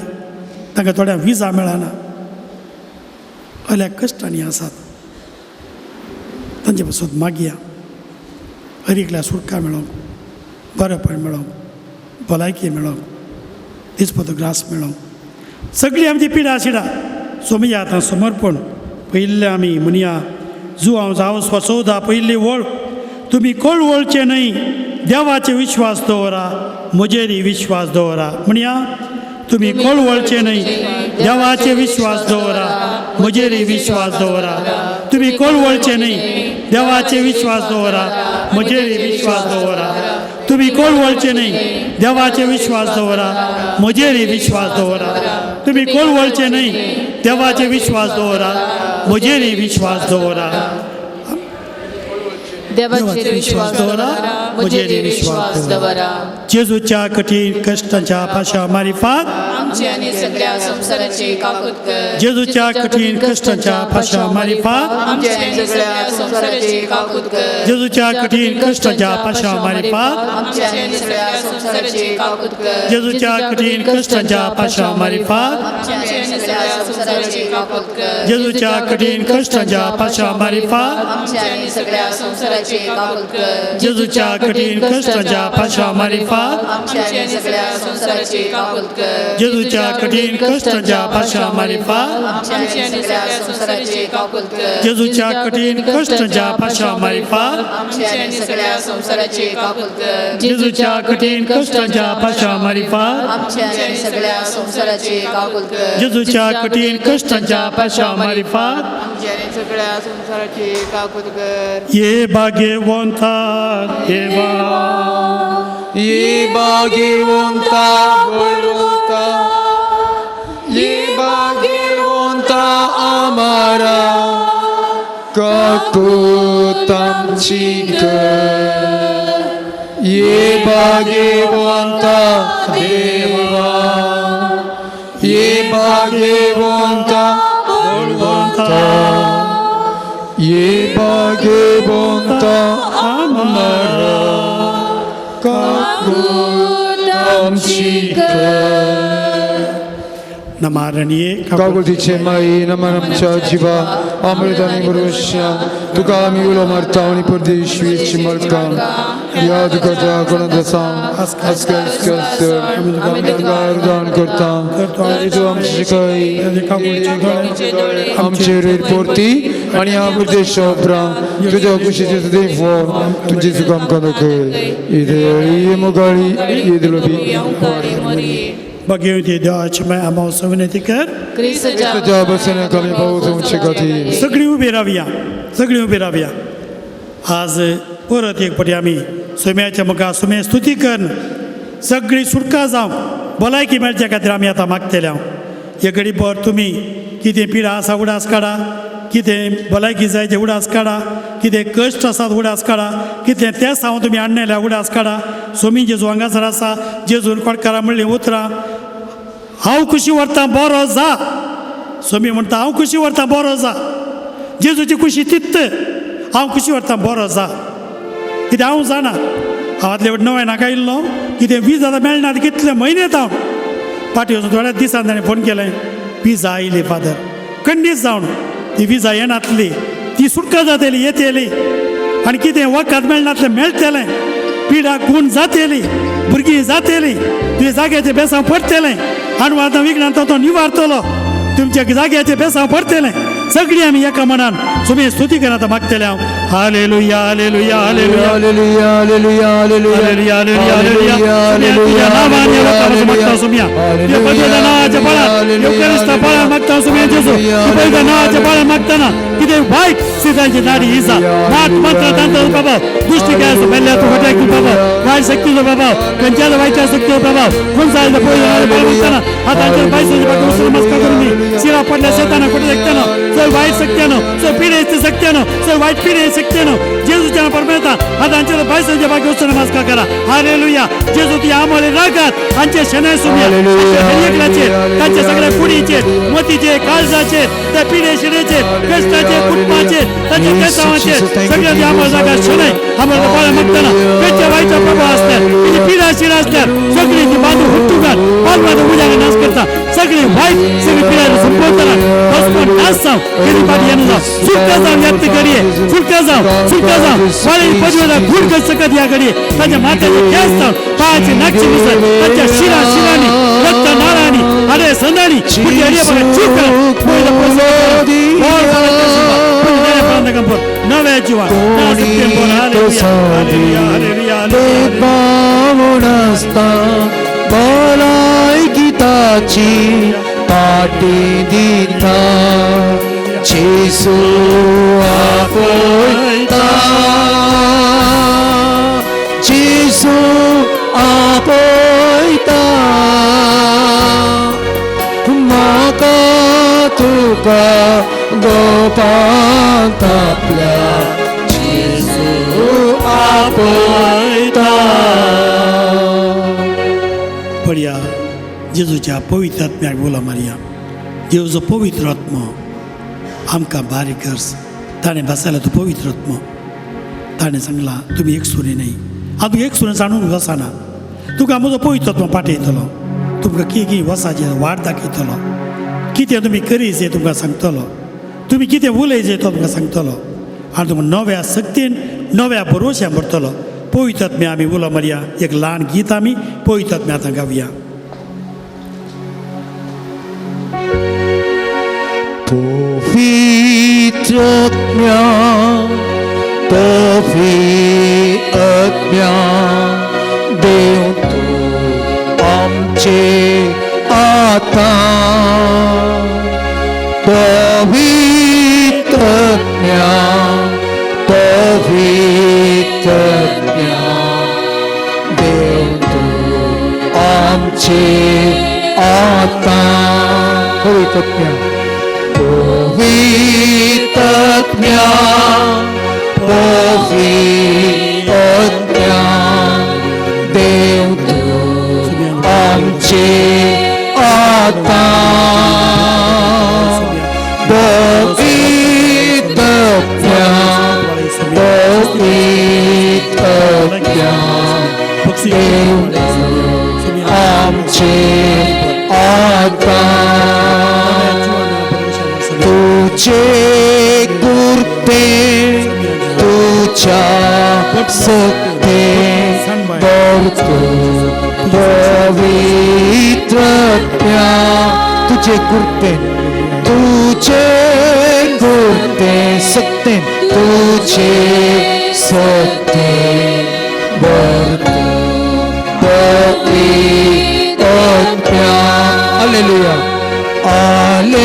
तांकां थोड्यांक विजा मेळना, असल्या कश्टांनी आसात. तांचे पासत मागया हर एकल्या सुटका मेळोंक, बरेपण मेळोंक, भलायकी मेळोंक, दिसपतो ग्रास मेळोंक. सगळी आमची पिडा शिडा सोमया आतां समर्पण. पयिल्लें आमी म्हणया, जुआंव जावं 14 पयली वळ, तुमी कळवळचे न्हय, देवाचे विश्वास दवरा, म्हजेरय विश्वास दवरा. म्हणया, तुमी कळवळचे न्हय, देवाचे विश्वास दवरा, म्हजेरय विश्वास दवरा. तुमी कळवळचे न्हय, देवाचे विश्वास दवरा, म्हजेरय विश्वास दवरा. तुमी कळवळचे न्हय, देवाचे विश्वास दवरा, म्हजेरय विश्वास दवरा. तुमी कळवळचे न्हय, देवाचे विश्वास दवरा, म्हजेरय विश्वास दवरा. देवाचेर विश्वास दवरा, म्हजेर विश्वास दवरा. जेजूच्या कठीण कश्टांच्या पाशा मारिफात आमची आनी सगळ्या संवसाराची काकूत कर. जेजूच्या कठीण कश्टांच्या पाशा मारिफात आमची आनी सगळ्या संवसाराची काकूत कर. जेजूच्या कठीण कश्टांच्या पाशा मारिफात आमची आनी सगळ्या संवसाराची काकूत कर. जेजूच्या कठीण कश्टांच्या पाशा मारिफात आमची आनी सगळ्या संवसाराची काकूत कर. जेजूच्या कठीण कश्टांच्या पाशा मारिफात आमची आनी सगळ्या संवसाराची काकूत कर. जेजूच्या कठीण कश्टांच्या पाशा मारिफात आमची आनी सगळ्या संवसाराची काकूत कर. जेजूच्या कठीण कश्टांच्या पाशा मारिफात आमची आनी सगळ्या संवसाराची काकूत कर. जेजूच्या कठीण कश्टांच्या पाशा मारिफात आमची आनी सगळ्या संवसाराची काकूत कर. जेजूच्या कठीण कश्टांच्या पाशा मारिफात आमची आनी सगळ्या संवसाराची काकूत कर. जेजूच्या कठीण कश्टांच्या पाशा मारिफात आमची आनी सगळ्या संवसाराची काकूत कर. ये भाग्यवंता देवा, ये भाग्यवंता बळवंता, ये भाग्यवंता आमारा, काकूत आमची कर. ये भाग्यवंता देवा, ये भाग्यवंता बळवंता, ये भाग्यवंता आमारा, काकूत आमची कर. नमारणीये काकुळतीचे माई, नमन आमच्या जिवा अमृतानी गुरुश्या, तुका आमी उलो मारता आनी परदेश मलकान ह्या तुका कोणा दसा दान करता आनी तूं आमची शिकय आमचे रेट पोरती आनी ह्या परदेशा उपरांत तुज्या कुशीचे तुजें फोर तुजी तुका आमकां दाखय. इदे मोगाळी इदलोबी भगवती देवाची माय आम्हा विनंती कर. तुझ्या बसण्या कमी पावस तुमचे खातीर. सगळी उबी रावया, सगळी उबी रावया. आज परत एक पटी आमी सोम्याच्या मुखार सोम्या स्तुती कर, सगळी सुटका जावं, भलायकी मेळच्या खातीर आमी आतां मागतले. हांव हे घडी भर तुमी कितें पिडा आसा उडास काडा, कितें भलायकी जाय तें उडास काडा, कितें कश्ट आसात उडास काडा, कितें तेंच हांव तुमी आणलेल्या उडास काडा. सोमी जेजू हांगासर आसा, जेजून कोणकारा म्हणलीं उतरां, हांव खुशी व्हरतां बरो जा. सोमी म्हणटा हांव खुशी व्हरतां बरो जा. जेजूची खुशी तित्त हांव खुशी व्हरतां बरो जा. कितें हांव जाणा, हांव आदले वट नवें नाका येयल्लो, कितें वीज आतां मेळना कितले म्हयने हांव फाटीं वचून थोड्या दिसान ताणें फोन केलें, विजा आयली फादर, खंडीत जावन ती विजा येनातली, ती सुटका जातली येतली आनी कितें वखद मेळनातलें मेळटलें, पिडा गुण जातली, भुरगीं जातली, तुवें जाग्याचें बेसांव पडटलें, आनी आतां विघ्नान तो निवारतलो, तुमच्या जाग्याचें बेसांव पडटलें. सगळीं आमी एका मनान तुमी स्तुती करा आतां मागतले हांव. Hallelujah, hallelujah, hallelujah, hallelujah, hallelujah, hallelujah, hallelujah, hallelujah. तुज्या नांवान ह्या लोकांक मागता सुमया, ह्या पवित्र नांवाच्या बळान, ह्या बळान मागता सुमया जेजू, पवित्र नांवाच्या बळान मागतना कितें वायट सिद्धांची नाडी इजा मात मंत्र तंत्राचो प्रभाव, दुश्टिकायाचो मेल्ल्याचो हट्याचो प्रभाव, वायट शक्तीचो प्रभाव, खंयच्याच वायट शक्तीचो प्रभाव, खंयच्या पवित्र बळ मागतना हातांचेर पायसांचे बाकी उसळ नमस्कार करून दी. शिरा पडल्या शेताना कुठे शकताना चोय वायट शक्त्यानो, चोय पिढेची शक्त्यानो, चोय वायट पिढे शक्त्यानो, जेजूच्या परमेता हातांचेर पायसांचे बाकी उसळ नमस्कार करा. हालेलुया. जेजू तुझ्या आमोले रागात हांचे शनाय सुमया एकल्याचेर, तांच्या सगळ्या कुडीचेर, मतीचेर, काळजाचेर, त्या पिढे शिरेचेर, कश्टाचेर, कुटुंबाचेर, तांच्या केसांचेर सगळ्या आम्हाला जागा शनाय आम्हाला बाळा मागताना खंयच्या वायटा प्रभाव असल्यार, तिची पिढा शिरा असल्यार सगळी ती बांधू हुट्टुगार पालवाद उद्याक नाश करता, सगळी वायट सगळी पिढा संपवताना बसपण नाश जावं, केली पाटी येणं जावं, सुटका जावं व्यक्त घडये, सुटका जावं, सुटका जावं, वाळी पदवेला गुड कर सकत या घडये, तांच्या माथ्याचे केस जावं, पायाचे नाकचे मिसळ, तांच्या शिरा शिरांनी, रक्त नाळांनी, अरे संदानी, पुढे अडये बघा चूक करा, पहिलं नव्या जीवा भलायकी पाटी दिता, जेजू आपयता, जेजू आपयता, म्हाका तुका गोपांत आपल्या, जेजू सोंपयता. पळया जेजूच्या पवित्र आत्म्याक बोला मारया. जेजूचो पवित्र आत्मो आमकां बारीक करस. ताणें बसयला तो पवित्र आत्मो. ताणें सांगलां तुमी एक सुरी न्हय, हांव तुका एक सुरें जाणून वचना, तुका म्हजो पवित्र आत्मो पाठयतलो, तुमकां की की वसाचेर वाट दाखयतलो, कितें तुमी करी जाय तुमकां सांगतलो, तुमी कितें उलय जाय तो तुमकां सांगतलो आनी तुमकां नव्या शक्तीन नव्या भरवश्या भरतलो. पवित्र आत्म्या आमी उलो मारया. एक ल्हान गीत आमी पवित्र आत्म्या आतां गावया. पवित्र आत्म्या, पवित्र आत्म्या, देव तूं आमचे आतां. पवित्र आत्म्या, पवित्र आत्म्या, देव तूं आमचे आतां. पवित्र आत्म्या, पवित्र आत्म्या, पवित्र आत्म्या, देव तूं आमचे आतां. पवित्र आत्म्या, पवित्र आत्म्या, देव तूं आमचे आतां. तुझे कृपे तुझ्या सत्ते भरतो पवित्र आत्म्या. तुझे कृपे, तुझे कृपे सत्ते, तुझे सत्ते भरतो पवित्र आत्म्या. हालेलुया, हालेलुया,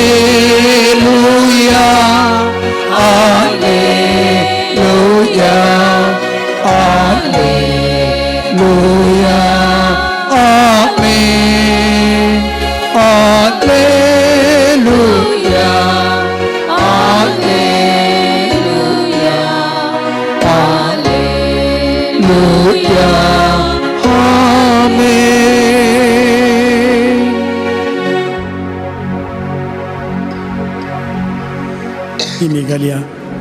हालेलुया, हालेलुया, आमेन. हालेलुया, हालेलुया, हालेलुया, आमेन. आमी घालया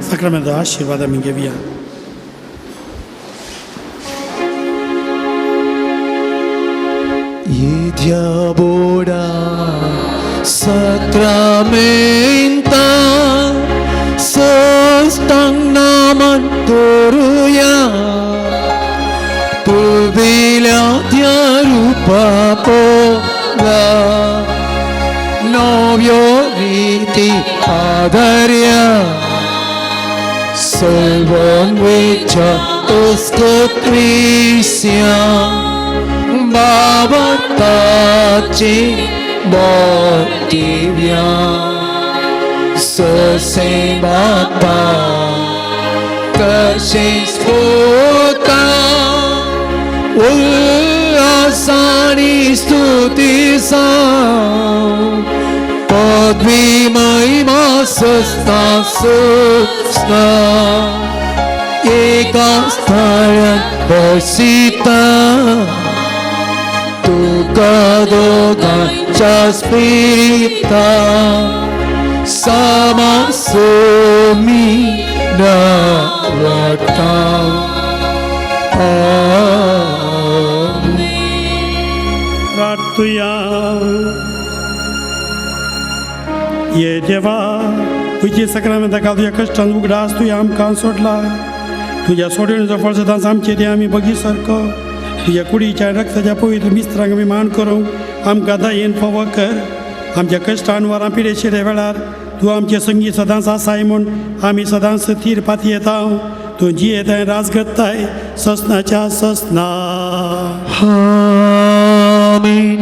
साक्रामेंताचो आशिर्वाद आमी घेवया. येद्या बोडा साक्रामेंता सस्तांग नामान करुया, पुर्विल्या त्या रुपा पोला नव्यो रीती आदर्या. सर्वंवेच्या उस्कत्रिस्या बाबताची मोटिव्या ससे बापा तशेंच पुता उल्हासानी स्तुती सांग पदवी महिमा सस्ता सुस्ना एका स्थळात बसिता तुका दोगांच्या स्पिरिता सामासमी न वाटा. प्रार्थुया. ये देवा तुझी साक्रामेंता काल तुज्या कश्टान उगडास तुवें आमकां सोडला. तुज्या सोडणेचो फळ सदांच आमचे ते आमी बगी सारको तुज्या कुडीच्या रक्ताच्या पवित्र मिस्त्रांक आमी मान करूंक आमकां दयेन फावो कर. आमच्या कश्टान वरां पिडेशिरे वेळार तूं आमचे संगी सदांच आसाय म्हूण आमी सदांच थीर पातयेता. तूं जियेताय राज करताय ससनाच्या ससना. आमेन.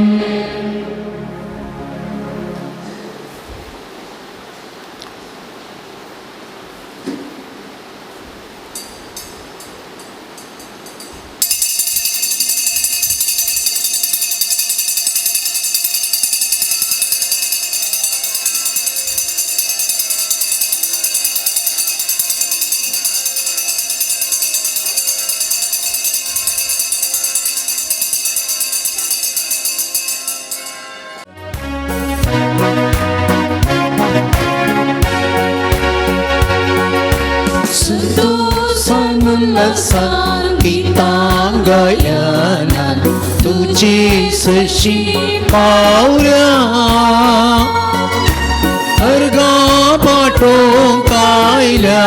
उल्हासान गीतां गायनान तुजी सशी पावल्या अर्गां पाटोवंक आयल्या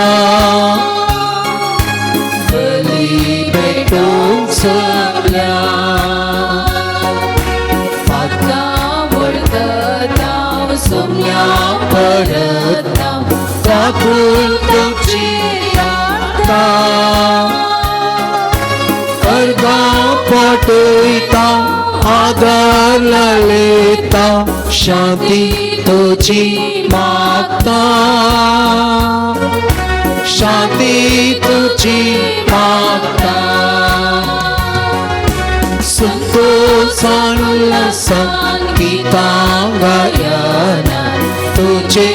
बली भेटोवंक सगल्या सोम्या परता काकूल तुजी राखता अर्गां पाटयता आदार लायता शांती तुजी मागता शांती तुजी मागता संतोषान उल्हासान गीतां गायनान तुजे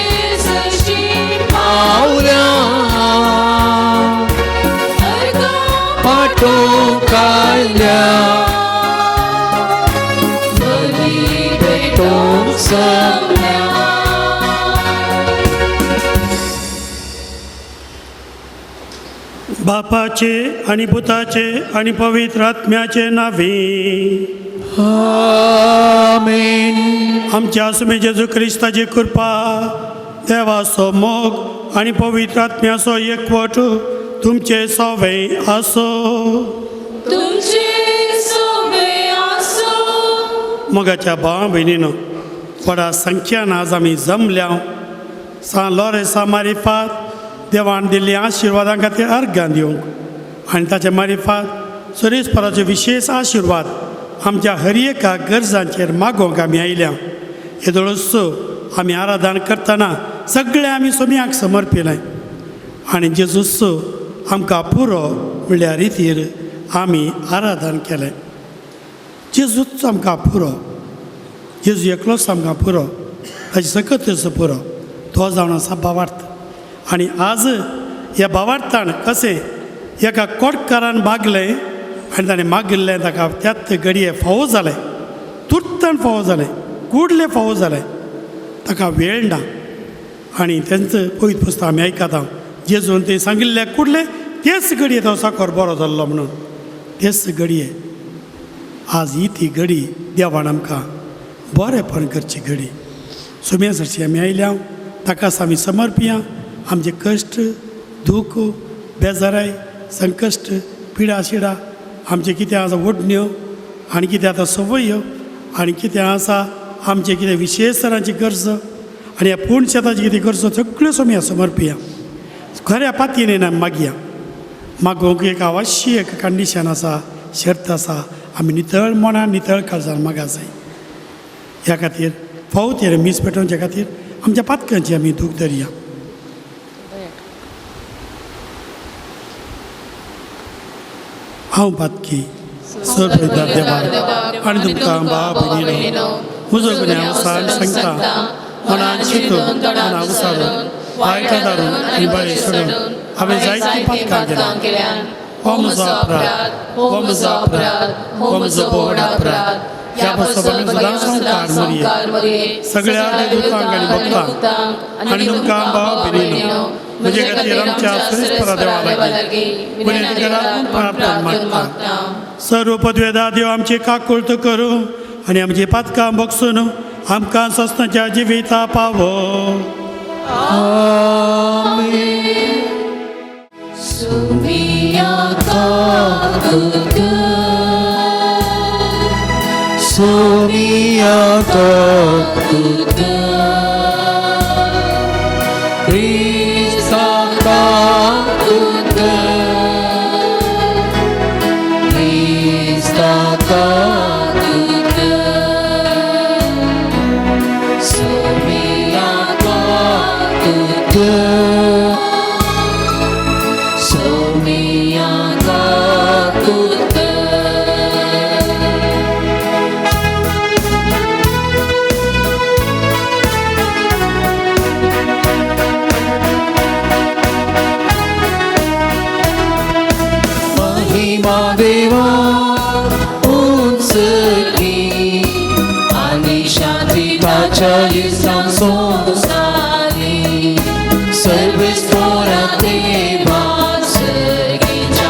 सशी पावल्या पाटोवंक आयल्या बली भेटोवंक सगल्या. बापाचे आणि पुताचे आणि पवित्र आत्म्याचे नावे. आमेन. आमच्या सुमे जेजू क्रिस्ताची कृपा, देवाचो मोग आणि पवित्र आत्म्याचो एकवट तुमचे सवे आसो. तुमचे सोबे आसो. मोगाच्या भावा भयणीनो, व्हडा संख्यान आज आमी जमल्या सान लोरेसा मारिफात देवान दिल्ली आशिर्वादां खातीर अर्घां दिवंक आनी ताचे मारिफात सुरेशपराचो विशेश आशिर्वाद आमच्या हर एका गरजांचेर मागोवंक आमी आयल्या. येदोळूच आमी आराधन करतना सगळें आमी सोम्याक समर्पिलें आनी जेजूस आमकां पुरो म्हणल्यार रितीर आमी आराधन केलें. जेजूच आमकां पुरो, जेजू एकलोच आमकां पुरो, ताची सकतच पुरो, तो जावन आसा भावार्थ. आनी आज ह्या भावार्थान कशें एका कोटकारान मागलें आनी ताणें मागिल्लें ताका त्याच घडये फावो जालें, तुर्तान फावो जालें, कुडलें फावो जालें, ताका वेळ ना. आनी तेंच पवित्र पुस्तक आमी आयकता, जेजून तें सांगिल्लें कुडलें तेच घडये तो साकर बरो जाल्लो म्हणून. तेच घडये आज ही ती घडी देवान आमकां बरेंपण करची घडी. सुम्या सरशी आमी आयल्या, ताकाच आमी समर्पिया आमचे कश्ट, दूख, बेजाराय, संकश्ट, पिडा शिडा, आमचें कितें आसा ओडण्यो आनी कितें आतां संवयो आनी कितें आसा आमचें कितें विशेश तरांची गरज आनी ह्या पूर्ण शेताची कितें गरज, सगळ्यो सोम्या समर्पिया. खऱ्या पातयेन आमी मागया. मागोवंक एक अवश्य एक कंडिशन आसा, शर्त आसा, आमी नितळ मनान नितळ काळजान मागा जाय. ह्या खातीर फावो तें मीस पेटोवच्या खातीर आमच्या पातकांची आमी दूख धरया. हांव पातकी सर्व देवा आनी तुमकां भाव भयणीनो म्हजो गुन्यांव सांगता, मनान चिंतून, मना विचारून, वायटां धाडून आनी बरें सोडून हांवें जायतीं पातकां केल्यां. हो म्हजो अपराध, हो म्हजो अपराध, हो म्हजो व्हड अपराध. ह्या पासून सदां संवसार मरये सगळ्या देवदूतांक आनी भक्तांक आनी तुमकां भाव भयणीनो म्हजे खातीर आमच्या सुरेशपरा देवा लागीं विनंती करात प्रार्थना मागता. सर्व पदवेदा देव आमची काकुळट करूं आनी आमची पातकां बगसून आमकां सस्नाच्या जिविता पावो. सुमिया काकुत सोनिया काकुत क्रिस्ता काकुत क्रिस्ता काकुत सोनिया काकुत सोमिया काकुत. महिमा देवा उंचली आनी शांती ताच्या इस्तां संवसारी सर्व स्तोरा देवा सर्गीच्या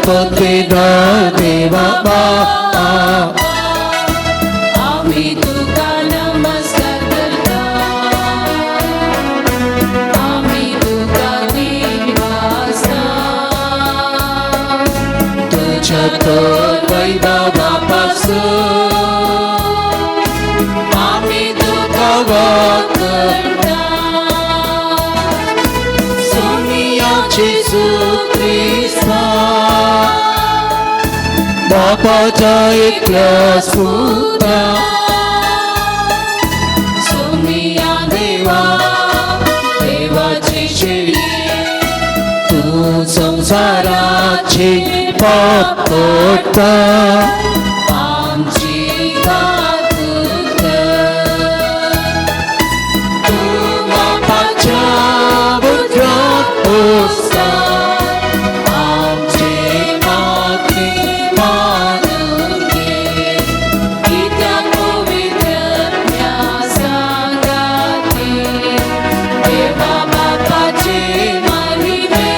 पदवेदा देवा बापा आम्ही तुका नमस्कार करता आम्ही तुका दिवासा तुझ्या तर वैभवापासून आम्ही तुका करता सोनिया जेजू क्रिस्ता बापाच्या एकल्या सुता सोनिया देवा देवाची शिडी तू संसाराचे पाप तोडता आमची काकूत कर. तू बापाच्या बुद्ध्यात पोचता आमचे मागणे मानून घे. कित्याक पवित्र आत्म्या सांगाती, देवा बापाचे महिमे.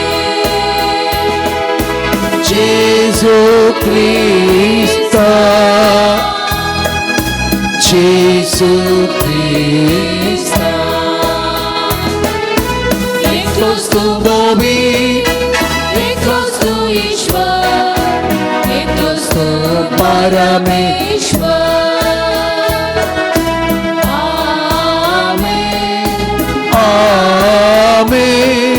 जेजू क्रिस्ता जेजू क्रिस्ता एकलोच तू बोबी एकलोच तू ईश्वर एकलोच तू परमेश्वर परमेश्वर आमेन आमेन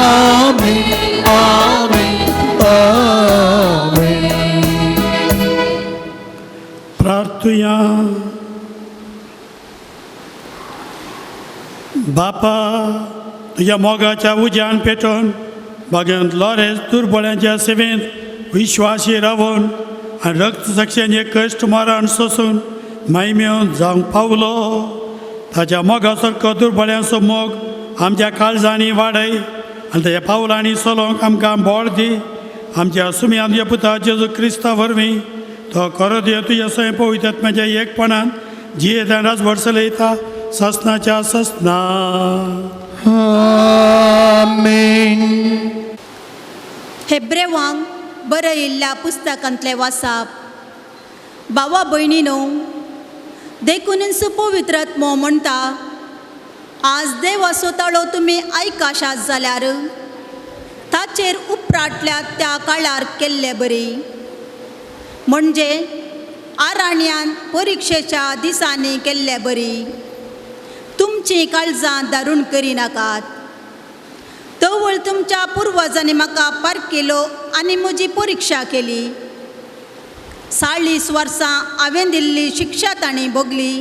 आमेन आमेन आमेन प्रार्थुया बापा तुज्या मोगाच्या उज्यान पेटोवन बागेंत लॉरेन्स दुर्बळ्यांच्या सेवेंत विश्वासी रावून आनी रक्त साक्षांचे कश्ट मरण सोसून मायमेवन जावंक पावलो ताच्या मोगा सारको दुर्बळ्यांचो मोग आमच्या काळजांनी वाडय आनी ताच्या पावलांनी चलोवंक आमकां बळ दी आमच्या सुम्यान तुज्या पुता जेजू क्रिस्ता वरवीं तो खरो देव तुज्या स्वयं पवित्र आत्म्याच्या एकपणान जियेत आनी राजभर चलयता ससनाच्या ससना. आमेन. हेब्रेवांक बरयिल्ल्या पुस्तकांतलें वासाप. भावा भयणीनो, देखूनच पवित्र आत्मो म्हणटा, आज देवाचो ताळो तुमी आयकाशात जाल्यार ताचेर उपराटल्या त्या काळार केल्ले बरी, म्हणजे आराण्यान परिक्षेच्या दिसांनी केल्ले बरी तुमचीं काळजां दारूण करिनाकात. तवळ तुमच्या पुर्वजांनी म्हाका पारखिलो आनी म्हजी परिक्षा केली. 40 वर्सां हांवें दिल्ली शिक्षा तांणी भोगली,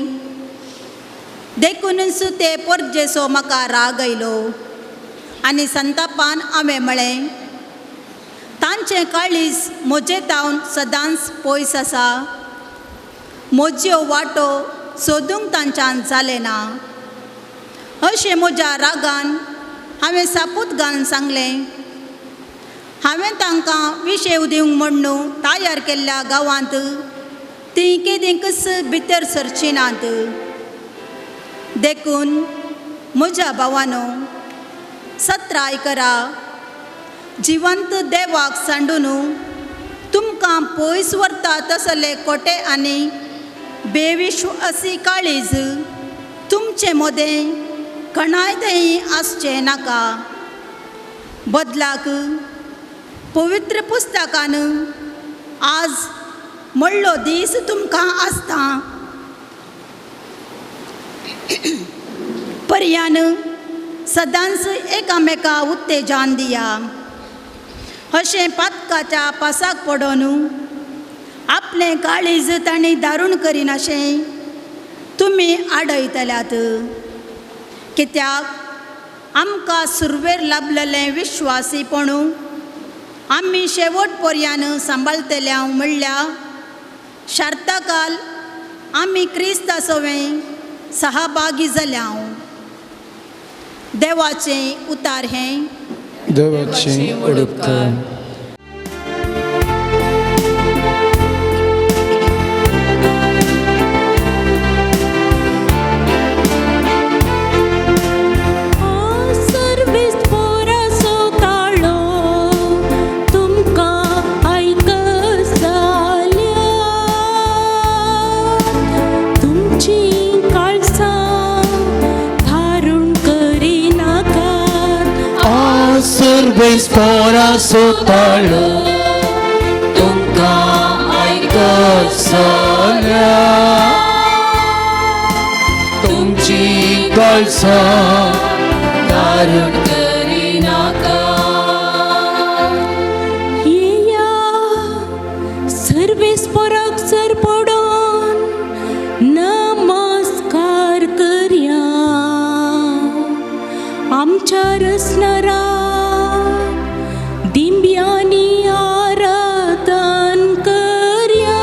देखूनच ते परजेचो म्हाका राग आयलो आनी संतापान हांवें म्हळें, तांचें काळीज म्हजे तावन सदांच पयस आसा, म्हज्यो वाटो सोदूंक तांच्यान जालें ना. अशें म्हज्या रागान हांवें सापूत घालून सांगलें, हांवें तांकां विशेव दिवंक म्हण तयार केल्ल्या गांवांत तीं केदींकच भितर सरचीं नात. देखून म्हज्या भावानो, सत्राय करा, जिवंत देवाक सांडून तुमकां पयस व्हरता तसले कोटे आनी बेविश्वासी काळीज तुमचे मदें कणाय थंय आसचें नाका. बदलाक पवित्र पुस्तकान आज म्हणलो दीस तुमकां आसता पर्यान सदांच एकामेका उत्तेजन दिया. अशें पातकाच्या पासाक पडोन आपलें काळीज तांणी दारूण करिनाशें तुमी आडयतल्यात. कित्याक आमकां सुरवेर लाभलेलें विश्वासीपण आमी शेवट पर्यान सांबाळटल्या म्हणल्यार शार्ताकाल आमी क्रिस्ता सवें सहभागी जाल्या. देवाचें उतार हें देवाची उडपकार. सर्वेस पोराचो ताळो तुमकां सुरबेस पोरा सुताळो तुमकां आयकत जाल्यार तुमची काळजां दारुण करिनाका. येया सर्वेस्पराक सर पडोन नमस्कार करया. आमच्या रसणारा दिंब्यांनी आराधन करया.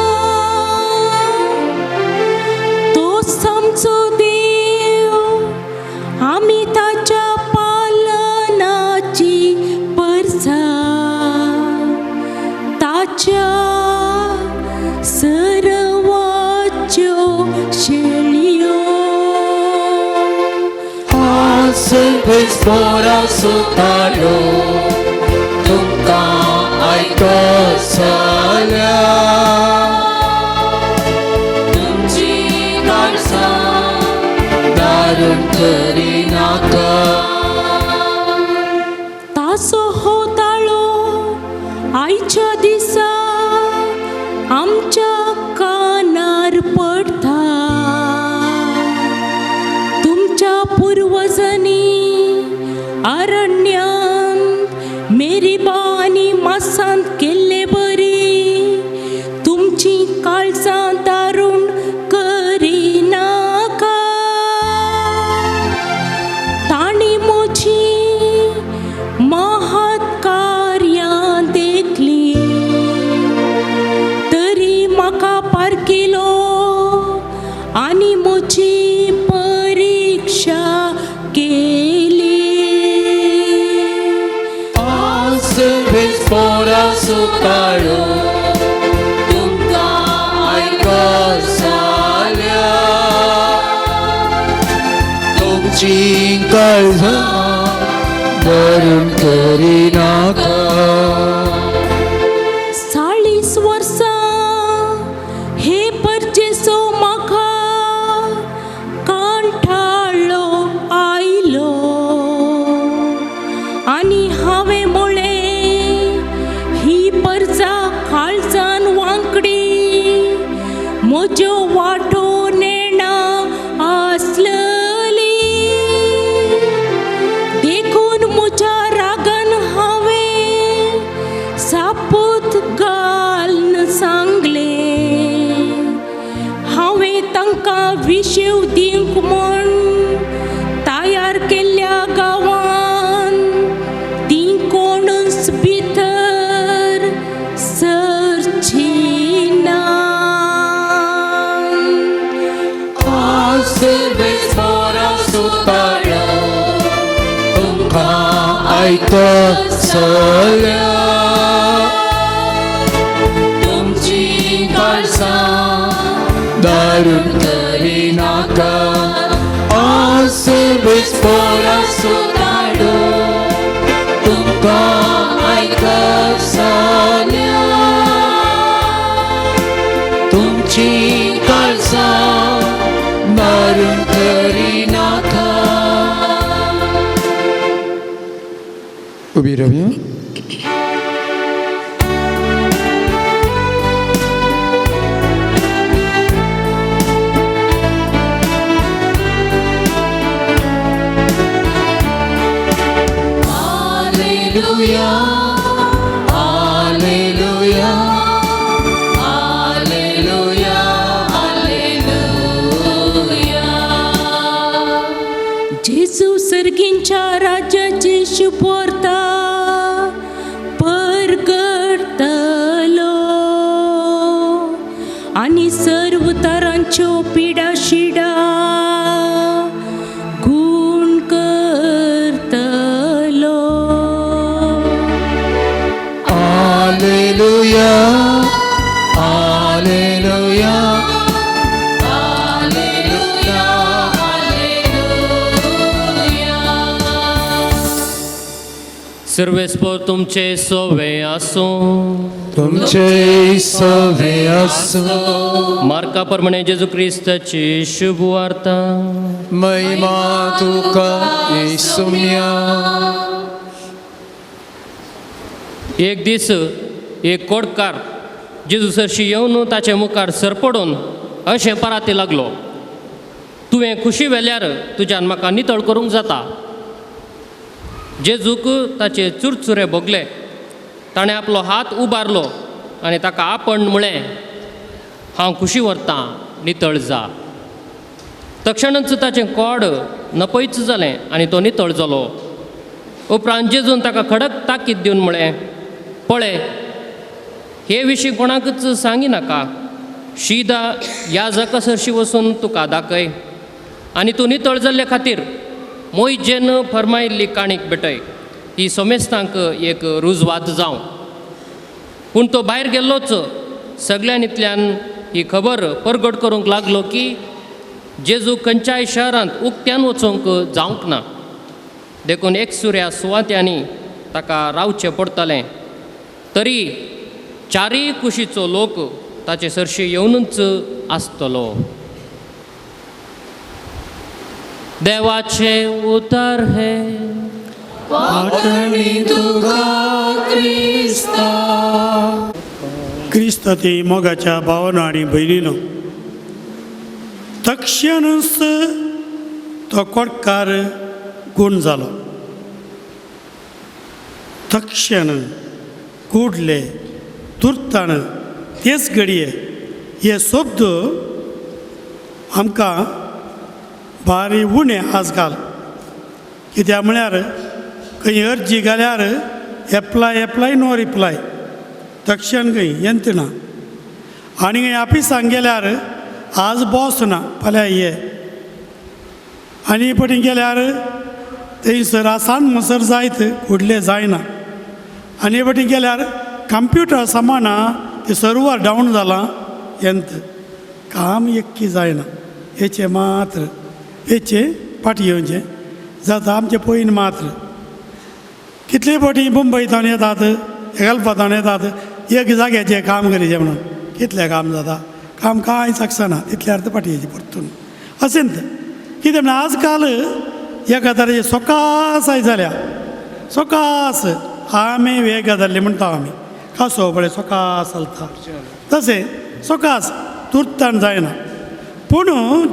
तोच आमचो देव, आमी ताच्या पालनाची परसा, ताच्या सर्वाच्यो शेळयो. सुरबेस पोरा सुताळो तुमकां आयकत जाल्यार तुमची काळजां दारुण करिनाका. ताचो हो ताळो आयच्या दिसा आमच्या कानार पडटा. तुमच्या पुर्वजांनी अरण्यांत मेरीबा आनी मासांत केल्ले बरी तुमची काळजां दारुण करिनाका. तांणी म्हजी महत् कार्यां देखली, तरी म्हाका पारखिलो आनी म्हजी परिक्षा केली. सुरबेस पोरा सुताळो तुमकां आयकत जाल्यार तुमची काळजां दारुण करिनाका. 40 वर्सां हे परजेचो म्हाका कांठाळो आयलो आनी हांवें म्हळें, ही परजा काळजान वांकडी, म्हज्यो वाटो नेणा आसलली. देखून म्हज्या रागान हांवें सापूत घालून सांगलें, हांवें तांकां विशेव दिवंक म्हूण तयार केल्ल्या गांवान तीं कोणूच भितर सरची ना. सुरबेस पोरा सुताळो तुमकां आयकत जाल्यार तुमची काळजां दारुण करिनाका. सुरबेस पोरा सुताळो तुमकां आयकत जाल्यार तुमची काळजां दारुण करिनाका. उबी रावया. Alleluia, Alleluia, Alleluia, Alleluia. जेजू सर्गींच्या राज्याची शुभवार्ता परगटतलो आनी सर्व तरांच्यो पिडा शिडा गुण करतलो. Alleluia, Alleluia, Alleluia, Alleluia. सर्वेस्पोर तुमचे सोवे आसूं. तुमचे सवे आसूं. मार्का प्रमाणे जेजू क्रिस्ताची शुभ वार्ता. महिमा तुका येसुम्या. एक दीस एक कोडकार जेजू सरशी येवन ताचे मुखार सरपडून अशें पराती लागलो, तुवें खुशी व्हेल्यार तुज्यान म्हाका नितळ करूंक जाता. जेजूक ताचे चुरचुरे भोगले. ताणें आपलो हात उबारलो आनी ताका आपण म्हळें, हांव खुशी व्हरतां, नितळ जा. तक्षणच ताचें कोड नपयच जालें आनी तो नितळ जालो. उपरांत जेजून ताका खडक ताकीद दिवन म्हळें, पळय, हे विशीं कोणाकच सांगिनाका. शीदा ह्या जका सरशी वचून तुका दाखय आनी तूं नितळ जाल्ले खातीर मोयजेन फर्मायिल्ली काणीक भेटय. ही सोमेस्तांक एक रुजवात जावं. पूण तो भायर गेल्लोच सगळ्यांनीतल्यान ही खबर परगट करूंक लागलो की जेजू खंयच्याय शहरांत उक्त्यान वचूंक जावंक ना. देखून एकसुऱ्या सुवात्यांनी ताका रावचें पडटलें. तरी चारूय कुशीचो लोक ताचे सरशी येवनूच आसतलो. देवाचें उतर हें. क्रिस्त ती मोगाच्या भावना आनी भयणीनो, तक्षणच तो कोटकार गूण जालो. तक्षण कुडले तुर्तान तेच घडये हे शब्द आमकां भारी उणें आजकाल. कित्याक म्हळ्यार खंय अर्जी घाल्यार एप्लाय एप्लाय नो रिप्लाय, तक्षण खंय यंत ना. आनी खंय ऑफिसांक गेल्यार आज बॉस ना, फाल्यां ये. आनी पटी गेल्यार थंयसर आसान म्हणसर जायत फुडलें जायना. आनी पटी गेल्यार कंप्युटर सामाना तें सर्वर डावन जालां, यंत काम एक्की जायना. हेचें मात्र हेचें फाटी येवचें जाता आमचें पयन मात्र. कितले फावटी मुंबय तावन येतात, गल्फातावन येतात, एक जाग्याचें काम करीचें म्हणून कितलें काम जाता, काम कांय साकसना, तितल्यार तर फाटी येयचें परतून. अशें कितें म्हणल्यार आजकाल एका तरेची सोकासाय जाल्या. सोकास आमी वेग जाल्ली म्हणटा आमी, कासो पळय सोकास चलता तशें सोकास तुर्तान जायना. पूण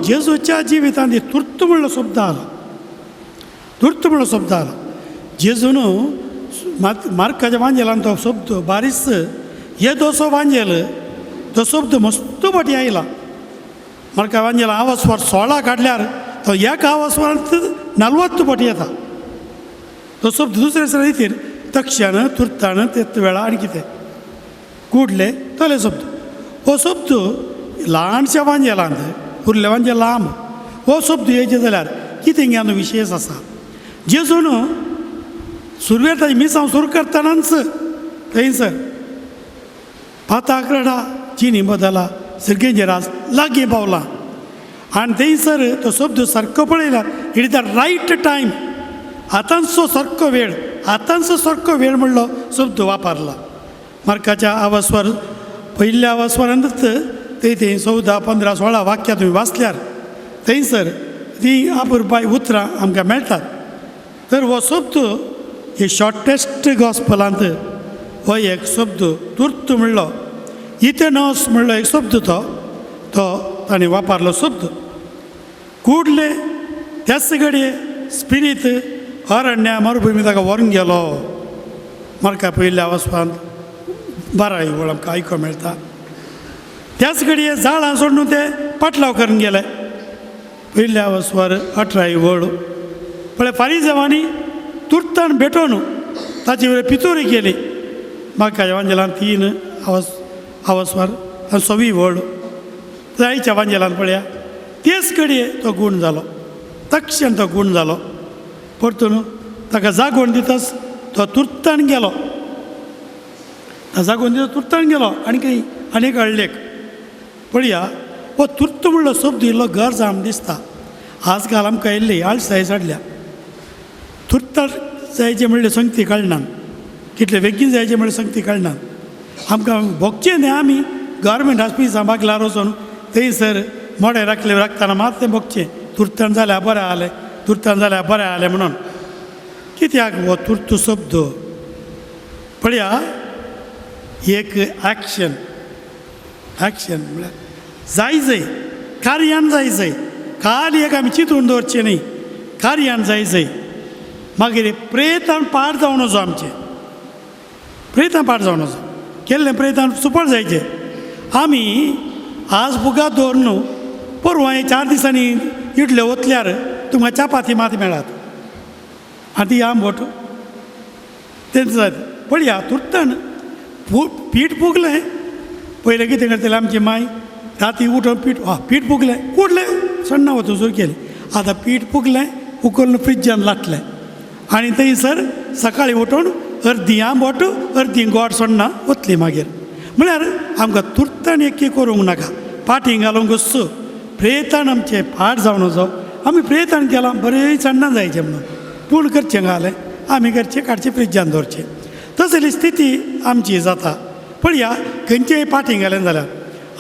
जेजूच्या जिवितांत तुर्त म्हणलो शब्द आला, तुर्त म्हणलो शब्द आला. जेजून मार्काच्या वांजेलान तो शब्द बारीस येदोसो वांजेल तो शब्द मस्त फाटी आयला. मार्का वांजेला आवास्वर 16 काडल्यार तो एका आवास्वरांत 40 फाटी येता. तो शब्द दुसरे दुसरे रितीन तक्षण तुर्तान तेच वेळा आनी कितें कुडले तले शब्द. हो शब्द ल्हानशा वांजेलांत उरले वांजेल लांब हो शब्द येयचे जाल्यार कितें ज्ञान विशेश आसा. जेजून सुरवेर ताजी मिसांव सुरू करतनाच थंयसर पाताकडा चिनी बदला सिरगेंचे राज लागीं पावला आनी थंयसर तो शब्द सारको पळयल्यार it is the right time, आतांचो सारको वेळ, आतांचो सारको वेळ म्हणलो शब्द वापरला. मार्काच्या आवास्वर पयल्या आवास्वरांतच थंय थंय 14, 15, 16 वाक्यां तुमी वाचल्यार थंयसर ती अपुरबाय उतरां आमकां मेळटात. तर हो शब्द हे शॉर्टेस्ट गॉस्पलांत हो एक शब्द तुर्त म्हणलो, इथेनॉस म्हणलो एक शब्द तो तो ताणें वापरलो शब्द. कुडले त्याच घडये स्पिरीत अरण्या मरुभुमी ताका व्हरून गेलो. मार्का पयल्या वचपांत 12 वळ आमकां आयको मेळटा. त्याच घडये जाळां सोडून ते पाटलाव करून गेले. पयल्या वसवार 18 वळ पळय फारीजवांनी तुर्तान भेटोवन ताचे वयर पितोरी केली. म्हाका वांजेलान 3 आवसवार आनी 26 वळ जायच्या वांजेलान पळया तेच घडये तो गूण जालो, तक्षण तो गूण जालो. परतून ताका जागोवन दितच तो तुर्तान गेलो, जागोवन दिता तुर्तान गेलो. आनी खंय आनी एक पळया हो तुर्त म्हणलो शब्द इल्लो गरज आमकां दिसता. आजकाल आमकां इल्ली आळसाय चडल्या. तुर्तान जायचें म्हणलें संगती कळना, कितले बेगीन जायचें म्हणलें संगती कळना. आमकां भोगचें न्ही आमी गव्हर्मेंट हॉस्पिटलां बागलार वचून थंयसर मोडें राखले राखतना मात तें भोगचें, तुर्तान जाल्यार बरें जालें, तुर्तान जाल्यार बरें जालें म्हणून. कित्याक हो तुर्त शब्द पळया एक ॲक्शन, ॲक्शन म्हळ्यार जाय जाय कार्यान जाय जाय, काल एक आमी चिंतून दवरचें न्ही, कार्यान जाय जाय. मागीर प्रेतान पार जावन वचो, आमचें प्रेतान पार जावन वचो, केल्लें प्रेतान सुपळ जायचें. आमी आज बुगात दवर न्हू, परवां 4 दिसांनी इडल्यो वतल्यार तुमकां चपाती मात मेळात आनी ती आंबट तेंच जाता. पळया तुर्तान पीठ पुगलें, पयलें कितें करतलें आमची माय राती उठून पीठ पीठ पुगलें कुडलें सण्णा वचून सुरू केलें. आतां पीठ पुगलें उकलून फ्रिज्जान लाटलें आनी थंयसर सकाळीं उठून अर्दी आंबट अर्दी गोड सोडना वतली. मागीर म्हळ्यार आमकां तुर्तान एक करूंक नाका, पाटी घालूंक सो प्रेतान आमचें पाट जावन वचो. आमी प्रेतान केलां बरें सण्णां जायचें म्हणून, पूण करचें घालें आमी करचें काडचें फ्रिज्जान दवरचें. तसली स्थिती आमची जाता. पळया खंयचेय पाटी घालें जाल्यार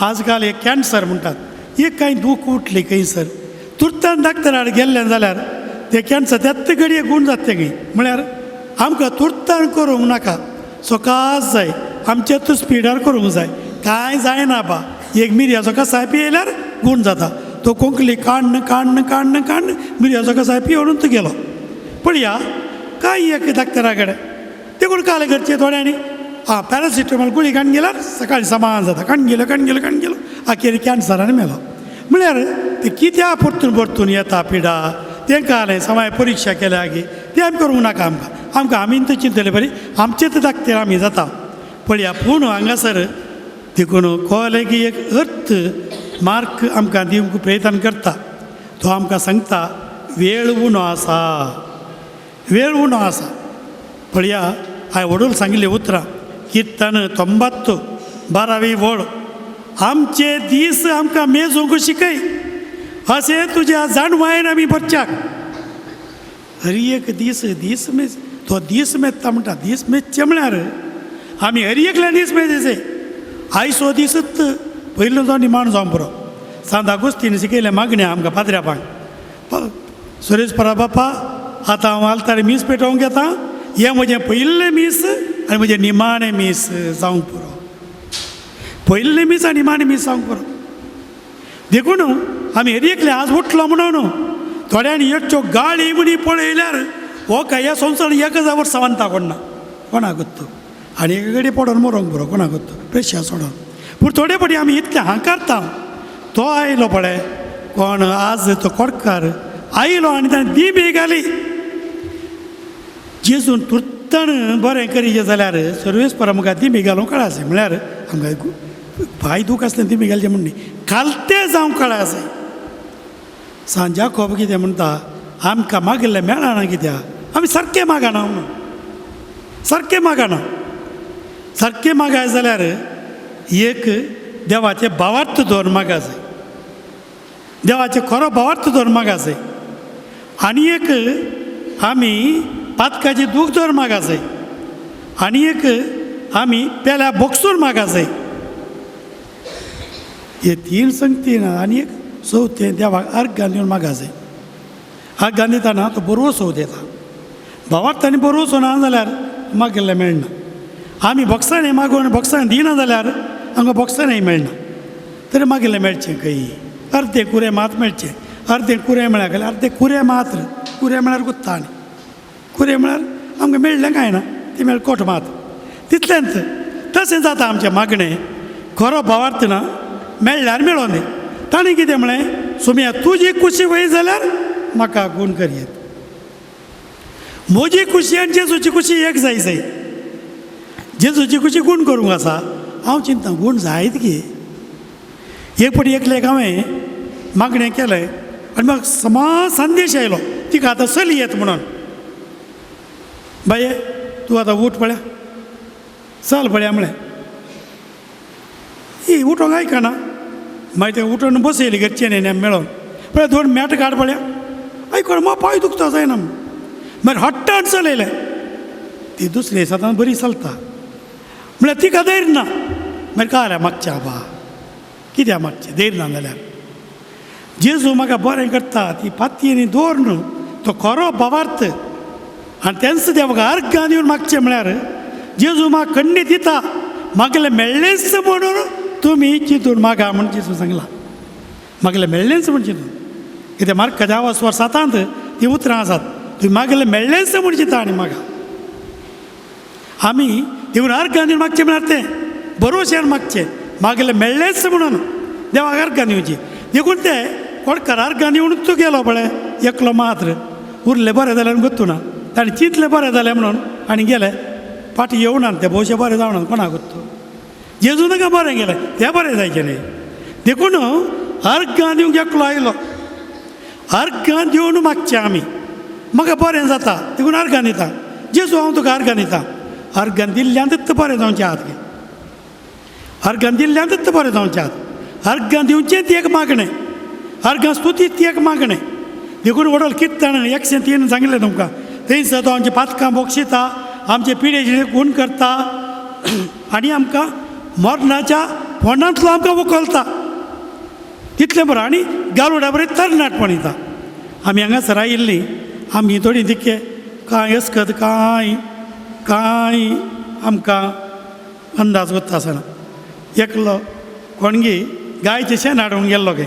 आजकाल एक कॅन्सर म्हणटात, एक कांय दूख उठली खंयसर तुर्तान डाक्टराड गेल्लें जाल्यार ते कॅन्सर त्याच घडये गूण जाता तें. म्हळ्यार आमकां तुर्तान करूंक नाका, सकाळ जाय आमचेच स्पिडार करूंक जाय. कांय जायना बा, एक मिरयाचो कसाय पियेल्यार गूण जाता. तो कोंकली काण्ण काण्ण काण्ण काण्ण मिरयाचो कसाय पियोवन तो गेलो. पळया कांय एक डाक्टरा कडेन ते काल करचें थोड्यांनी आं पॅरासिटामॉल गुळी काडून गेल्यार सकाळीं समान जाता, काडून गेलो काडून गेलो काडून गेलो आखेर कॅन्सरान मेलो. म्हळ्यार ते कित्याक परतून परतून येता पिडा, तेंकां जालें समय परिक्षा केल्या गी तें आमी करूंक नाका. आमकां आमकां आमी तें चिंतले बरी आमचेच धाकटे आमी जाता. पळया पूण हांगासर देखून कळ्ळें की एक अर्थ मार्क आमकां दिवंक प्रयत्न करता. तो आमकां सांगता वेळ उणो आसा, वेळ उणो आसा. पळया हांवें वडूल सांगिल्लीं उतरां किर्तन 90 12वी वळ, आमचे दीस आमकां मेजूंक शिकय अशें तुज्या जाणवायन आमी बरच्याक. हर एक दीस दीस मेज, तो दीस मेजता म्हणटा, दीस मेजचे म्हळ्यार आमी हर एकल्या दीस मेजचे. आयचो दीसच पयलो तो निमाण जावंक पुरो. सांत आगोस्तीन शिकयलें मागणें आमकां पाद्र्यापांक, सुरेश परा बापा आतां हांव आलतार मीस पेटोवंक येता, हें म्हजें पयलें मीस आनी म्हजें निमाणें मीस जावंक पुरो. पयलें मीस आनी निमाणें मीस जावंक पुरो. देखून आमी हर एकले आज उठलो म्हणून थोड्यांनी एकच्यो गाळी म्हणी पळयल्यार हो काय ह्या संवसार 1000 वर्सां वांता कोणा कोणाक गोत्तो आनी एक कडेन पडोन मरोंक पुरो कोणाक गोत्तो प्रेशर सोडोन. पूण थोडे फावटी आमी इतलें हांकारता, तो आयलो पळय कोण आज तो कोडकार आयलो आनी ताणें दिमी घाली. जेजून तुर्तान बरें करीचें जाल्यार सर्वेस्परा मुखार दिमी घालूंक कळासे. म्हळ्यार आमकां पांय दूख आसलें दिमी घालचें म्हण न्ही, खालतें जावंक कळासे. सांत जाकोब कितें म्हणटा, आमकां मागिल्लें मेळना कित्याक, आमी सारकें मागना म्हणून, सारकें मागना. सारकें मागाय जाल्यार एक देवाचें भावार्थ दवर मागा जाय, देवाचें खरो भावार्थ दवर मागा जाय. आनी एक आमी पातकाची दूख दवर मागा जाय, आनी एक आमी पेल्या बोक्सून मागा जाय. हे 3 संगती ना. आनी एक चवथें देवाक अर्घान दिवन मागा जाय. अर्घान दितना तो बरोसो दिता, भावार्थांनी बरोसो ना जाल्यार मागिल्लें मेळना. आमी बोक्सांनी मागून बोक्सांनी दिना जाल्यार आमकां बोक्सांनी मेळना, तरी मागिल्लें मेळचें खंय. अर्दे कुरे मात मेळचें, अर्दे कुरे म्हळ्यार गेल्यार अर्दे कुरे मात्र, कुरे म्हळ्यार गुत्ता आनी कुरे म्हळ्यार आमकां मेळ्ळें कांय ना, ती मेळ्ळें कोट मात, तितलेंच. तशें जाता आमचें मागणें खरो भावार्थ ना मेळ्ळ्यार मेळों दी. ताणें कितें म्हळें, सोम्या तुजी कुशी वय जाल्यार म्हाका गूण करयेत. म्हजी खुशी आनी जेजूची खुशी एक जाय जाय. जेजूची खुशी गूण करूंक आसा, हांव चिंता गूण जायत गे. एक फावटी एकल्याक हांवें मागणें केलें आनी म्हाका समा संदेश आयलो, तिका आतां चली येत म्हणून. बाये तूं आतां उठ पळया, चल पळया म्हळें. ही उठोंक आयकना, मागीर तें उठून बसयली घरचें न्ही मेळोन, पळय 2 मॅट काड पळया, आयकून म्हाका पांय दुखता जायना. मागीर हट्टान चलयलें, ती दुसरी सदां बरी चलता म्हळ्यार तिका धैर्य ना. मागीर काय मागचें आबा कित्याक मागचें धैर्य ना जाल्यार जेजू म्हाका बरें करता ती पातयेनी दवर न्हू, तो खरो भावार्थ. आनी तेंच देवाक अर्गां दिवन मागचें म्हळ्यार जेजू म्हाका खंडीत दिता मागलें मेळ्ळेंच म्हणून तुमी चिंतून मागा म्हूण जेजू सांगलां. मागलें मेळ्ळेंच म्हूण चिंतून कितें मार्काच्या आवाज वर्सातांत ती उतरां आसात तुमी मागलें मेळ्ळेंच म्हूण चिंता आनी मागा. आमी देवून अर्गां दिवन मागचें म्हळ्यार तें बरोवशेन मागचें मागलें मेळ्ळेंच म्हणून देवाक अर्गां दिवची. देखून ते कोणकार अर्गां दिवन तूं गेलो पळय एकलो मात्र उरलें बरें जालें म्हणून गोत्तू ना ताणें चिंतलें बरें जालें म्हणून आनी गेले फाटीं येवना ते भोवशे बरें जावना कोणाक गोत्तू जेजू तांकां बरें गेलें तें बरें जायचें न्ही. देखून अर्गां दिवंक एकलो आयलो अर्गां दिवन मागचें आमी म्हाका बरें जाता देखून अर्गां दिता जेजू हांव तुका अर्गां दिता. अर्गां दिल्ल्यांतच बरें जावचें आहात गे अर्गां दिल्ल्यांतच बरें जावचें आहात. अर्गां दिवचें ती एक मागणें अर्गां स्तुती ती एक मागणें. देखून व्हडल किर्तन 103 सांगलें तुमकां थंयसर तो आमची पातकां बोक्षिता आमचे पिडेचे गुण करता आनी आमकां मरणाच्या फोंडांतलो आमकां उखलता तितलें बरें आनी गालुडा बरें तरणाटपण दिता. आमी हांगासर आयिल्लीं आमी थोडीं तितके कांय अस्कत कांय कांय आमकां अंदाज वता आसना. एकलो कोणगी गायचें शेण हाडूंक गेल्लो गे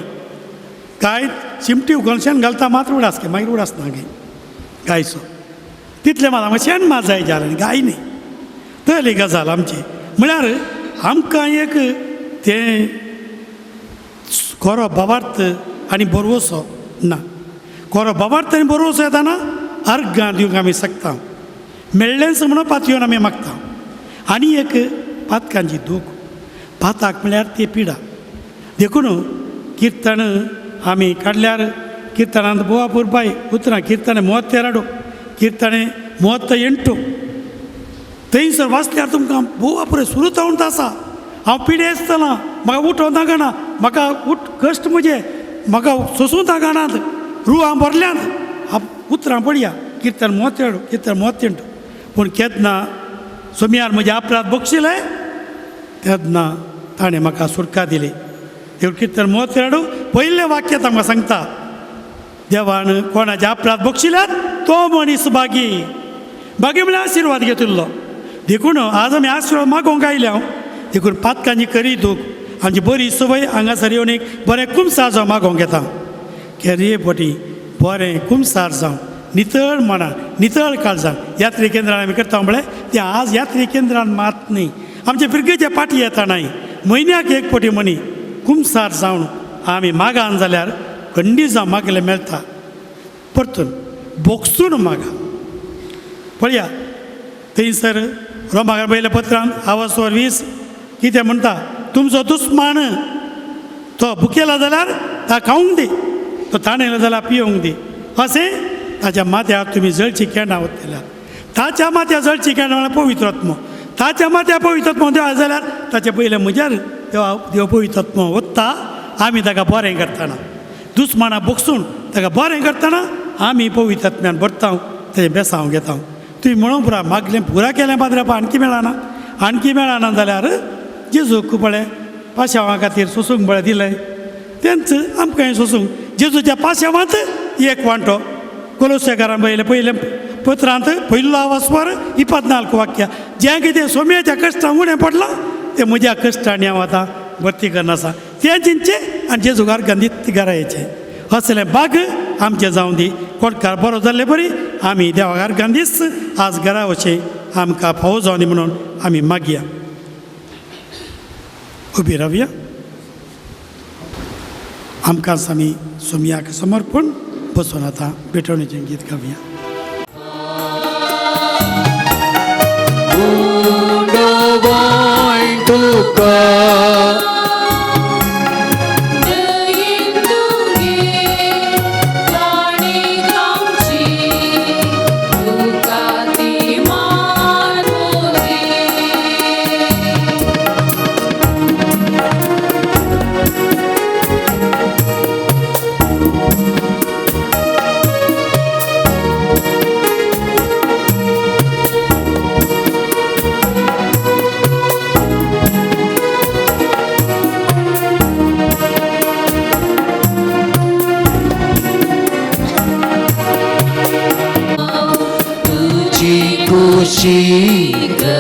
गाय चिमटी उखलून शेण घालता मात्र उडास गे मागीर उडास ना गे गायचो तितलें मात आमकां शेण मात जाय जालें गाय न्ही. तली गजाल आमची म्हळ्यार आमकां एक तें खरो भावार्थ आनी बरवसो ना. खरो भावार्थ आनी बरवसो येताना अर्गां दिवंक आमी शकता मेळ्ळेंच म्हणून पातयेवन आमी मागता. आनी एक पातकांची दूख पाताक म्हळ्यार ती पिडा. देखून किर्तन आमी काडल्यार किर्तनांत बोवा पुरपाय उतरां किर्तन 32 किर्तने 38 थंयसर वाचल्यार तुमकां बोवा पुरो सुरू जावन आसा. हांव पिडे आसतना म्हाका उठोवंक तांकना म्हाका उठ कश्ट म्हजे म्हाका सोसूंक तांकनात रुवां भरल्यांत उतरां पडया किर्तन 32 किर्तन 38. पूण केन्ना सोमयार म्हजे अपराध बक्षिले तेन्ना ताणें म्हाका सुटका दिली. देखून किर्तन 32 पयलें वाक्य तांकां सांगता देवान कोणाचे अपराध बक्षिल्यात तो मनीस बागी बागी म्हळ्यार आशिर्वाद घेतिल्लो. देखून आज आमी आशिर्वाद मागोवंक आयल्या हांव. देखून पातकांची करी दूख आमची बरी संवय हांगासर येवन एक बरें कुमसार जावं मागोवंक येता. केरये पटी बरें कुमसार जावं नितळ मनान नितळ काळजान यात्री केंद्रान आमी करता म्हळ्यार तें आज यात्री केंद्रान मात न्ही आमचे फिरगेचे पाटी येता न्हय म्हयन्याक एक पटी मनी कुमसार जावन आमी मागान जाल्यार खंडी जावं मागलें मेळटा परतून बोगसून मागा. पळया थंयसर रोमाक पयल्या पत्रान आवाज 20 कितें म्हणटा तुमचो दुस्मान तो भुकेला जाल्यार ता खावंक दी तो ताणेलो जाल्यार पिवंक दी अशें ताच्या माथ्यार तुमी जळची केंडां वतल्या ताच्या माथ्यार जळची केंडां म्हळ्यार पवित्रात्मो ताच्या माथ्यार पवित्रात्मो देवा जाल्यार ताचे पयले म्हज्यार देवा देव पवित्रात्मो वता आमी ताका बरें करतना दुस्माना बोगसून ताका बरें करतना आमी पवित्रात्म्यान भरता तेजें बेसांव घेता. तुमी म्हणून पुरा मागलें पुरा केलें पाद्रापा आणकी मेळना आणकी मेळना जाल्यार जेजूक पळय पाशांवा खातीर सोसूंक पळय दिलें तेंच आमकां सोसूंक जेजूच्या पाशांवांत एक वांटो. कोलोसेकारां पयलें पयलें पत्रांत पयलो आवाज 24 वाक्य जें कितें सोम्याच्या कश्टां उणें पडलां तें म्हज्या कश्टांनी हांव आतां भरती करना आसा तें चिंतचें आनी जेजू गांधीत घरा येचें असलें बाग आमचें जावं दी. कोटकार बरो जाल्ले बरी आमी देवाघार गांधीच आज घरा वचचें आमकां फावो जावं दी म्हणून आमी मागया. उबी रावया आमकां आमी सोमयाक समर्पण बसून आतां भेटवणेचें गीत गावया.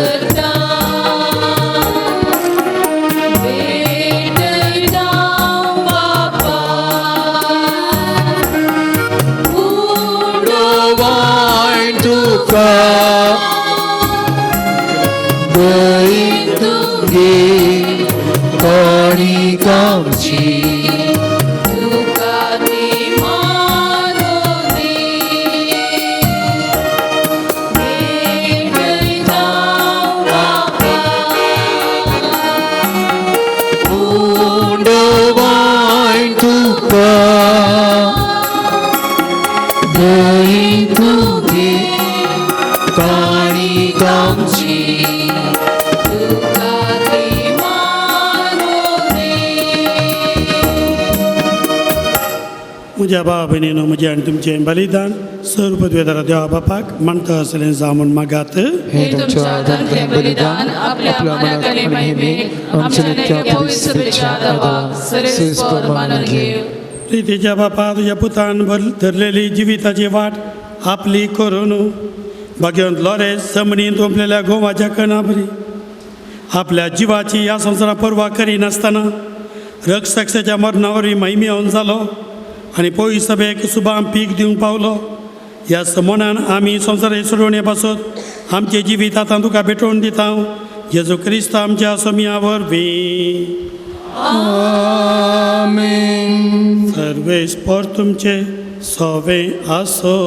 करता भेटयता बापा वायन तुका दई तुगे काणिकांची तुका ती मानुनी भेटयता बापा वायन तुका दई तुगे काणिकांची तुका ती मानुनी म्हज्या भाव भयणीनो म्हजें आनी तुमचें बलिदान सर्व पदवेदारा देवा बापाक मानता आसलें जावं म्हूण मागात. हे तुमच्या हातांतलें बलिदान आपल्या मनाक आणि महिमेक आमच्या नित्य पवित्र आदावाक सरेस्पर मानून घेव. प्रितीच्या बापा तुज्या पुतान धरलेली जिविताची वाट आपली करून भाग्यवंत लॉरेस जमनींत ओंपलेल्या गोवाच्या कणाबरी आपल्या जिवाची ह्या संवसारात पर्वा करिनासतना रक्षाच्या मरणावरवीं महिमेवन जालो आनी पयस सभेक सुबाम पीक दिवंक पावलो. ह्या समोनान आमी संवसार सोडोवणे पासत आमचें जिवीत आतां तुका भेटोवन दिता जेजू क्रिस्त आमच्या सोमया वरवीं. आमेन. सर्वेस्पर तुमचे सवे आसो.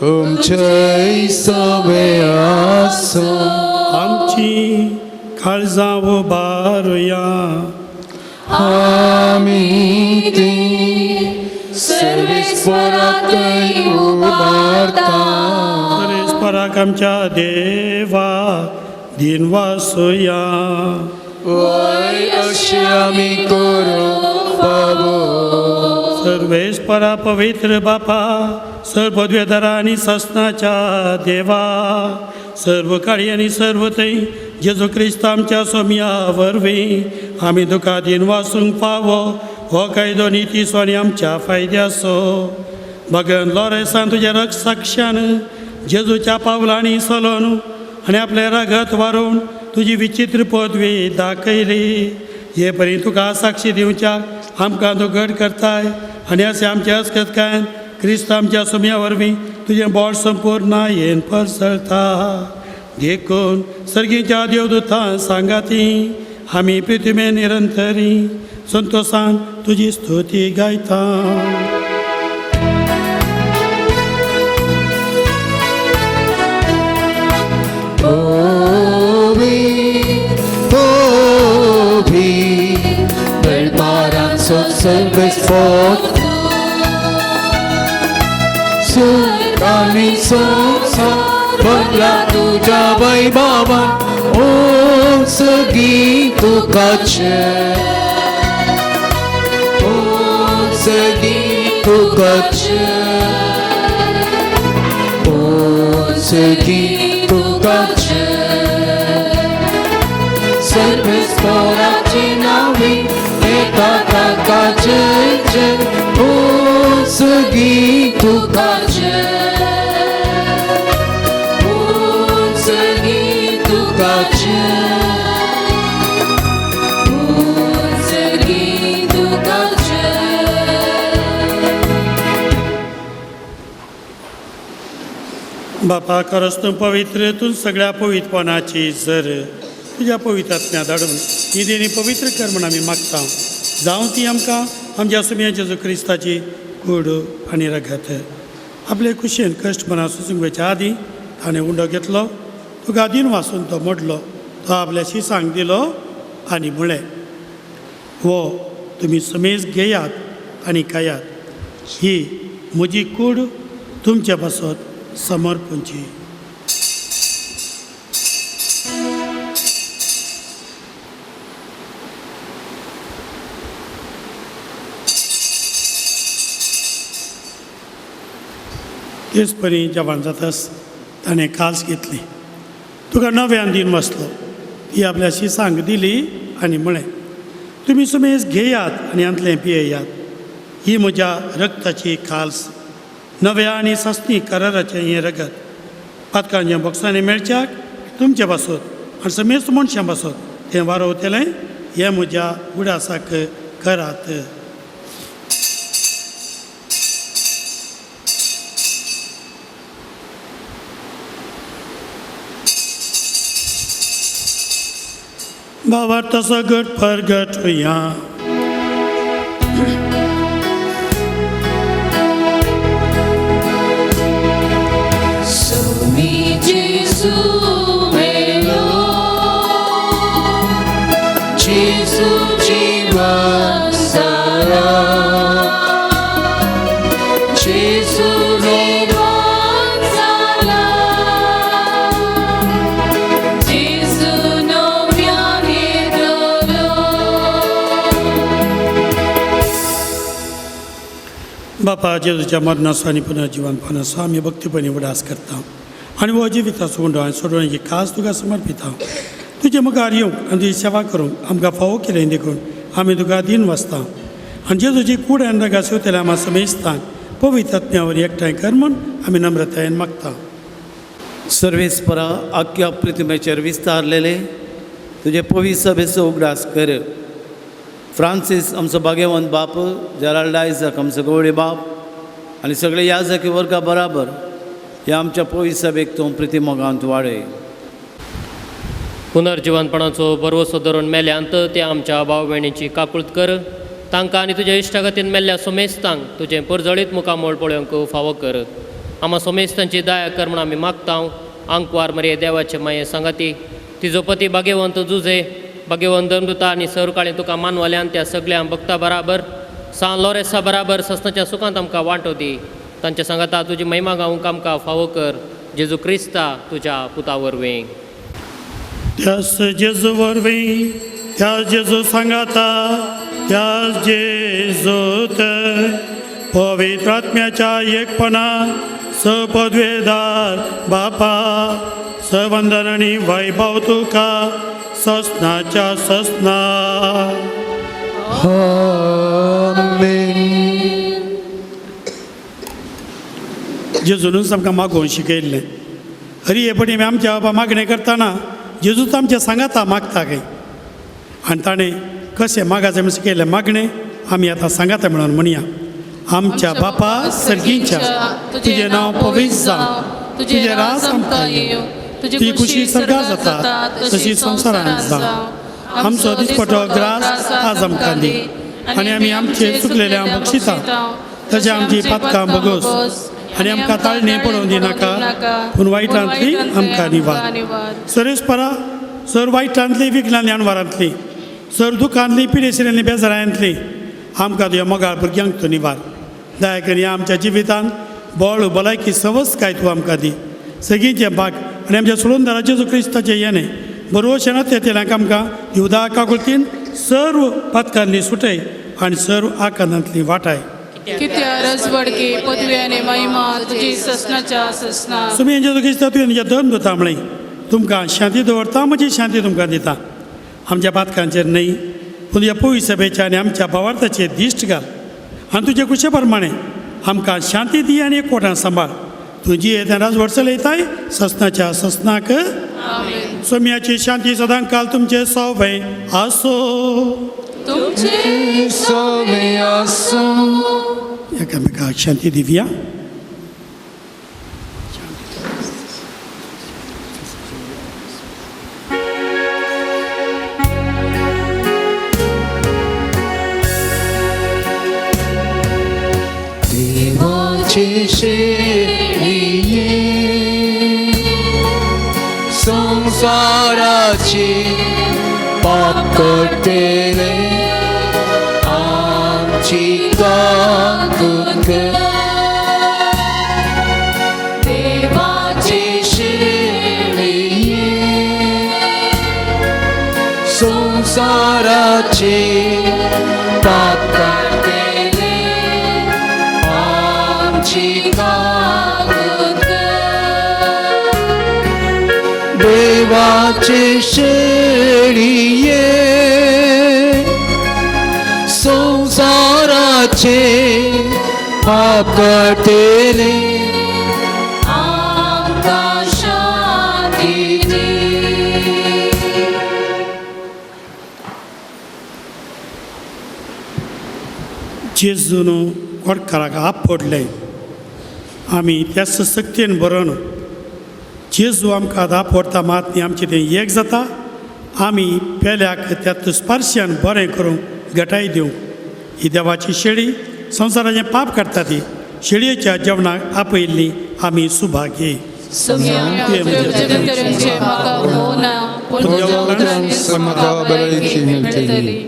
तुमचे सवे आसो. आमची काळजां उबारुया. आमी ती सर्वेस्पराकय उबारता. सर्वेस्पराक आमच्या देवा दिनवासुया. वय अशें आमी करूंक फावो. सर्वेस्परा पवित्र बापा सर्व पदवेदारा आनी ससनाच्या देवा सर्व काळी आनी सर्व थंय जेजू क्रिस्त आमच्या सोमया वरवीं आमी तुका दिनवासूंक फावो हो कायदो नितीचो आनी आमच्या फायद्याचो. भगन लॉरेसान तुज्या रक्षाक्षान जेजूच्या पावलांनी चलोन आनी आपलें रगत वारोवन तुजी विचित्र पदवी दाखयली. हे परी तुका साक्षी दिवच्याक आमकां तूं घट करताय आनी अशें आमच्या अस्कतकायन क्रिस्त आमच्या सुमया वरवीं तुजें बोट संपूर्ण येन पसरता. देखून सर्गीच्या देवदूतां सांगाती आमी पृथ्वी निरंतरी संतोषान तुजी स्तुती गायता. ओवी दरबारांचो सर्वेस्पर सुखानी संसार भरला तुज्या वैभवान ओम सगी तुकाचे ओम सगी तुकाचे ओम सगी तुकाचे सर्वेस्पराची नावी येता ताका जय जय ओम सगी तुकाचे ओम सगी तुकाचे ओम सगी तुकाचे. बापा खरंच तूं पवित्र तूं सगळ्या पवित्रपणाची जर तुज्या पवित्र आत्म्या धाडून ही देणी पवित्र कर म्हूण आमी मागता. जावं ती आमकां आमच्या सुमया जेजू क्रिस्ताची कूड आनी रगत. आपले खुशयेन कश्ट मना सोसूंक वयच्या आदीं ताणें उंडो घेतलो तुका दीन वासून तो मोडलो तो आपल्या शिसांक दिलो आनी म्हळें हो तुमी समेज घेयात आनी खायात ही म्हजी कूड तुमचे पासत समर्पणची. तेच परी जेवण जातास ताणें कास घेतली तुका नव्यान दिन बसलो ती आपल्या शिसांक दिली आनी म्हळें तुमी सुमेज घेयात आनी हांतलें पियेयात ही म्हज्या रक्ताची खाल्स नव्या आनी सासणी कराराचें हें रगत पातकांच्या बोक्सांनी मेळच्याक तुमचे पासत आनी समेस्त मनशां पासत तें वारोवतलें हें म्हज्या उडासाक करात. भावार्थ सगट परगटुया. Sumi Jesu melo, Jesu jiwan sala, Jesu jiwan sala, Jesu novyan yedolo. बापा जेजूच्या मरणाचो आनी पुनर्जिवनपणाचो आमी भक्तीपणी उडास करता आनी हो जिविताचो उंडो आनी सोडवण्याची खास तुका समर्पिता. तुजे मुखार येवंक आनी तुजी सेवा करूंक आमकां फावो केलें देखून आमी तुका दीन वाचता आनी जेजूची कूड आनी रगा शिवतल्या आमा समेस्तांक पवित्र आत्म्यावर एकठांय कर म्हूण आमी नम्रतायेन मागता. सर्वेस्परा आख्या प्रतिमेचेर विस्तारलेले तुजे पवित्र सभेचो उगडास कर. फ्रांसीस आमचो भाग्यवंत बाप, जेराल्ड आयजक आमचो गवळी बाप आनी सगळे याजकी वर्गा बराबर ह्या आमच्या पवित्र सभेक तूं प्रितिमोगांत वाडय. पुनर्जिवनपणाचो भरवसो धरून मेल्यांत त्या आमच्या भाव भयणीची काकूळत कर. तांकां आनी तुज्या इश्टागतीन मेल्ल्या सोमेस्तांक तुजें परजळीत मुखामळ पळोवंक फावो कर. आमा सोमेस्तांची दया कर म्हूण आमी मागता. आंकवार मरे देवाचे माये सांगाती तिजो पती भाग्यवंत जुजे भाग्यवंत धर्मदुता आनी सरकाळी तुका मानवल्यान त्या सगळ्या भक्ता बराबर सान लोरेसा बराबर ससनाच्या सुखांत आमकां वांटो दी. तांच्या सांगाता तुजी महिमा गावंक आमकां फावो कर. जेजू क्रिस्ता तुज्या पुता वरवीं. त्यास जेजू वरवीं, त्या जेजू सांगाता, त्या जेजूत पवित्र आत्म्याच्या एकपणा सपदवेदार बापा सवंदन आनी वैभव तुका ससनाच्या ससना. आमेन. जेजूनच आमकां मागोवन शिकयल्लें. हरी हे पटी आमच्या बाबा मागणें करतना जेजूच आमच्या सांगाता मागता खंय आनी ताणें कशें मागाचें म्हूण शिकयल्लें मागणें आमी आतां सांगाता म्हणून म्हणया. आमच्या बापा सर्गींच्या तुजें नांव पवित्र जावं, तुजें राज आमकां येवं, तुजी खुशी सर्गार जाता तशी संवसारांत जावं. आमचो दिसपटो ग्रास आज आमकां दी आनी आमी आमचे चुकलेल्या बक्षिता तशें आमची पातकां भोगोस आनी आमकां ताळणे पडोवन दिनाका पूण वायटांतली आमकां निवार. सरेस्परा सर वायटांतली विघ्नांतली अणवारांतली सर दुखांतली पिडेशिल्ली बेजारांतली आमकां तुज्या मोगाळ भुरग्यांक तूं निवार. दया करून ह्या आमच्या जिवितांत बळ भलायकी सवस काय तूं आमकां दी. सगळींचें भाग आनी आमच्या सोडूनदारा जेजू क्रिस्ताचें येणें बरोवशें तेतल्यांक आमकां युदा काकुळतीन सर्व पातकांनी सुटय आनी सर्व आकांतांतली वाटाय. कित्या रजवडकी पदवी आनी महिमा तुजी ससनाच्या ससना. तुमी जेजू क्रिस्ता तुवें धर्म दिता म्हळें तुमकां शांती दवरता म्हजी शांती तुमकां दिता. आमच्या पातकांचेर न्हय पूण तुज्या पवित्र सभेच्या आनी आमच्या भावार्थाचेर दिश्ट घाल आनी तुजे कुशे प्रमाणे आमकां शांती दी आनी एकवटान सांबाळ. तुजी येतना राजवट चलयताय ससनाच्या ससनाक. सोम्याची शांती सदां काल तुमचे सवय आसो. तुमचे सवय आसूं. एकामेकाक शांती दिवया. देवाची शेळये संसाराची पाप करतले आमची काकूत कर. देवाची शेळये संसाराची पाप करतले आमची काकूत कर. देवाचे शेळये संसाराचे पाप करतले आमकां शांती दी. जेजून गोडकाराक आपडलें. आमी त्याच सक्तीन बरोवन जेजू आमकां आपडता मात न्ही, आमचें तें एक जाता. आमी पेल्याक त्या स्पर्शान बरें करूंक घटाय दिवंक ही देवाची शेळी संवसाराचें पाप काडटा ती शेळयेच्या जेवणाक आपयल्ली आमी सुभागी. म्हाका भलायकी मेळटली.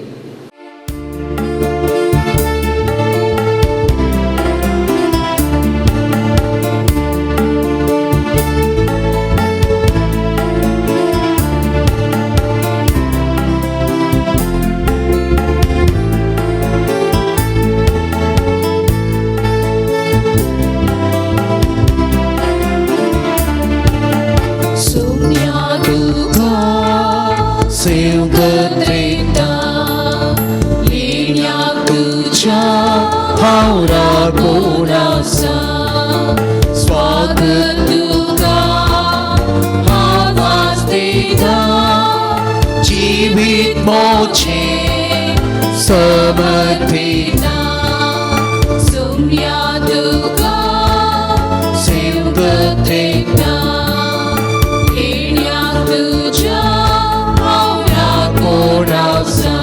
समर्पिता सुम्या तुका सेवकत्रेता येण्या तुझ्या हांव राखून आसा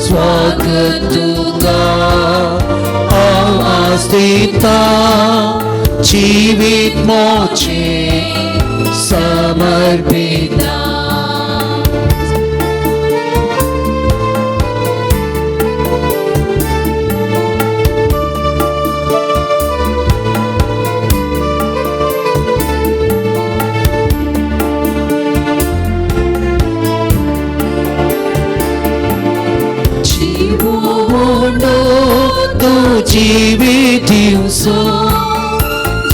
स्वागत तुका हांव आसता जिवीत मोचे समर्पिता. जीवित दिवसो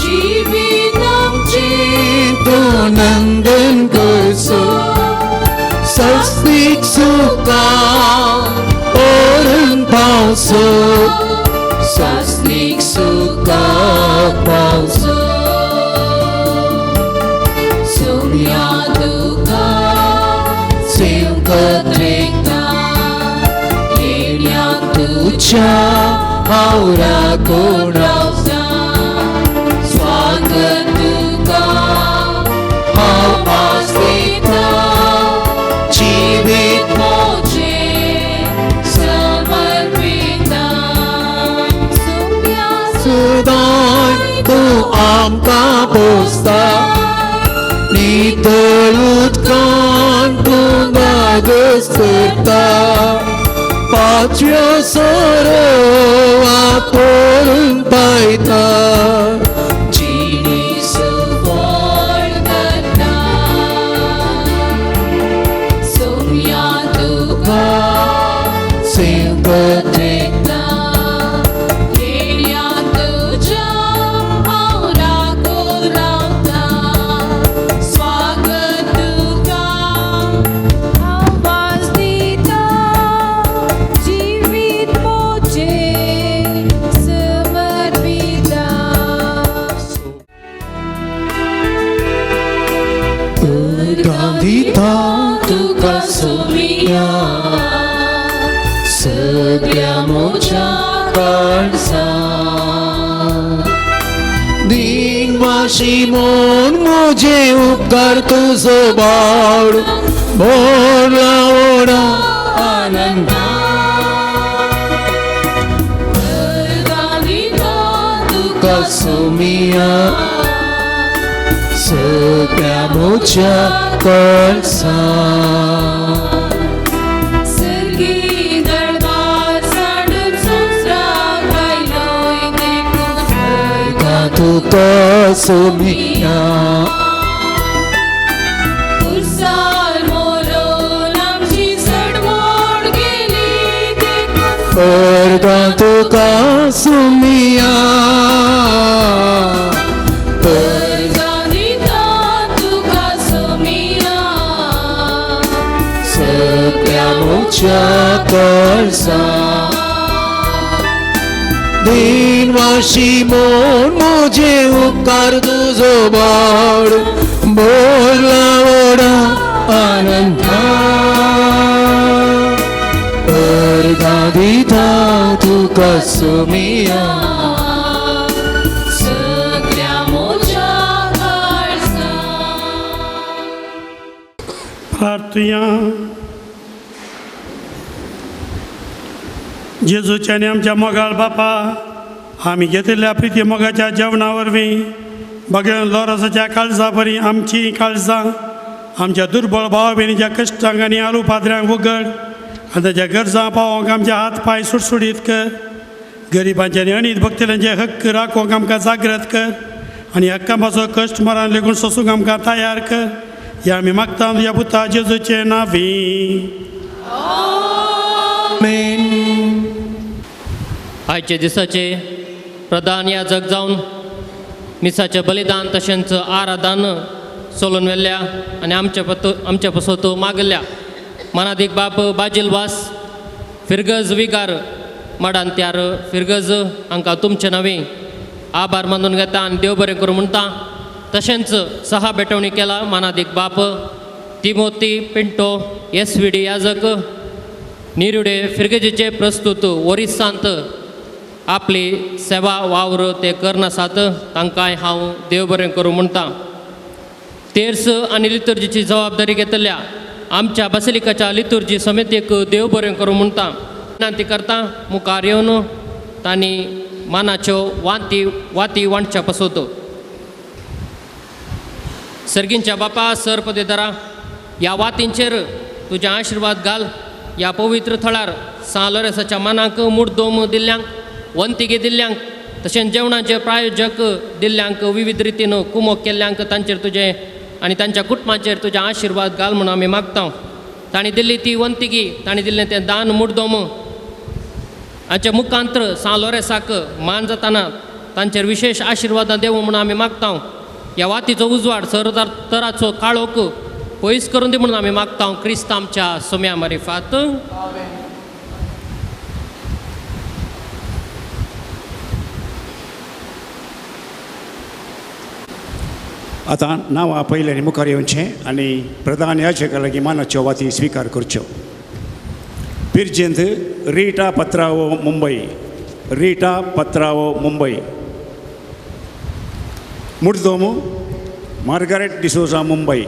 जीवित आमचे तूं नंदन करसो सस्तीक सुखा ओरून पावसो सस्तीक सुखा पावसो. सुम्या तुका सेवकत्रेता येण्या तुझ्या हांव राखून आसा स्वागत तुका हांव आसता जिवीत मोचे समर्पिता. सुम्या सुदाय तूं आमकां पोसता नितळ उदकान तूं धादोस करता पाचव्यो सोरो करून पायता जिणी सुफळ करता. सुम्या तुका सेवकत्रेता येण्या तुझ्या हांव राखून रावता स्वागत तुका आवाज दिता जिवीत मोचे समर्पिता. दिता तुका सुमिया सगळ्या म्हज्या काळजा दीन माशी म्हूण म्हजे उपकार तुजो बावड भोरला ओडा आनंदा दिता तुका सुमिया सगळ्या म्हज्या काळजा. सर्गी दरबार सांडून संवसाराक आयलोय देखून तुका सुमिया कुर्सार मोरोन आमची सडमोड गेली देखून परगां तुका सुमिया परगां दिता तुका सुमिया सगळ्या म्हज्या काळजा दीन वाशी म्हूण म्हजे उपकार तुजो बावड भोरला ओडा आनंदा परगां दिता तुका सोमिया सगळ्या म्हज्या काळजान. प्रार्थुया. जेजूच्या आनी आमच्या मोगाळ बापा, आमी घेतिल्ल्या प्रिती मोगाच्या जेवणा वरवीं बगेन लोरसाच्या काळजा बरी आमची काळजां आमच्या दुर्बळ भाव भयणीच्या कश्टांक आनी आलू पाद्र्यांक उगड आनी ताच्या गरजां पावोवंक आमचे हात पांय सुटसुटीत कर. गरिबांचे आनी अणीत भक्तल्यांचे हक्क राखोवंक आमकां जागृत कर आनी हक्कांपाचो कश्ट मरान लेगून सोसूंक आमकां तयार कर. ह्या आमी मागता तुज्या पुता जेजूचे नांवी. आयचे दिसाचे प्रधान याजक जावन मिसाचें बलिदान तशेंच आराधन चलोवन व्हेल्ल्या आनी आमचे पसत मागल्या मनादीक बाप बाजील वास फिरगज विगार माडांत्यार फिरगज हांकां तुमचे नांवी आभार मानून घेता आनी देव बरें करूं म्हणटा. तशेंच सहा भेटवणी केला मानादीक बाप तिमोती पिंटो एस व्ही डी याजक निरुडे फिरगजीचे प्रस्तूत ओरिसांत आपली सेवा वावर ते करनासात तांकांय हांव देव बरें करूं म्हणटा. तेर्स आनी लितुर्जीची जबाबदारी घेतल्या आमच्या बासिलिकाच्या लितुर्जी समितीक देव बरें करूं म्हणटा. विनंती करता मुखार येवन तांणी मानाच्यो वाती वाती वांटच्या पसोत. सर्गींच्या बापा सर पदेदारा ह्या वातींचेर तुजे आशिर्वाद घाल. ह्या पवित्र थळार सां लोरेसाच्या मनाक मुर्दोम दिल्ल्यांक वंतिगे दिल्ल्यांक तशेंच जेवणाचे प्रायोजक दिल्ल्यांक विविध रितीन कुमोक केल्ल्यांक तांचेर तुजें आनी तांच्या कुटुंबाचेर तुजे आशिर्वाद घाल म्हणून आमी मागता. तांणी दिल्ली ती वंतिगी तांणी दिल्लें तें दान मुर्दोम हाच्या मुखांत्र सां लोरेसाक मान जाताना तांचेर विशेश आशिर्वादां देवूं म्हणून आमी मागता. ह्या वातीचो उजवाड सर तराचो काळोख पयस करून दी म्हणून आमी मागता. क्रिस्त आमच्या सोम्या मारिफात. आतां नांवां पयलें आनी मुखार येवचें आनी प्रधान याजका लागीं मानाच्यो वाती स्विकार करच्यो. पिर्जेंत रिटा पत्रावो मुंबय, रिटा पत्रावो मुंबय. मुर्दोमू Margaret D'Souza Mumbai,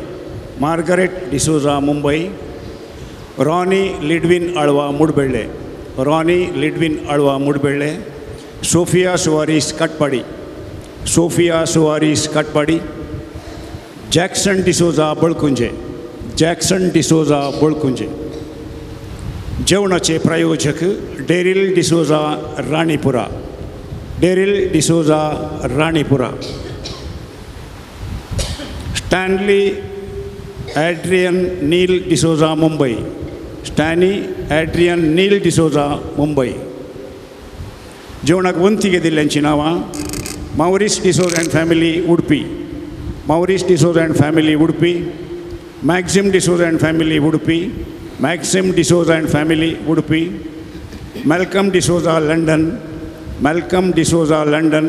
Margaret D'Souza Mumbai. Ronnie Lidwin Alva Mudbelle, Ronnie Lidwin Alva Mudbelle. Sophia Soares Katpadi, Sophia Soares Katpadi. Jackson D'Souza Balkunje, Jackson D'Souza Balkunje. जेवणाचे प्रायोजक Daryl D'Souza Ranipura, Daryl D'Souza Ranipura. Stanley Adrian Neil D'Souza Mumbai, Stanley Adrian Neil D'Souza Mumbai. जेवणाक वंती दिल्ल्यांची नांवां Maurice D'Souza and family Udupi, Maurice D'Souza and family Udupi. Maxim D'Souza and family Udupi, Maxim D'Souza and family Udupi. Malcolm D'Souza London, Malcolm D'Souza London.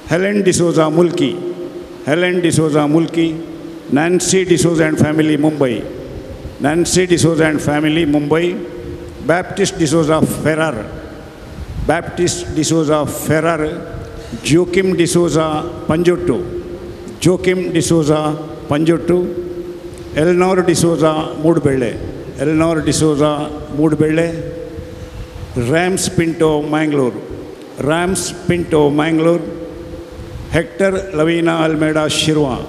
Helen D'Souza Mulki, Helen D'Souza Mulki. Nancy D'Souza and family Mumbai, Nancy D'Souza and family Mumbai. Baptist D'Souza Ferrer, Baptist D'Souza Ferrer. Joachim D'Souza Panjottu, Joachim D'Souza Panjottu. Eleanor D'Souza Moodbelle, Eleanor D'Souza Moodbelle. Rams Pinto Mangalore, Rams Pinto Mangalore. Hector Lavina Almeida Shirva,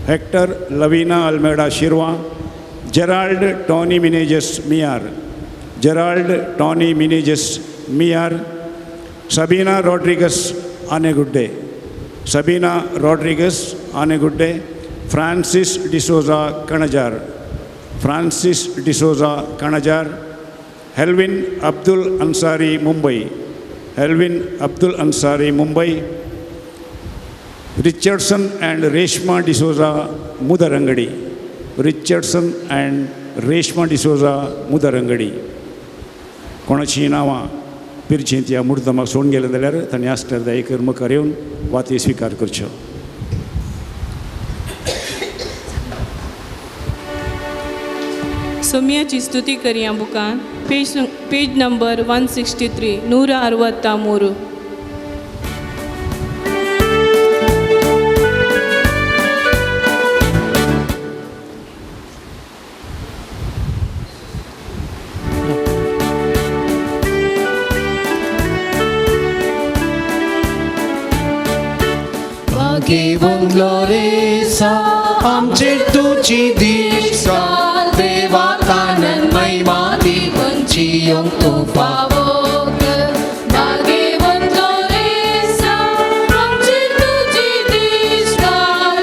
Hector Lavina Almeida Shirva. Gerald Tony Menezes Miyar, Gerald Tony Menezes Miyar. Sabina Rodrigues Anegudde, Sabina Rodrigues Anegudde. Francis D'Souza Kanajar, Francis D'Souza Kanajar. Helvin Abdul Ansari Mumbai, Helvin Abdul Ansari Mumbai. Richardson and Reshma D'Souza Mudarangadi, Richardson and Reshma D'Souza Mudarangadi. कोणाची नांवां पिरचेंत ह्या मुर्दमाक सोडून गेलें जाल्यार तांणी आसल्यार दया कर मुखार येवन वाती स्विकार करच्यो. सोम्याची स्तुती करया बुकान पेज पेज नंबर 163 163. भाग्यवंत आमचेर तुजी दिश्ट देवा कानन महिमा दिवंची येवंक तूं फावो भाग्यवंत लोरेसा आमचेर तुजी दिश्ट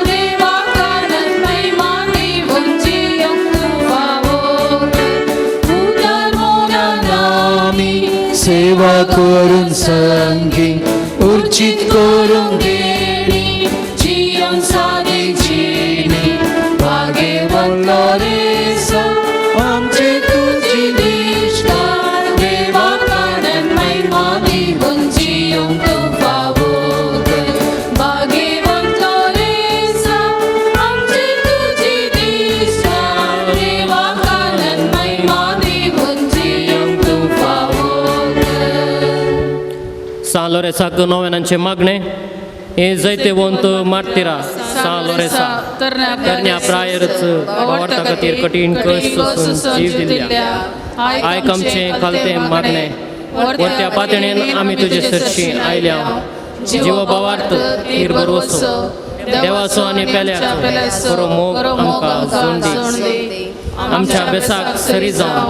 देवा कानन महिमा दिवंची येवंक तूं फावो. उदार मोगान आमी सेवा करून संगी उर्चित करून देणी जियोन सादी जिणी. भाग्यवंत लोरेसा आमचेर तुजी दिश्ट देवा कानन महिमा दिवंची येवंक तूं फावो. भाग्यवंत लोरेसा आमचेर तुजी दिश्ट देवा कानन महिमा दिवंची येवंक तूं फावो. सान लोरेसाक नोवेनांचें मागणें. हे जैतेवंत मार्तिरा सान लोरेसा, तरण्या प्रायरच भावार्था खातीर कठीण कश्ट सोंसून जीव दिल्ल्या, आयक आमचें खालतें मागणें. वरत्या पातणेन आमी तुजे सरशीं आयल्या. जिवो भावार्थ तीर भरवसो देवाचो आनी पेल्याचो बरो मोग आमकां जोड दी. आमच्या बेसाक सरी जावन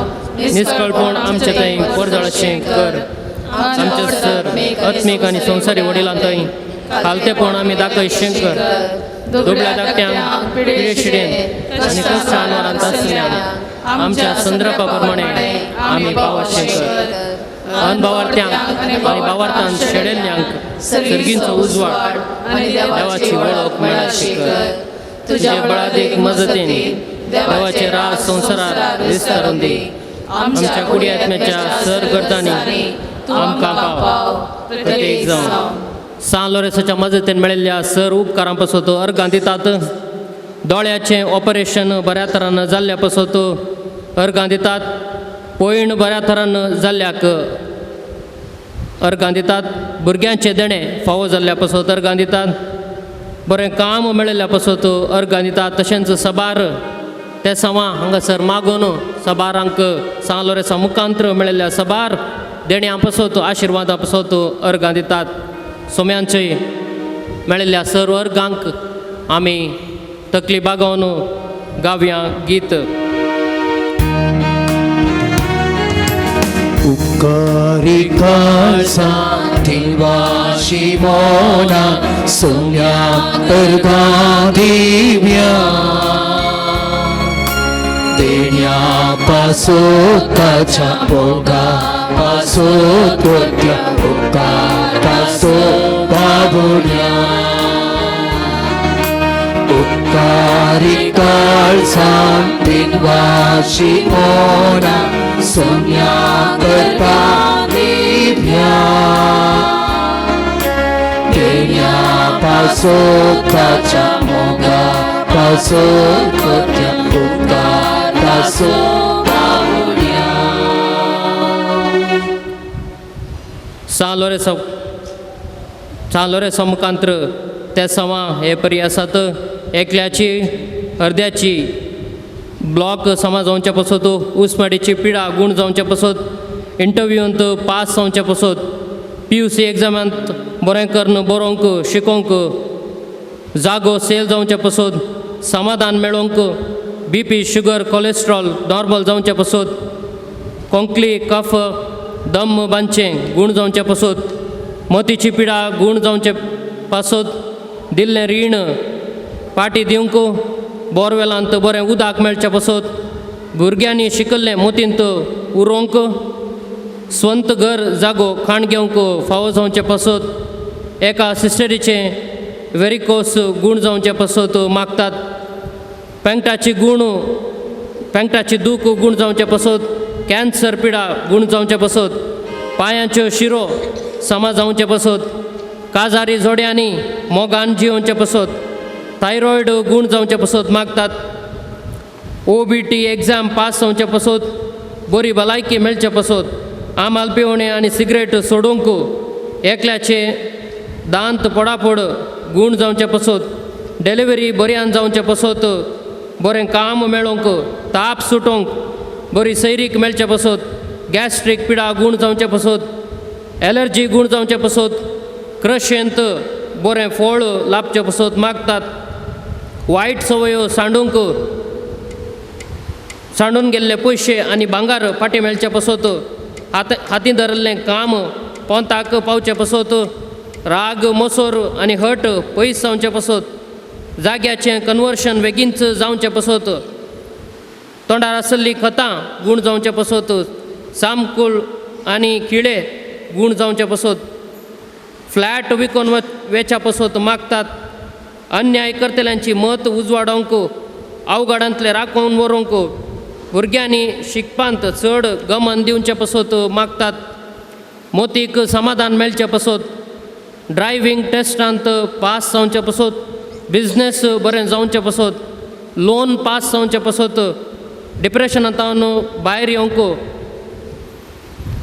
निस्कळपण आमचे थंय परजळशें कर. आमचे सर आत्मीक आनी संवसारी वडिलां थंय खालतेपण आमी दाखयशें कर. दुबळ्या धाकट्यांक, पिडेशिडेन आनी कश्ट अनवरांत आसल्यांक आमच्या संद्रपा प्रमाणे आमी पावाशें कर. अनभावार्थ्यांक आनी भावार्थान शेणिल्ल्यांक सर्गींचो उजवाड आनी देवाची वळख मेळाशी कर. तुज्या बळादीक मजतीन देवाचे राज संवसारार विस्तारून दी. आमच्या कुडी आत्म्याच्या सर करतानी आमकां पाव प्रत्येक जावं. सान लोरेसाच्या मजतीन मेळिल्ल्या सर उपकारां पासत अर्गां दितात. दोळ्याचें ऑपरेशन बऱ्या तरान जाल्ल्या पासत अर्गां दितात. पयण बऱ्या तरान जाल्ल्याक अर्गां दितात. भुरग्यांचें देणें फावो जाल्ल्या पासत अर्गां दितात. बरें काम मेळिल्ल्या पासत अर्गां दितात. तशेंच सबार ते सवां हांगासर मागून सबारांक सान लोरेसा मुखांत्र मेळिल्ल्या सबार देण्यां पासत आशिर्वादां पासत अर्गां दितात. सोम्यांचे मेळिल्ल्या सर अर्गांक आमी तकली बागोवन गावया गीत. उपकारी काळसा दिवाशी मोना सोम्या अर्गां दिव्या. देण्या पासो ताच्या भोगा पासो त्वत्या उपकार पासो बाबुड्या. उपकारी काळसा दिवाशी मोना सोम्या अर्गां दिव्या. देण्या पासो ताच्या मोगा पासो त्वत्या उपकार पासो बाबुड्या. सान लोरेसा मुखांत्र ते सवां हे परी आसात. एकल्याची अर्द्याची ब्लॉक समा जावचे पासत, उस्माडीची पिडा गूण जावचे पासत, इंटरव्यूंत पास जावचे पासत, PUC एग्जामांत बरें करून बरोवंक शिकोवंक जागो सेल जावचे पासत, समाधान मेळोवंक, BP sugar cholesterol normal जावचे पासत, खोंकली कफ दम बांदचें गूण जावचे पासत, मोतीची पिडा गूण जावचे पासत, दिल्लें रीण पाटी दिवंक, बोरवेलांत बरें उदक मेळचें पासत, भुरग्यांनी शिकल्लें मोतींत उरोवंक, स्वंत घर जागो खाण घेवंक फावो जावचें पासत, एका सिस्टरीचें वेरिकोस गूण जावचें पासत मागतात. पेंगटाची गूण पेंगटाची दूख गूण जावचें पासत, कॅन्सर पिडा गूण जावचें पासत, पांयांच्यो शिरो समा जावचें पासत, काजारी जोड्यांनी मोगान जियोवचें पासत, थायरॉयड गूण जावचें पासत मागतात. OBT exam pass जावचे पासत, बरी भलायकी मेळचे पासत, आमाल पिवणे आनी सिगरेट सोडूंक, एकल्याचे दांत पडापड गूण जावचे पासत, डिलिव्हरी बऱ्यान जावचे पासत, बरें काम मेळोंक, ताप सुटोंक, बरी सैरीक मेळचे पासत, गॅस्ट्रीक पिडा गूण जावचे पासत, एलर्जी गूण जावचे पासत, क्रशेंत बरें फळ लाबचे पासत मागतात. वायट संवयो सांडूंक, सांडून गेल्ले पयशे आनी भांगार फाटीं मेळचे पासत, हात हातीं धरिल्लें काम पोंताक पावचे पासत, राग मोसोर आनी हट पयस जावचे पासत, जाग्याचें कन्वर्शन बेगीनच जावचें पासत, तोंडार आसल्लीं खतां गूण जावचे पासत, सामकूल आनी किळे गूण जावचे पासत, फ्लॅट विकोन वेच्या पासत मागतात. अन्याय करतल्यांची मत उजवाडोवंक, अवघडांतलें राखोवन व्हरूंक, भुरग्यांनी शिकपांत चड गमन दिवचे पासत मागतात. मोतीक समाधान मेळचे पासत, ड्रायव्हींग टेस्टांत पास जावचे पासत, बिजनेस बरें जावचे पासत, लोन पास जावचे पासत, डिप्रेशनांत भायर येवंक,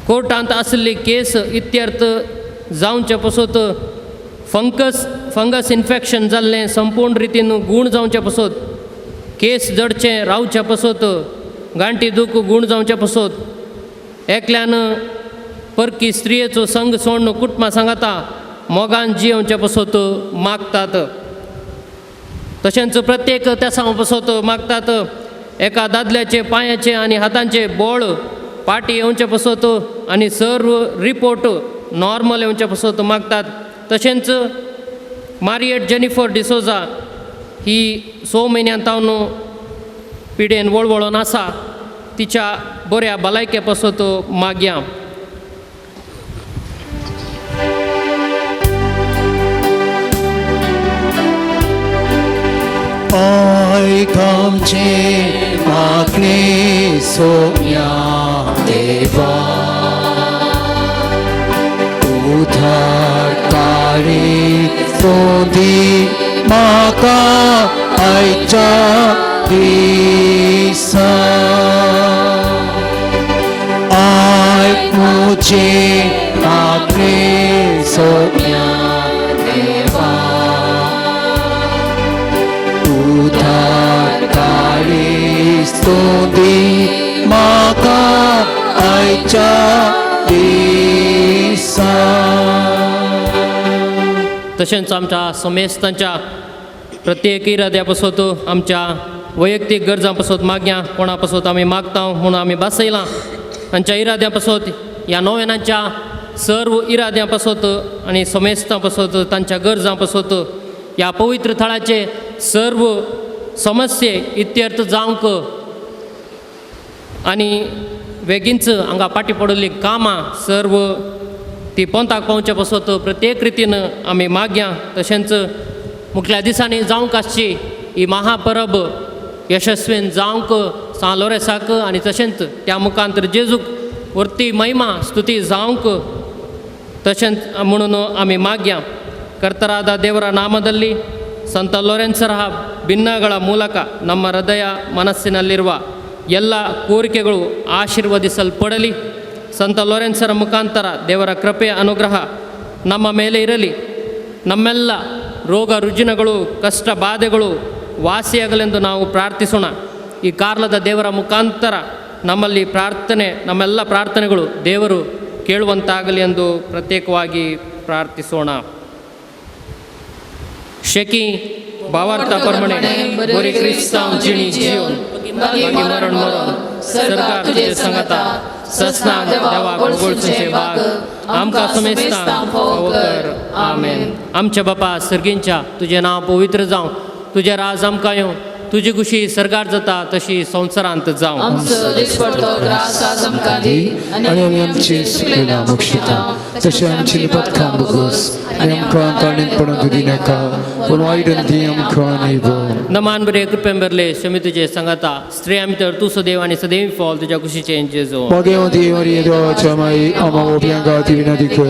कोर्टांत आशिल्ली केस इत्यर्थ जावचे पासत, फंगस इन्फेक्शन जाल्लें संपूर्ण रितीन गूण जावचे पासत, केस जडचें रावचे पासत, गांठी दूख गूण जावचे पासत, एकल्यान परकी स्त्रियेचो संग सोडून कुटुंबा सांगाता मोगान जियोवचे पासत मागतात. तशेंच प्रत्येक तेसांव पासत मागतात. एका दादल्याचे पांयाचे आनी हातांचे बोळ पाटी येवचे पासत आनी सर्व रिपोर्ट नॉर्मल येवचे पासत मागतात. तशेंच मारियट जेनिफर डिसोजा ही 6 म्हयन्यां तावन पिडेन वळवळोन आसा, तिच्या बऱ्या भलायके पासत मागया. आयक आमचें मागणें सोम्या देवा, उद्धारकारी स्तुती म्हाका आयच्या दिसा. आयक म्हजें मागणें सोम्या देवा, उद्धारकारी स्तुती म्हाका आयच्या दिसा. तशेंच आमच्या समेस्तांच्या प्रत्येक इराद्या पासत, आमच्या वैयक्तीक गरजां पासत मागया. कोणा पासत आमी मागता म्हणून आमी बसयलां तांच्या इराद्या पासत, ह्या नोवेनांच्या सर्व इराद्यां पासत आनी समेस्तां पासत, तांच्या गरजां पासत, ह्या पवित्र थळाचे सर्व समस्ये इत्यर्थ जावंक आनी बेगीनच हांगा फाटीं पडिल्लीं कामां सर्व ती पोंताक पावचे पासत प्रत्येक रितीन आमी मागया. तशेंच मुखल्या दिसांनी जावंक आसची ही महापरब यशस्वीन जावंक सांत लोरेसाक आनी तशेंच त्या मुखांतर जेजूक वरती महिमा स्तुती जावंक तशेंच म्हणून आमी मागया. ಕರ್ತರಾದ ದೇವರ ನಾಮದಲ್ಲಿ ಸಂತ ಲೋರೆನ್ಸರ ಭಿನ್ನಗಳ ಮೂಲಕ ನಮ್ಮ ಹೃದಯ ಮನಸ್ಸಿನಲ್ಲಿರುವ ಎಲ್ಲ ಕೋರಿಕೆಗಳು ಆಶೀರ್ವದಿಸಲ್ಪಡಲಿ. ಸಂತ ಲೋರೆನ್ಸರ ಮುಖಾಂತರ ದೇವರ ಕೃಪೆಯ ಅನುಗ್ರಹ ನಮ್ಮ ಮೇಲೆ ಇರಲಿ. ನಮ್ಮೆಲ್ಲ ರೋಗ ರುಜಿನಗಳು ಕಷ್ಟ ಬಾಧೆಗಳು ವಾಸಿಯಾಗಲೆಂದು ನಾವು ಪ್ರಾರ್ಥಿಸೋಣ. ಈ ಕಾರ್ಲದ ದೇವರ ಮುಖಾಂತರ ನಮ್ಮಲ್ಲಿ ಪ್ರಾರ್ಥನೆ, ನಮ್ಮೆಲ್ಲ ಪ್ರಾರ್ಥನೆಗಳು ದೇವರು ಕೇಳುವಂತಾಗಲಿ ಎಂದು ಪ್ರತ್ಯೇಕವಾಗಿ ಪ್ರಾರ್ಥಿಸೋಣ. ಶೆಕಿ ಭಾವಾರ್ಥ ಪರ್ಮಣೆ ಬರಿ ಕ್ರಿಸ್ತಾಂव जिणी जियोन मागीर मरण मरोन सरकार तुजे संगता ससनाक देवाक वळवळचें भाग आमकां समेस्तांक फावो कर. आमेन. आमच्या बापा सर्गींच्या तुजें नांव पवित्र जावं, तुजें राज आमकां येवं, तुजी खुशी सरकार जाता तशी संवसारांत जावं. आमचो दिसपडतो ग्रास आज आमकां दी आनी आमी आमची सुकलेला बक्षिता तशें आमची पथकां भोगोस आनी आमकां ताणें पडून दिनाका, पूण वायट ती आमकां न्ही. नमान बरे कृपेन भरले शमी तुजे सांगाता स्त्रियां भितर तूं सदैव आनी सदैव फॉल तुज्या कुशीचें जेजू. भाग्यवती मरिये देवाच्या माई आम्हा पाप्यांक ती विनंती कर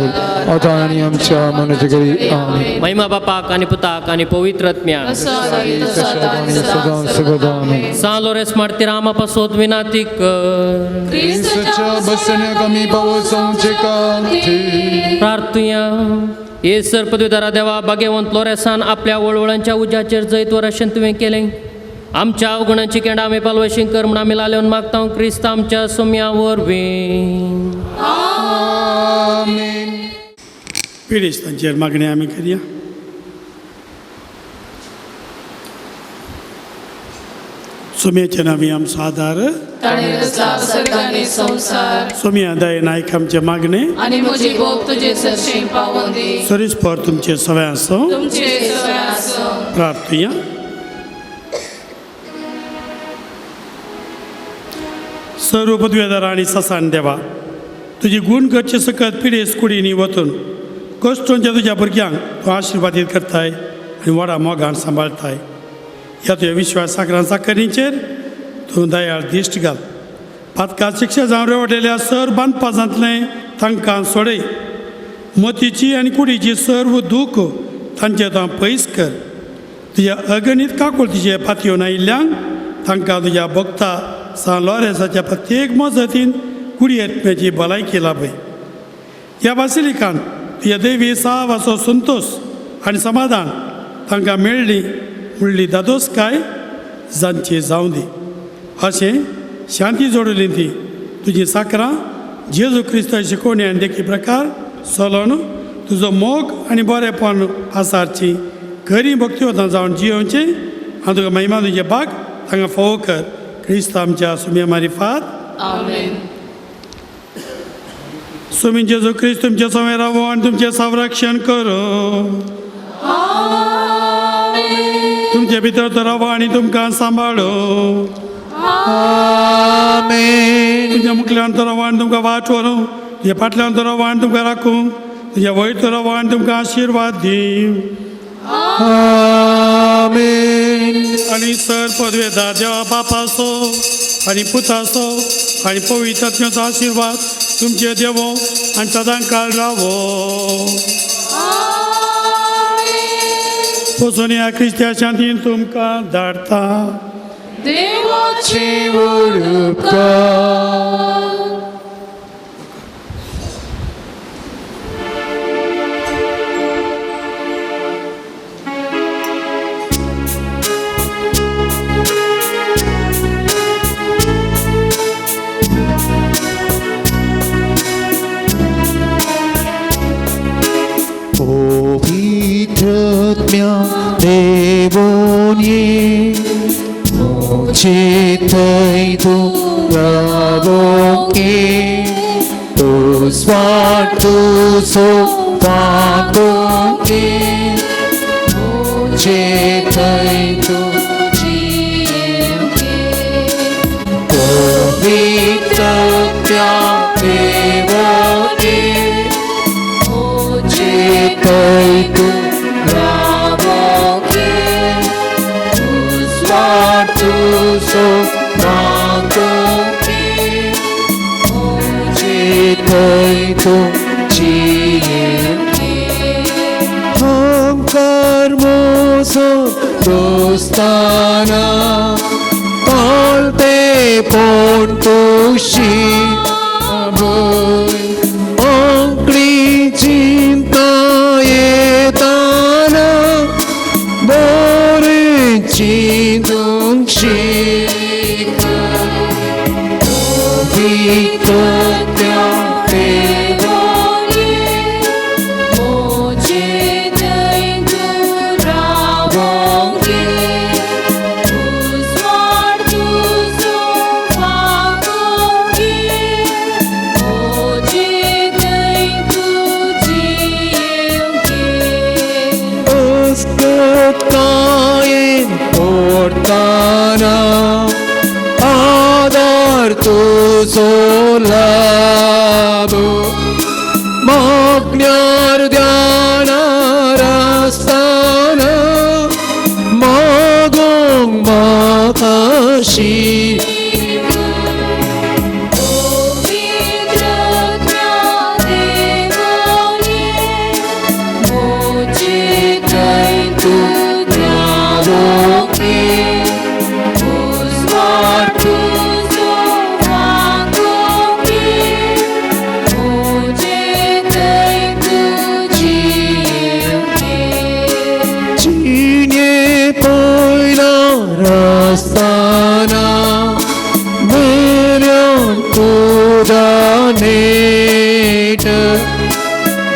आतां आनी आमच्या मरणाच्या घडी. आमेन. महिमा बापाक आनी पुताक आनी पवित्र आत्म्याक. सदां सगदा. आमेन. सान लोरेस मार्तीर आमा पासत विनाती कर. क्रिस्ताच्या बसण्याक आमी पावोवचे खातीर. प्रार्थुया. येसर पदवीधरा देवा भाग्यवंत लोरेसान आपल्या वळवळांच्या उज्याचेर जैतवर अशें तुवें केलें. आमच्या अवगुणांची केंडां आमी पालवशी कर म्हूण आमी लालेवन मागता क्रिस्त आमच्या सोम्या वरवीं. आमेन. पिडेस्तांचेर मागणी आमी करया. सोम्याच्या नांवी आमचो आदार. ताणें रचला सर्ग आनी संवसार. सोम्या दयेन आयक आमचें मागणें. आनी म्हजी भोग तुजे सरशीं पावोवन दी. सरीसपर तुमचें सगळें आसूं. तुमचे सगळें आसूं. प्रार्थुया. सर्व पदवेदार आनी ससान देवा तुजी गूण करचे सकत पिडेस कुडींनी वचून कश्टोंच्या तुज्या भुरग्यांक तूं आशिर्वादीत करताय आनी व्हडा मोगान सांबाळटाय. ह्या तुज्या विश्वास साकरां साकरींचेर तूं दयाळ दिश्ट घाल. पातका शिक्षा जावन रेवटेल्या सर बांदपासांतलें तांकां सोडय. मतीची आनी कुडीची सर्व दूख तांचे तूं पयस कर. तुज्या अगणीत काकुळतीचे पातयेवन आयिल्ल्यांक तांकां तुज्या भक्ता सान लॉरेन्साच्या प्रत्येक मजतीन कुडी आत्म्याची भलायकी लाभय. ह्या बासिलिकान तुज्या देवी सावाचो संतोश आनी समाधान तांकां मेळ्ळी म्हणली दादोसकाय जांची जावं दी. अशें शांती जोडली ती तुजी साकरां जेजू क्रिस्ता शिकोवणी आनी देखी प्रकार चलोवन तुजो मोग आनी बरेपण आसारची खरी भक्तिवतां जावन जियोवचें आनी तुका महिमा तुजें बाग तांकां फोव कर. क्रिस्त आमच्या सुम्या मारिफात. आमेन. सुमी जेजू क्रिस्त तुमचे समें रावो आनी तुमचें संरक्षण करूं. तुमचे भितर तो रावो आनी तुमकां सांबाळो. आमेन. तुमच्या मुखल्यान तो रावो आनी तुमकां वाट व्हरूं. तुज्या फाटल्यान तो रावो आनी तुमकां राखूं. तुज्या वयर तो रावो आनी तुमकां आशिर्वाद दी. आमेन. आनी सर पदवेदार देवा बापाचो आनी पुताचो आनी पवित्र आत्म्याचो आशिर्वाद तुमचे देवो आनी सदां काळ रावो. वचून ह्या क्रिस्त्या शांतीन तुमकां धाडटा. देवाची उपकार. पवित्रत्म्या देवोनी मुझे तू रावोंगे उस्वार तू सो पागोंगे मुझे तू पवित्रत्म्या देवोनी मुझे तू रावोंगे उस्वार तू सो मांगोंगे मुझे तू जिएंगे. हम कर्मों सो दोस्ताना कॉलते पोन तुशी अबोय ओंकली चिंता येताना बोरे चिंतून शिक. पवित्रत्या देवोनी मुझे तू रावोंगे उस्वार तू सो पागोंगे मुझे तू जिएंगे. अस्कृतायेन पोडताना आदार तुजो लाभो मागण्यार ध्यानार आसताना. भेट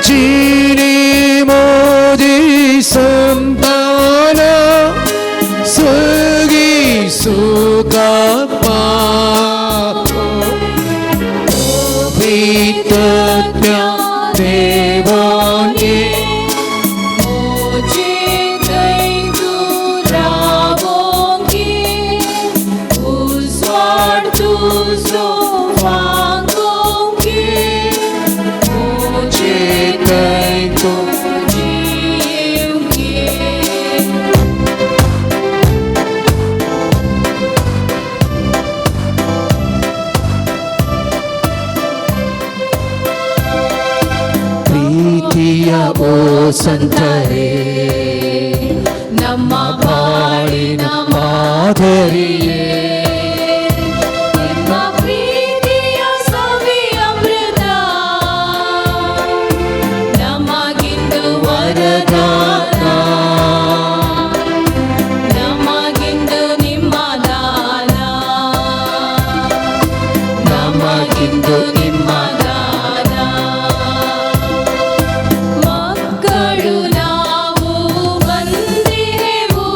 जिनी मोदी संताना सगळी सुखा पावो पवित्र देवाने मोजे थंय तूं रावोंकी उजवाड तुजो फांकोंकी मोजे थंय तूं जियेवंकी. ಪ್ರೀತಿಯ ಓ ಸಂತರೇ ನಮ್ಮ ಬಾಳಿನ ಮಾದರಿಯೇ ನಿಮ್ಮ ಪ್ರೀತಿಯ ಸವಿ ಅಮೃತ ನಮಗಿಂದು ವರದಾನ ನಮಗಿಂದು ನಿಮ್ಮ ದಾನ ನಮಗಿಂದು ನಿಮ್ಮ ದಾನ ಮಕ್ಕಳು ನಾವು ಬಂದಿರೆವು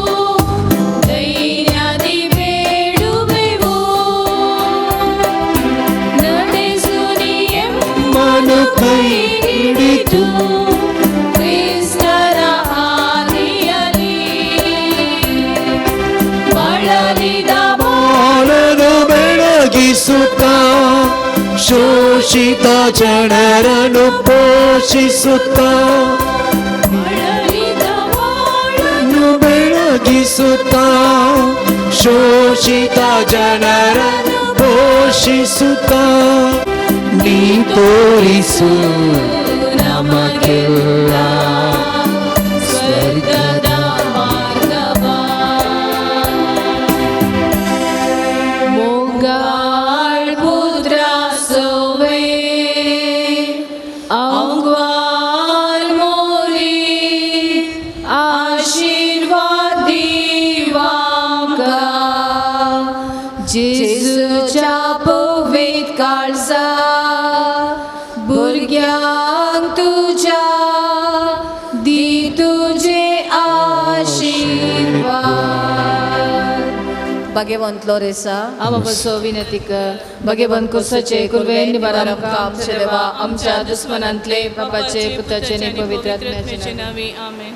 ಧೈರ್ಯದಿ ಬೇಡುವೆವು ನಡೆಸು ನೀ ಕೈ ಹಿಡಿದು ಕ್ರಿಸ್ತರ ಹಾದಿಯಲಿ ಬಳಲಿದ ಬಾಳನು ಬೆಳಗಿಸುತ್ತ ಶೋಷಿತ ಜನರನ್ನು ಪೋಷಿಸುತ್ತ ಬಳಲಿದ ಬಾಳನು ಬೆಳಗಿಸುತ್ತ ಶೋಷಿತ ಜನರನ್ನು ಪೋಷಿಸುತ್ತ ನೀ ತೋರಿಸು ನಮಗೆಲ್ಲ ಸ್ವರ್ಗದ ಮಾರ್ಗವ मोगाळ पुत्रा सोवे अंगवाल मोरी आशीर्वाद दिवांका जेजूच्या पवित्र काळजा भुरग्यांक तुज्या दी तुजे आशीर्वाद. भाग्यवंत लोरेसा आमा विनंती कर भगवंत कुर्साचे कुर्वे निवार आमच्या देवा आमच्या दुस्मनांतले बापाचे पुताचे आणि पवित्र आत्म्याचे नावे आमेन.